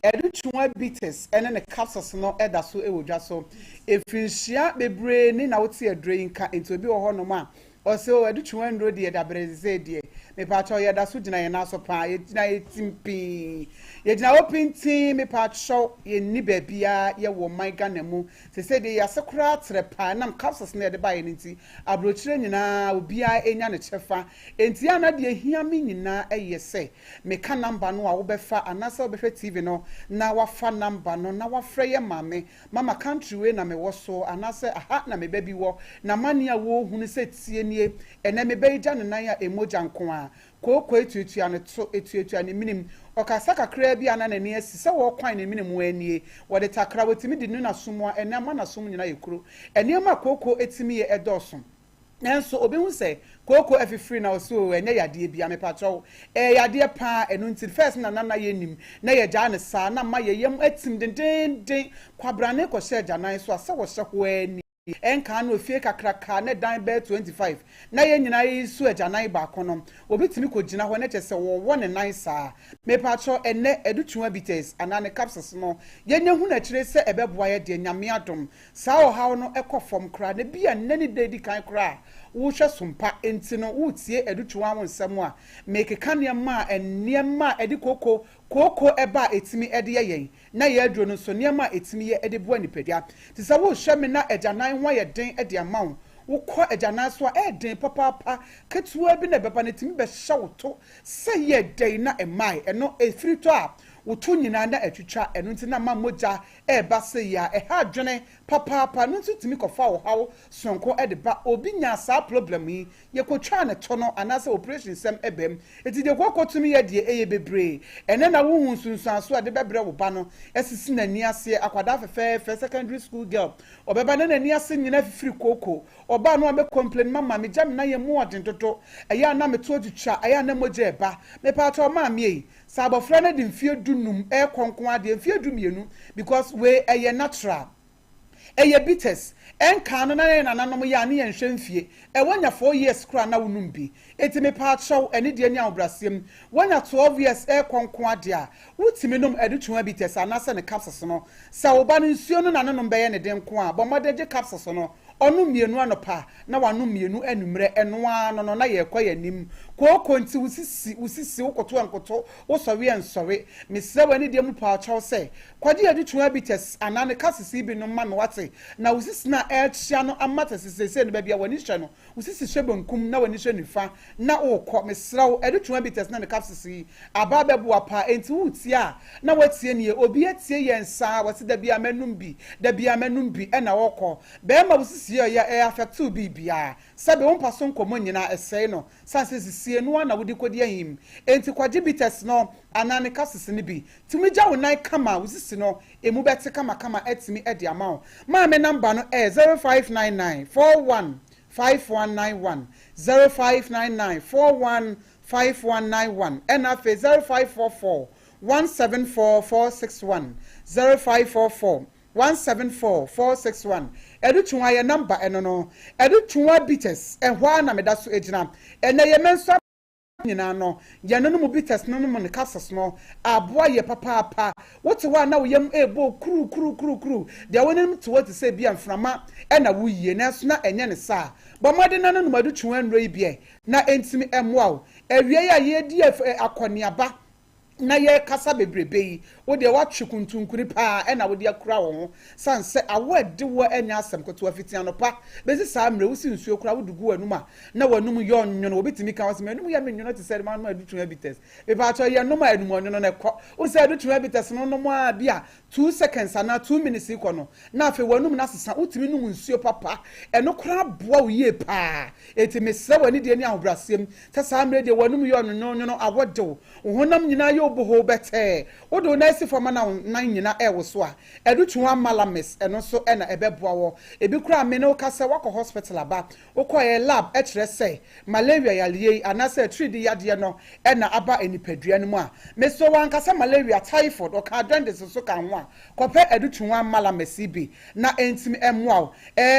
Adutoa Bitters ne ne capsules no da so wɔ dwa so. Mfirinhyia bebree ni na wote aduro yi nka, enti obi wɔ hɔnom a ɔse oh Adutoa nnuro deɛ dabrɛ sesei deɛ. Mepaakyɛw yɛda so gyina yɛn nan so paa, yɛgyina yɛtim pii. Yɛgyina hɔ pintinn, mepaakyɛw yɛnni baabiara yɛwɔ ɔman Ghana mu. Sesei deɛ yɛn ase koraa trɛ paa ɛnam capsules no a yɛde baeɛ no nti. Aburokyire nyinaa obiara nya ne kyɛfa. Enti a na deɛ ɛhia me nyinaa yɛ sɛ meka number no a wobɛfa anaasɛ wobɛhwɛ TV no na wafa number no na wafrɛ yɛ maame, mama country wei na mewɔ so anaasɛ aha na me ba bi wɔ na amanneɛ a wɔrehunu sɛ tie nie ɛnɛ me ba yi gya ne nan a ɛmogya nko ara Kookoi tuatua ne to, etuatua ne menem. Ɔkasa kakraa bi a na n'ani asi sɛ wɔrekwan ne mene mu ara nie. Wɔde takra, wɔtumi de nu n'aso mu a, ɛnnɛ ama n'aso mu nyinaa ayɛ kuro. Nneɛma a kooko tumi yɛ dɔɔso. Nanso obi hu sɛ kooko afifiri na ɔse oo ɛnyɛ yadeɛ biara. Mepakyɛw, ɛyɛ yadeɛ pa ara. Ɛno nti first na na yɛnnim, na yɛgyaa no saa na ama yɛn yam atim dendeenden. Kwabrane kɔhyɛɛ agyanan so a sɛ wɔhyɛ hɔ ara nie. Ɛnkaa no efie kakraka ne dan bɛyɛ 25 na yɛn nyinaa yi so agyanan baako no obi tumi kɔ gyina hɔ na kyerɛ sɛ wɔwɔ ne nan saa. Mepakyɛw ɛnnɛ Adutoa bitters anaa ne capsules no yɛnya hunu akyire sɛ ɛbɛboa yɛ deɛ Nyame adom saa ɔhaw no kɔ fam koraa na ebia nnɛ ne da edi kan koraa a wohwɛ sompa nti no woretie Adutoa ho nsɛm a mekeka nneɛma a nneɛma a ɛde kooko kooko ɛba a ɛtumi ɛde yɛ yɛn Na yɛn aduro no nso, nneɛma a ɛtumi yɛ de boa nipadua. Te sɛ worehyɛ me na agyanan ho ayɛ den de ama wo. Wokɔ agyanan so a, ɛyɛ den papaapa. Ketewa bi na ɛbɛba no, ɛtumi bɛhyɛ wo to sɛ yɛ dɛn na ɛmmae. Ɛno, ɛfiri tɔ a, Wo to nyinaa na atwitwa, ɛno nti na ama mogya reba sei a, ɛha adwene papaapa. Ɛno nso tumi kɔfa ɔhaw sononko de ba. Obi nyaa saa problem yi, yɛkɔtwaa ne to no anaasɛ operation sɛm ba mu. Nti deɛ kooko tumi yɛ deɛ, ɛyɛ bebree. Ɛnnɛ na wohu nsunsuansoɔ a ɛde bɛbrɛ wo ba no, asisi n'ani aseɛ. Akwadaa fɛfɛɛfɛ, secondary school girl, ɔbɛba na n'ani ase nyinaa afifiri kooko. Ɔbaa no a mɛ complain mama me gya me nan yɛ mu ɔden dodo, ɛyɛ a na me to atwitwa, ɛyɛ a na mogya ɛba. Mepaatɔ maame ei, Sɛ abɔfra no de mfeɛ du num rekɔ nko ara deɛ, mfeɛ 12, because wei ɛyɛ natural. Ɛyɛ bitters. Ɛnkaa no na yɛn nananom yɛ a ne yɛnhwɛ mfie. Ɛ wanya 4 years koraa na wonom bi. Enti mepaakyɛw, anidie ne ahobrɛaseɛ mu, wanya 12 years rekɔ nko ara deɛ a, wotumi nom adutwuma bitters anaasɛ ne capsules no. Sɛ wo ba no nsuo no na ne nom bɛyɛ ne den nko a, bɔ mmɔden gye capsules no. Ɔnom mmienu anɔpa na wanom mmienu anwummerɛ, ɛno ara no no na yɛrekɔ yɛn anim. Kooko nti wo sisi, wo sisi, wo koto ɛnkoto, wo sɔre ɛnsɔre. Mesrɛ wo anidie mu paakyɛw sɛ, kɔgye adutwuma bitters anaa ne capsules yi bi nom ma me wate, na wo sisi no a ɛrekyea no ama te sɛ seesei no baabi a w'ani hwɛ no, wo sisi hwɛ benkum na w'ani hwɛ nifa na worekɔ. Mesrɛ wo, adutwuma bitters ne ne capsules yi aba abɛboa paa, enti woretie a na woatie nie. Obi atie yɛn saa, wɔse da biara mɛnom bi, da biara mɛnom bi ɛna ɔrekɔ. Bɛɛma wo sisi yɛ ɔya, ɛ affect wo biribiara. Sɛbe wo mpa so nkɔmmɔ nyinaa ɛsɛe no, sane sɛ sisie no ara na wode kɔdi ahim. Enti kɔgye bitters no anaa ne capsules no bi. Tumi gya wo nan kama, wo sisi no ɛmu bɛte kamakama atumi de ama wo. Maame number no ɛyɛ 0599 41 5191, 0599 41 5191, ɛna afei 0544 174 461, 0544 174 461. Ɛde twa yɛ number ɛno no. Ɛde twa bitters ɛhɔ ara na meda so gyina. Ɛnɛ yɛ mɛnso nyinaa no, yɛno no mu bitters no nom ne capsules no aboa yɛ papaapa. Wote hɔ a na wo yam ɛrebɔ kuru kuru kuru kuru deɛ wonim te hɔ te sɛ bi a mframa ɛna woyie, nanso na ɛnyɛ ne saa. Bɔ mmɔden na no nom adutwuma nnuro yi biɛ na ɛntumi ɛmmoa wo. Awie yi a yɛredi akɔneaba na yɛrekasa bebrebe yi, wo deɛ woatwe kuntunkuni paa ɛna wode akura wo ho, sane sɛ awo ɛde wo ɛnyɛ asɛm ketewa. Fiti anɔpa bɛsi saa mmerɛ, wosi nsuo koraa wode gu w'anum a na w'anum yɛ ɔnwono. Obi tumi ka wɔ sɛ m'anum yɛ me nwono te sɛ ɛde adutwuma bitters. Mepaakyɛ yɛ nom a anum ɔnwono no ɛkɔ. Wo sɛ adutwuma bitters no nom a bi a 2 seconds anaa 2 minutes kɔ no, na afei w'anum no asesa, wotumi nom nsuo papa. Ɛno koraa boa wo yie paa. Eti mesrɛ w'ani deɛ ne ahobrɛaseɛ mu sɛ saa mmerɛ deɛ w'anum yɛ ɔnwonwonwono, awɔ dew, wo honam nyinaa yɛ oboho bɛtɛɛ, wode wo nan si fam na wo nan nyinaa ɛwɔ so a, adutwuma malamis ɛno nso ɛna ɛbɛboa wɔ. Ebi koraa me ne wo ka sɛ wakɔ hospital aba, wokɔɛ lab ɛkyerɛ sɛ malaria yareɛ yi anaasɛ atiridii yadeɛ no ɛna aba nipadua no mu a, mesɛ wankasa malaria, typhoid, ɔka jaundice nso ka ho a, kɔpɛ adutwuma malamis bi na ɛntumi ɛmmoa wo.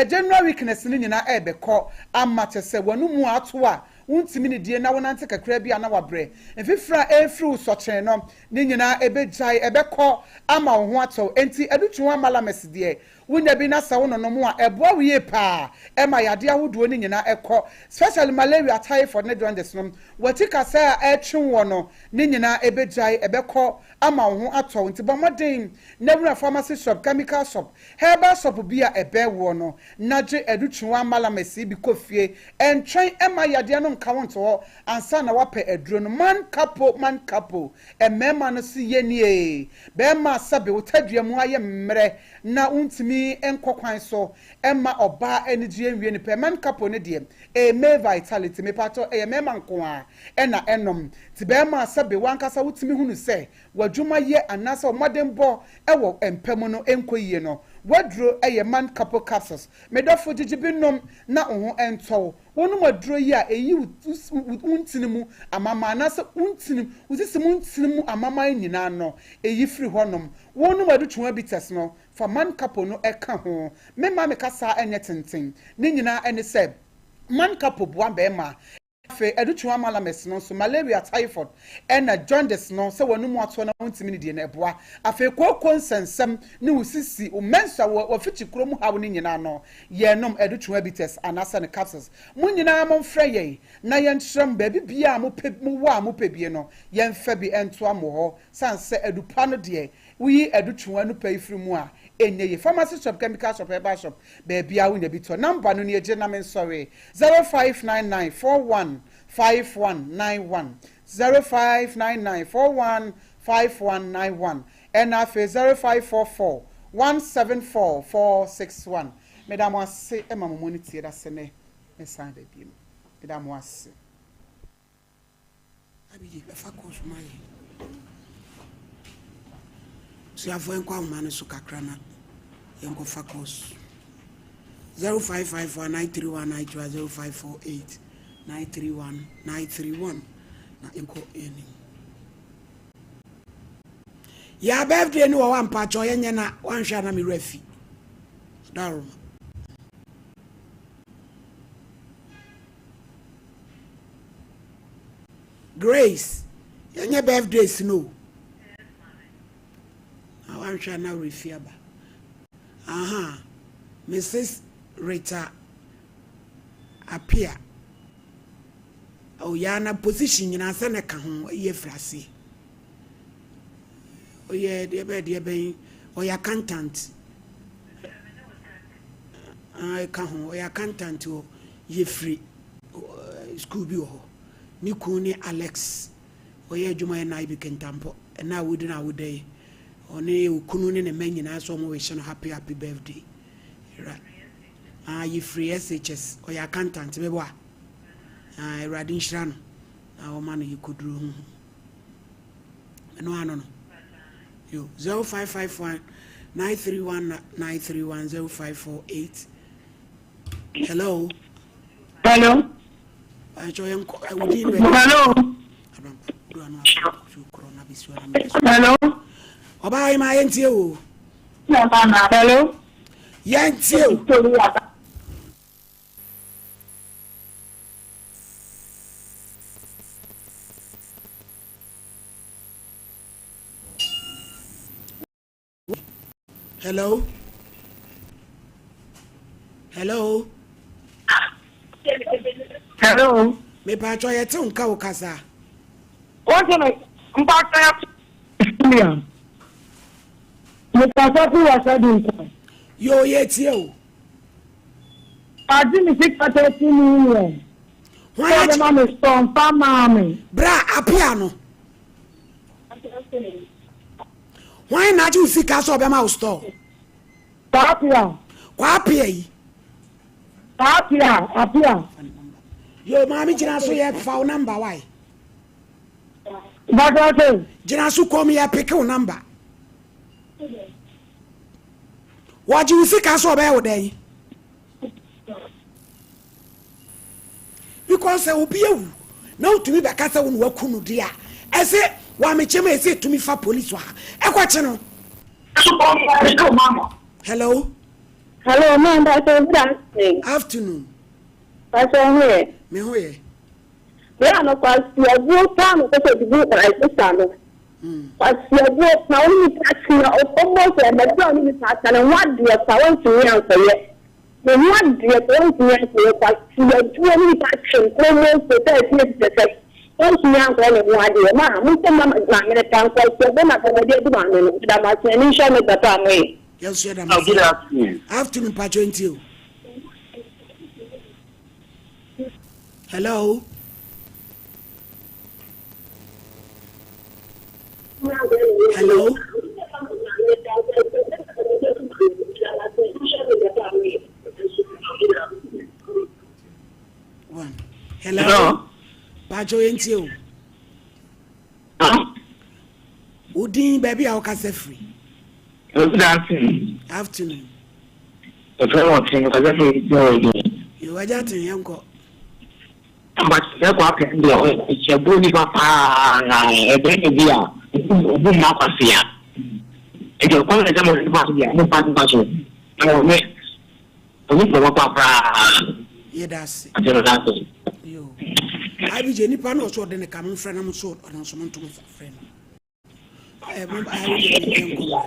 General weakness no nyinaa ɛbɛkɔ ama kyɛ sɛ w'anomu ato a wontumi ne die na wonante kakra bi a na wabrɛ, mfifiri a ɛrefiri wo sɔkyɛn no ne nyinaa ɛbɛgyae, ɛbɛkɔ ama wo ho atɔ. Enti adutwuma malamis deɛ, wonya bi na sɛ wo nonom a, ɛboa wo yie paa, ɛma yadeɛ ahodoɔ no nyinaa ɛkɔ, especially malaria, typhoid ne jaundice no. Wɔakyi kasa a ɛretwe wɔ no ne nyinaa ɛbɛgyae, ɛbɛkɔ ama wo ho atɔ. Nti bɔ mmɔden na wura pharmacy shop, chemical shop, herbal shop bi a ɛbɛn woɔ no na gye adutwuma malamis bi kɔ fie. Ɛntwɛn ɛma yadeɛ no nka wo nto hɔ ansa na wapɛ aduro no. Man kapo, man kapo, mmarima no so yɛ nie. Bɛrima, sɛbe wo tadua mu ayɛ mmerɛ na wontumi nkɔ kwan so ɛma ɔbaa anigyeɛ nwie no pɛ, man kapo no deɛ ɛyɛ male vitality. Mepatɔ ɛyɛ mmarima nko a ɛna ɛnom. Nti bɛrima, sɛbe wankasa wotumi hunu sɛ w'adwuma yɛ anaasɛ ɔmmɔdenbɔ ɛwɔ mpa mu no nkɔ yie no, waduro ɛyɛ man kapo capsules. Medɔfo, gyegye bi nom na wo ho ntɔw. Wɔnom aduro yi a, ɛyi wo ntini mu amama anaasɛ wo ntini, wo sisi mu ntini mu amama nyinaa no, ɛyi firi hɔnom. Wɔnom adutwuma bitters no, fa man kapo no ɛka ho. Mema me kasa ɛnyɛ tenten, ne nyinaa ɛne sɛ man kapo boa bɛrima. Afei adutwuma malamis no nso, malaria, typhoid ɛna jaundice no, sɛ wɔn mu atoɔ na wɔntumi ne die no, ɛboa. Afei kooko nsɛnsɛm ne wo sisi, wo mɛnsa wɔ wɔfikyi kurom haw no nyinaa no, yɛnom adutwuma bitters anaasɛ ne capsules. Mo nyinaa momfrɛ yɛn na yɛnkyerɛ mo baabi bia a mopɛ, mowɔ a mopɛ bie no, yɛmfa bi ntoa mo hɔ, san sɛ adupa no deɛ, woyi adutwuma no pɛ yi firi mu a, ɛnyɛ yie. Pharmacy shop, chemical shop, herbal shop, baabi a wonya bi tɔ. Number no ni, agye na me nsɔre: 0599 41 5191, 0599 41. 5191 ɛna afei 0544 174 461. Meda mo ase ma mo mu no tie da sɛ nɛ mɛsan aba biom. Meda mo ase. Abigye, bɛfa kɔɔso ma yɛn. Suafoɔ yɛnkɔ ahoma no so kakra na yɛnkɔfa kɔɔso. 0554 931 931 0548 931 931 na yɛnkɔ yɛn anim. Yɛ birthday no wɔ hɔ ampa kyɛ yɛnyɛ na wanhwɛ a na me werɛ afi. Daroma. Grace, yɛnyɛ birthdays no o. Na wanhwɛ a na werɛ fi aba. Aha, Mrs. Rita Apia. Oh, yaa na position nyinaa sɛ na ka ho yɛ firi aseɛ. Ɔyɛ deɛ bɛyɛ deɛ bɛn, ɔyɛ accountant. Ah, ɛka ho, ɔyɛ accountant wɔ Yefri school bi wɔ hɔ. Ne kun ne Alex, ɔyɛ adwuma wɔ NIB Kintampo. Ɛna a wodi no awoda yi, ɔne okunu ne ne mma nyinaa sɛ wɔn wish no happy happy birthday. Ra, ah, Yefri SHS, ɔyɛ accountant, meboa. Ah, Awurade nhyira no na ɔma no yɛkɔduru ho. Ɛno ano no. Yo, 0551 931 931 0548. Hello. Hello. Hello. Hello. Ọbaa yi ma yɛn tie o. Hello. Yɛn tie o. Hello. Hello. Hello. Mepatwa yɛ te nka wo kasa. Wọ́n ti mi mpatwa yɛ te. Mekasa fi wɔ sɛ di nka. Yoo yɛ tie o. Wagye me sika 30 million. Hwan Sɛ ɔbɛma me store mfa maa me. Bra apia no. Hwan na agye wo sika sɛ ɔbɛma wo store? Kwapia. Kwapia yi. Kwapia, apia. Yo maame gyina so yɛ fa wo number why? Bàtà sè. Gyina so kɔm yɛ peke wo number. Wɔgye wo sika sɛ ɔbɛyɛ wo dɛn? Because sɛ obi awu na wotumi bɛka sɛ wo na waku no deɛ a, ɛsɛ wɔamekyɛ ma ɛsɛ tumi fa police wɔ ha ɛkɔkye no. Hello. Hello, ma mpatsɔ good afternoon. Afternoon. Mpatsɔ ho yɛ. Me ho yɛ. Bere a no kwasiabuo paa na ɔpɛ sɛ ɔde bu my sister no. Kwasiabuo na wo ne nipa tena almost ɛmɛbrɛ a wo ne nipa atena ne ho adeɛ koraa wontumi ankɔyɛ. Ne ho adeɛ koraa wontumi ankɔyɛ kwasiabuo ne nipa twe almost 13 years sɛ sɛ wontumi ankɔyɛ ne ho adeɛ. Ma mo sɛ ma maame no ta nkwasiabuo na afei wɔde adu maame no. Meda mo ase ani nhyɛ mo papa a moyɛ. Yɛn nso yɛda mo ase. Afternoon mpakyɛ ntie o. Hello. Hello. One. Hello. Hello. Pacho yɛntie o. Wo din baabi a wokasa firi. Good afternoon. Afternoon. Ɛfɛ wɔ ten kasa firi sɛ wɔ din. Yo agya ten yɛn kɔ. But sɛ kɔ apɛ deɛ ɔhyɛ bu nipa paa ɛbɛn ne bi a obu mma kwasea. Ɛdi ɔkwan na ɛsɛ mo nipa so deɛ mo mpa nipa so. Ɛwɔ me ɔni pɔ papa koraa. Yɛda ase. Ate no da ase. Yo. IBJ nipa na ɔsɛ ɔde ne ka mo mfrɛ na mo so ɔno nso mo nto mo frɛ no. Ɛ mo IBJ yɛn kɔ mra.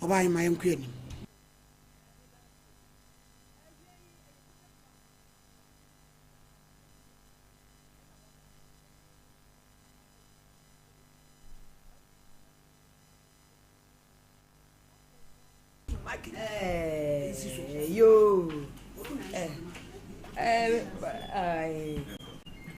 Ɔbaa yi ma yɛn kɔ anim. Eh, yo. Eh, eh, eh,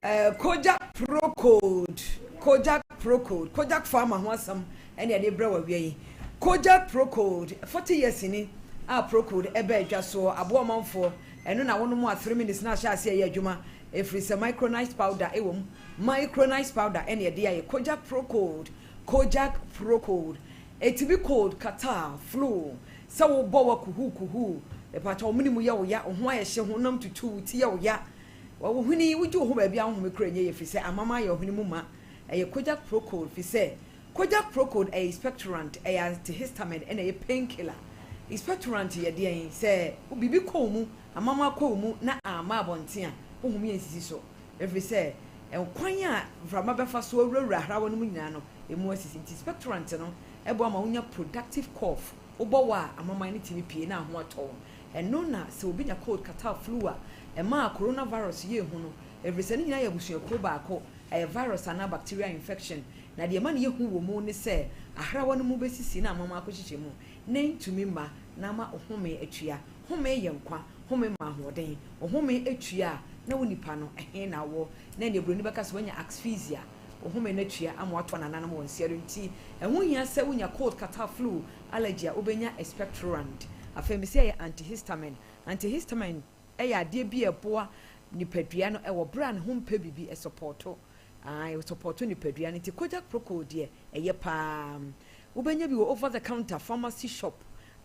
eh, Kojak Pro Code. Kojak Pro. Procold, Kojak Pharma ho asɛm ɛne yɛde brɛ wɔ awia yi. Kojak Procold, 40 years ni a Procold ɛbaa adwa soɔ, aboa ɔmanfoɔ, ɛno na wonom a 3 minutes na ahyɛ aseɛ ɛyɛ adwuma, ɛfiri sɛ micronized powder ɛwɔ mu. Micronized powder ɛne yɛde ayɛ Kojak Procold, Kojak Procold. Ɛtumi cold, catarrh, flu, sɛ wobɔ wa kuhuu kuhuu, mepakyɛ wo mene mu yɛ wo ya, wo ho ayɛ hye, honam tutu, wo ti yɛ wo ya, Wɔ wo hwene yi, wogye wo ho baabi a wohome koraa nyɛ yie firi sɛ amama ayɛ ɔhwene mu ma. Ɛyɛ Kojak Procold firi sɛ Kojak Procold ɛyɛ expectorant, ɛyɛ antihistamine ɛna ɛyɛ painkiller. Expectorant yɛ deɛn? Sɛ biribi kɔ wo mu, amama kɔ wo mu na amma abɔnten a, wo home nsisi so ɛfiri sɛ kwan a mframa bɛfa so awurawura ahrawa no mu nyinaa no, ɛmu asisi. Nti expectorant no boa ma wonya productive cough, wobɔ wa a amaman no tumi pue na ho atɔ wo. Ɛno na sɛ obi nya cold, catarrh, flu a, ɛmaa coronavirus yɛɛ hu no, ɛfiri sɛ ne nyinaa yɛ abusuakuo baako, ɛyɛ virus anaa bacterial infection, na deɛ ɛma no yɛ hu wɔ mu ne sɛ ahrawa no mu bɛsisi na amama akɔhyehyɛ mu, na ɛntumi mma na ama home atua. Home yɛ nkwa, home ma ahoɔden. Wo home atua a, na wo nipa no, ɛhe na wɔ? Na ɛnneɛ buroni bɛka sɛ woanya asphyxia, wo home no atua ama woato anananom wɔ nseɛ do. Nti ɛho hia sɛ wonya cold, catarrh, flu, allergy a, wobɛnya expectorant. Afei mese ɛyɛ antihistamine. Antihistamine yɛ adeɛ bi a ɛboa nipadua no wɔ berɛ a ne ho mpɛ biribi, ɛsɔpɔɔto, ae, ɛsɔpɔɔto nipadua no. Nti Kojak Procold deɛ, ɛyɛ pa ara. Wobɛnya bi wɔ over the counter, pharmacy shop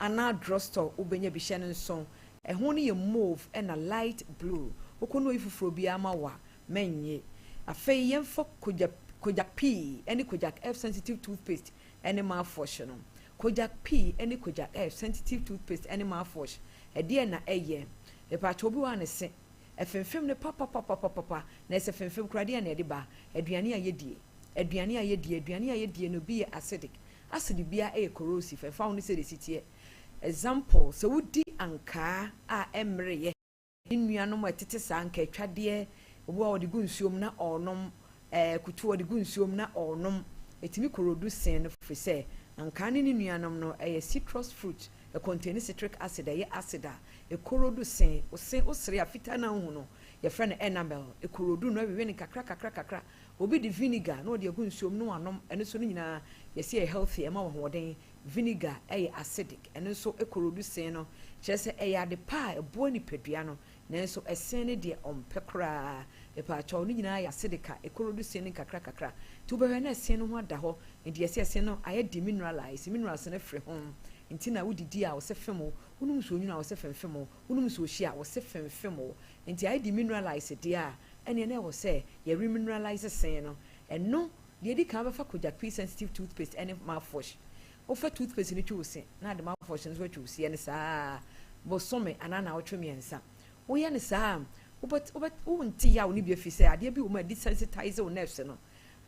anaa drug store, wobɛnya bi. Hyɛ no nso, ɛho no yɛ mauve ɛna light blue. Wokɔ na wɔyi foforɔ biara ma wo a, mɛnnye. Afei yɛmfa Kojak, Kojak P ne Kojak F sensitive toothpaste ne mouthwash no. Kojak P ne Kojak F sensitive toothpaste ne mouthwash, ɛdeɛn na ɛyɛ? Mepaakyɛw obi wɔ hɔ a ne se ɛfemfem no papapapapapa, na ɛsɛ femfem koraa deɛn na ɛde ba? Aduane a yɛdie, aduane a yɛdie, aduane a yɛdie no bi yɛ acidic, acid biara yɛ corrosive, ɛmfa ho ne sɛdeɛ ɛsi teɛ. Example, sɛ wodi ankaa a ɛmmereeɛ, Ne nuanom a ɛtete saa, anka atwadeɛ, obi wɔ hɔ a ɔde gu nsuo mu na ɔrenom, ɛɛ kutuo ɔde gu nsuo mu na ɔrenom. Ɛtumi korodu sen no firi sɛ ankaa ne ne nuanom no ɛyɛ citrus fruit, ɛkɔnteni citric acid, ɛyɛ acid a ɛkorodu sen. Wo se, wo sere a fitaa no a wohu no, yɛfrɛ no enamel, ɛkorodu no ɛwewe no kakra kakra kakra. Obi de vinegar na ɔde agu nsuo mu na wanom, ɛno nso ne nyinaa yɛse ɛyɛ healthy, ɛma wo ahoɔden. Vinegar yɛ acidic, ɛno nso korodu sen no, kyerɛ sɛ ɛyɛ ade pa a ɛboa nipadua no, nanso ɛsen no deɛ ɔmpɛ koraa. Mepaakyɛw, ne nyinaa yɛ acidic a ɛkorodu sen no nkakra kakra. Nti wobɛhwɛ na ɛsen no ho ada hɔ, nti yɛse ɛsen no ayɛ demineralized, minerals no afiri ho, nti na wodidi a wɔse fem wo, wonom nsuo nwunu a wɔse femfem wo, wonom nsuo hye a wɔse femfem wo. Nti ayɛ demineralized deɛ a, ɛneɛ na ɛwɔ sɛ yɛ remineralize sen no. Ɛno Deɛ ɛdi kan wobɛfa Kojak P Sensitive Toothpaste ne mouthwash. Wofa toothpaste no twi wo se na ade mouthwash no nso atwi wo se. Yɛ no saa ara bosome anaa nnawɔtwe mmiɛnsa. Woyɛ no saa a, wobɛ wobɛ wonte yaw no bi ɛfiri sɛ adeɛ bi wɔ mu a ɛdesensitize wo nerves no.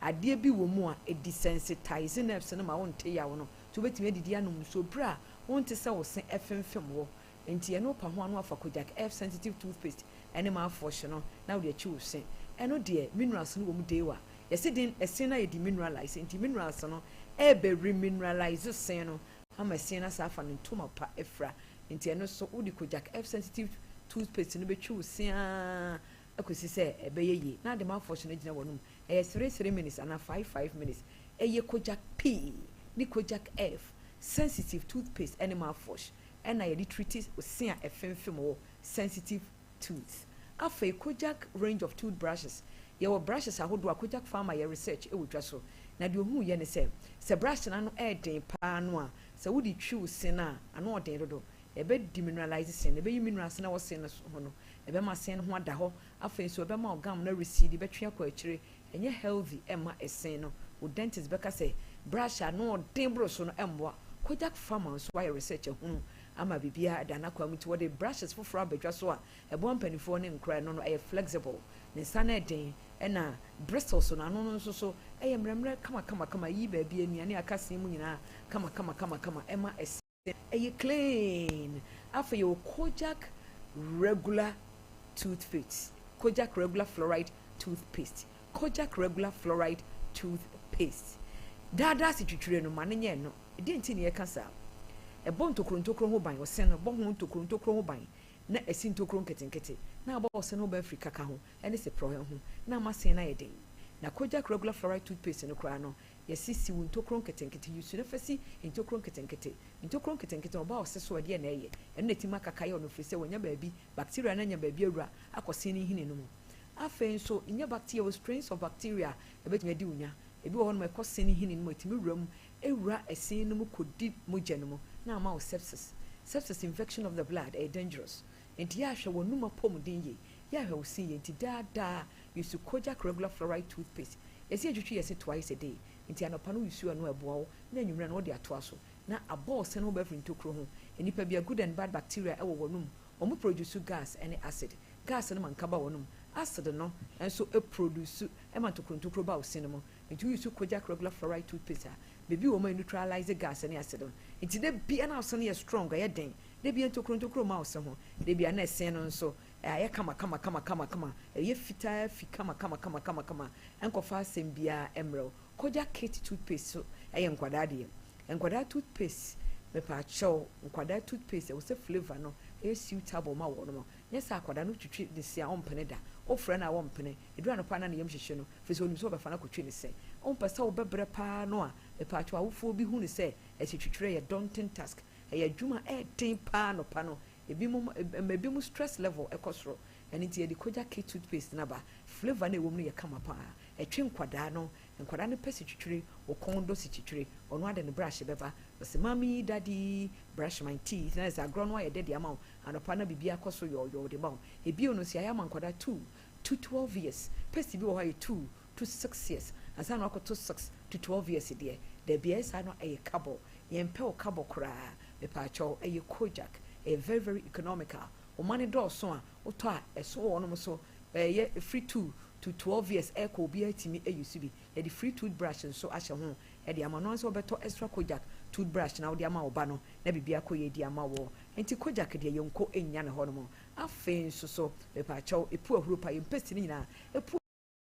Adeɛ bi wɔ mu a ɛdesensitize nerves no ma wonte yaw no. Nti wobɛtumi adidi anom nsuo berɛ a wonte sɛ wo se ɛfemfem wo. Enti ɛno wopa ho a na wafa Kojak F Sensitive Toothpaste ne mouthwash no na wode akyi wo se. Ɛno deɛ minerals no wɔ mu deewa. Yɛse den ɛsen no ayɛ demineralize nti minerals no ɛɛbɛ remineralize sen no ama ɛsen no asan afa ne ntoma pa afira. Nti ɛno nso wode Kojak F Sensitive Toothpaste no bɛtwi wo se ara kɔsi sɛ ɛbɛyɛ yie na ade mouthwash no agyina w'anum. Ɛyɛ 3 3 minutes anaa 5 5 minutes. Ɛyɛ Kojak P ne Kojak F Sensitive Toothpaste ne mouthwash ɛna yɛde treat se a ɛfemfem wo, sensitive tooth. Afei Kojak range of toothbrushes, yɛwɔ brushes ahodoɔ a Kojak Pharma yɛ research wɔ dwa so, na deɛ ɔhuuiɛ ne sɛ, sɛ brush no ano yɛ den pa ara no a, sɛ wode twi wo se no a, ano ɔden dodo, ɛbɛ demineralize se no, ɛbɛyi minerals no a ɛwɔ se no ho no, ɛbɛma se no ho ada hɔ, afei nso ɛbɛma wo gum no arecede, bɛtwe akɔ akyire, ɛnyɛ healthy ɛmma ɛsen no, wo dentist bɛka sɛ brush a ano ɔden boro so no ɛmmoa. Kojak Pharma nso ayɛ research ahunu ama biribiara ada n'akwan mu nti wɔde brushes foforɔ aba dwa so a ɛboa mpanimfoɔ ne nkwadaa, ɛno no ɛyɛ flexible, ne nsa no ɛden ɛna bristles no ano no nso so ɛyɛ mmerɛmmerɛ kamakamakama, ɛyi baabi nnuane a aka sen mu nyinaa kamakamakamakama ɛma ɛsen ɛyɛ clean. Afei yɛwɔ Kojak regular toothpaste, Kojak regular fluoride toothpaste, Kojak regular fluoride toothpaste. Daadaa se twitwire no ma no nyɛ ɛno. Ɛdeɛn nti na yɛka saa? Ɛbɔ ntokuro ntokuro ho ban, ɔse no bɔ ho ntokuro ntokuro ho ban na ɛsi ntokuro nketenkete na abɔ ɔse no ho ban firi kaka ho ne seprɔhɛ ho na ama se no ayɛ den. Na Kojak Regular Fluoride Toothpaste no koraa no, yɛse si wo ntokuro nketenkete, use no fa si ntokuro nketenkete. Ntokuro nketenkete no, ɔba ɔse so a, ɛdeɛn na ɛyɛ? Ɛno na ɛtumi ma kaka yɛ ɔno ɛfiri sɛ wanya baabi, bacteria no anya baabi awura akɔ se no nhini no mu. Afei nso, nyɛ bacteria, yɛwɔ strains of bacteria a ɛbɛtumi adi wo nya. Ebi wɔ hɔnom a ɛkɔ se no nhini no mu, ɛtumi wura mu, ɛwura ɛse no mu kɔdi mogya no mu na ama wo sepsis. Sepsis, infection of the blood, ɛyɛ dangerous. Enti yɛ a hwɛ w'anum apɔmuden yie, yɛ a hwɛ wo se yie. Nti daa daa use Kojak Regular Fluoride Toothpaste. Yɛse yɛtwitwi yɛ se twice a day, nti anɔpa no wo use ɛno a ɛboa wo, na anwummerɛ no wode atoa so. Na abɔ wo se no ho ban afiri ntokuro ho. Nnipa bi a good and bad bacteria wɔ w'anum, wɔn produce gas ne acid. Gas no ma nka ba w'anum, acid no nso produce ma ntokuro ntokuro ba wo se no mu. Nti wo use Kojak Regular Fluoride Toothpaste a, biribi wɔ mu a ɛneutralise gas ne acid no. Nti da biara na wo se no yɛ strong, ɛyɛ den. Da biara ntokuro ntokuro mma wo se ho. Da biara na ɛse no nso ayɛ kama kama kama kama kama, ɛyɛ fitaa fi kama kama kama kama kama, ɛnkɔfa asɛm biara mmrɛ wo. Kojak Kit toothpaste nso yɛ nkwadaa deɛ. Nkwadaa toothpaste, mepaakyɛw, nkwadaa toothpaste ɛwɔ sɛ flavour no yɛ suitable ma wɔn. Nyɛ saa a akwadaa no twitwi ne se a ɔmpene da. Wofrɛ no a ɔmpene. Ɛduru anɔpa a na ne yam hyehye no, firi sɛ ɔnim sɛ wɔbɛfa no akɔtwi ne se. Wompɛ sɛ wobɛbrɛ paa no a, mepaakyɛw awofoɔ bi hu no sɛ ɛse twitwirɛ yɛ daunting task. Ɛyɛ adwuma a ɛyɛ den paa anɔpa no. Ebinom, ɛma ebinom stress level kɔ soro. Ɛno nti yɛde Kojak Kid toothpaste no aba. Flavour no a ɛwɔ mu no yɛ kama paa. Ɛtwe nkwadaa no. Nkwadaa no pɛ sikyikyire, wɔ kɔn dɔ sikyikyire. Ɔno ara de ne brush bɛba. Ɔse, Mummy, Daddy, brush my teeth. Na ayɛ sɛ agorɔ no ayɛ dɛ de ama wo. Anɔpa na biribiara kɔ so yɔɔyɔɔ de ma wo. Ebio no nso yɛayɛ ama nkwadaa two to 12 years. Paste bi wɔ hɔ a ɛyɛ 2 to 6 years. Ansa na woakɔto 6 to 12 years deɛ, dabi ɛyɛ saa no ɛyɛ kabɔ. Yɛmpɛ wo kabɔ koraa. Mepaakyɛw, ɛyɛ Kojak. Ɛyɛ very very economical. Wo mma no dɔɔso a, wotɔ a, ɛso wɔ wɔnom so. Ɛyɛ ɛfiri 2 to 12 years ɛrekɔ obiara tumi use bi. Yɛde free toothbrush nso ahyɛ ho de ama. Ɔno ara nso ɔbɛtɔ extra Kojak toothbrush na wode ama wo ba no na biribi akɔ yie de ama wo. Nti Kojak deɛ yɛnkɔ nnya no hɔnom. Afei nso so, mepaakyɛw, epu ahuro pa, yɛn paste no nyinaa, epu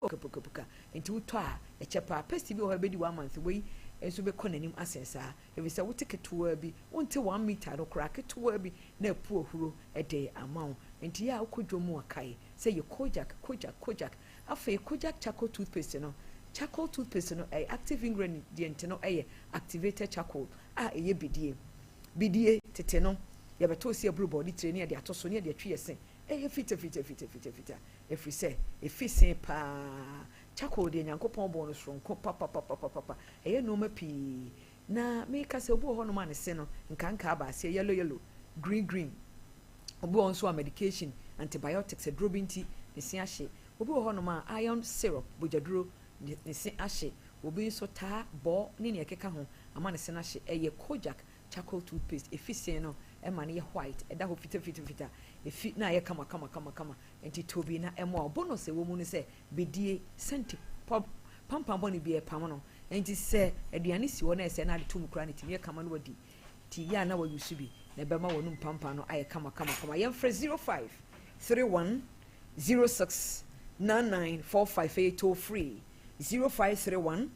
pukapukapuka. Nti wotɔ a, ɛkyɛ paa. Paste bi wɔ hɔ a ɛbɛdi one month, wei nso bɛkɔ n'anim asen saa. Efisɛ wote ketewaa bi, wonte one meter no koraa, ketewaa bi na apu ahuro de ama wo. Nti yɛ a wokɔ dwom mu a, kae sɛ yɛ Kojak, Kojak, Kojak. Afei Kojak charcoal toothpaste no, charcoal toothpaste no, ɛyɛ active ingredient no yɛ activated charcoal a ɛyɛ bidie. Bidie, tete no, yɛbɛtɔ si aburu bɔɔde tire ne yɛde ato so ne yɛde atwi yɛ se. Ɛyɛ fita fita fita fita fita ɛfiri sɛ ɛfi se paa. Charcoal deɛ Nyankopɔn bɔɔ no soronko papapapapapa. Ɛyɛ nnoɔma pii. Na meka sɛ obi wɔ hɔnom a ne se no nkanka aba aseɛ yellow yellow, green green. Obi wɔ hɔ nso a medication, antibiotics, aduro bi nti ne se ahye. Obi wɔ hɔnom a iron syrup, bogyaduro, ne se ahye. Obi nso taa, bɔ ne nea ɛkeka ho ama ne se no ahye. Ɛyɛ Kojak charcoal toothpaste. Efi se no ma no yɛ white, ɛda hɔ fitafitafita. Efi na ayɛ kama kama kama kama. Nti tɔ bi na ɛmmoa wo. Bonus a ɛwɔ mu ne sɛ bedie, sɛnte, pɔ, pampan bɔne biara ɛpam no. Nti sɛ aduane si hɔ na ɛsɛe na ade to mu koraa no ɛtumi yɛ kama na wadi. Nti yɛ a na wa use bi na ɛbɛma w'anum pampan no ayɛ kama kama kama. Yɛmfrɛ 0531 06 9945 ɛyɛ toll free 0531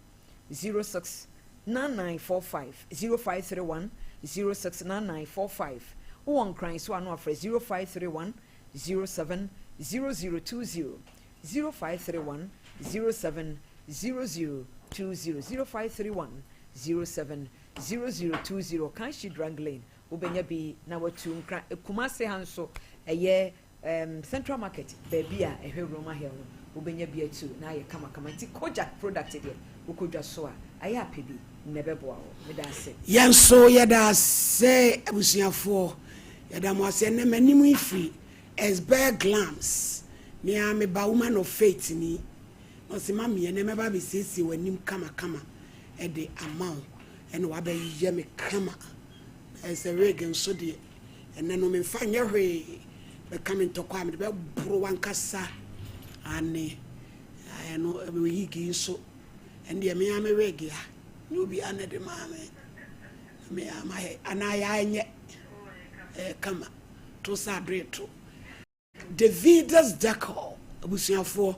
06 9945 0531 06 9945 Wowɔ Nkran so a na wafrɛ 0531 07 0020 0531 07 0020 0531 07 0020 Kanshi Drug Lane wobɛnya bi na watu Nkran Kumase ha nso ɛyɛ Erm central market baabi a ɛhwɛ Roma hill no wobɛnya bi atu na ayɛ kama kama nti Kojak product deɛ wokɔ dwa so a ayɛ apɛ bi na ɛbɛboa wo. Meda ase. Yɛn nso yɛda ase abusuafoɔ yɛda mo ase ɛnɛ m'anim yi firi Esber Glams me ara me ba woman of faith ni na ɔse mummy ɛnɛ mɛba abɛsiesie w'anim kama kama ɛde ama wo ɛna wabɛyɛ me kama na ɛsɛ wig nso deɛ Ɛnnɛ no memfa nyɛ hwee bɛka me ntɔkwa a mede bɛboro w'ankasa. Aane, ɛno me wig yi nso, ɛno deɛ me ara me wig a, nyɛ obiara na ɛde maa me. Na me ara mahɛ, anaa yɛ anyɛ, ɛyɛ kama, to sɛ adoe to. Davidas Decor abusuafoɔ,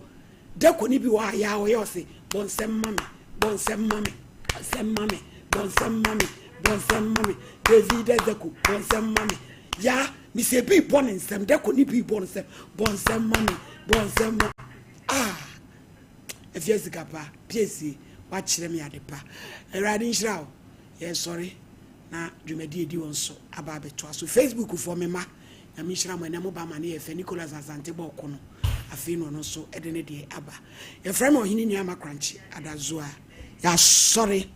Decor no bi wɔ hɔ a yaa ɔyɛ ɔse bɔ nsɛm ma me, bɔ nsɛm ma me, bɔ nsɛm ma me, bɔ nsɛm ma me, bɔ nsɛm ma me, Davidas Decor bɔ nsɛm ma me, yaa mesɛ bi bɔ ne nsɛm, Decor no bi bɔ nsɛm, bɔ nsɛm ma me, bɔ nsɛm ma ah. Afia sika pa, piesie, woakyerɛ me ade pa. Awurade nhyira wo. Yɛresɔre na dwumadi a ɛdi hɔ nso aba abɛtoa so. Facebook foɔ me mma, Nyame nhyira mo. Ɛnɛ mo ba ma no yɛ fɛ. Nicholas Asante bɔɔ ko no, afei na ɔno nso de ne deɛ aba. Yɛfrɛ me Ɔhene Nua Makrankye Adazoa. Yɛasɔre.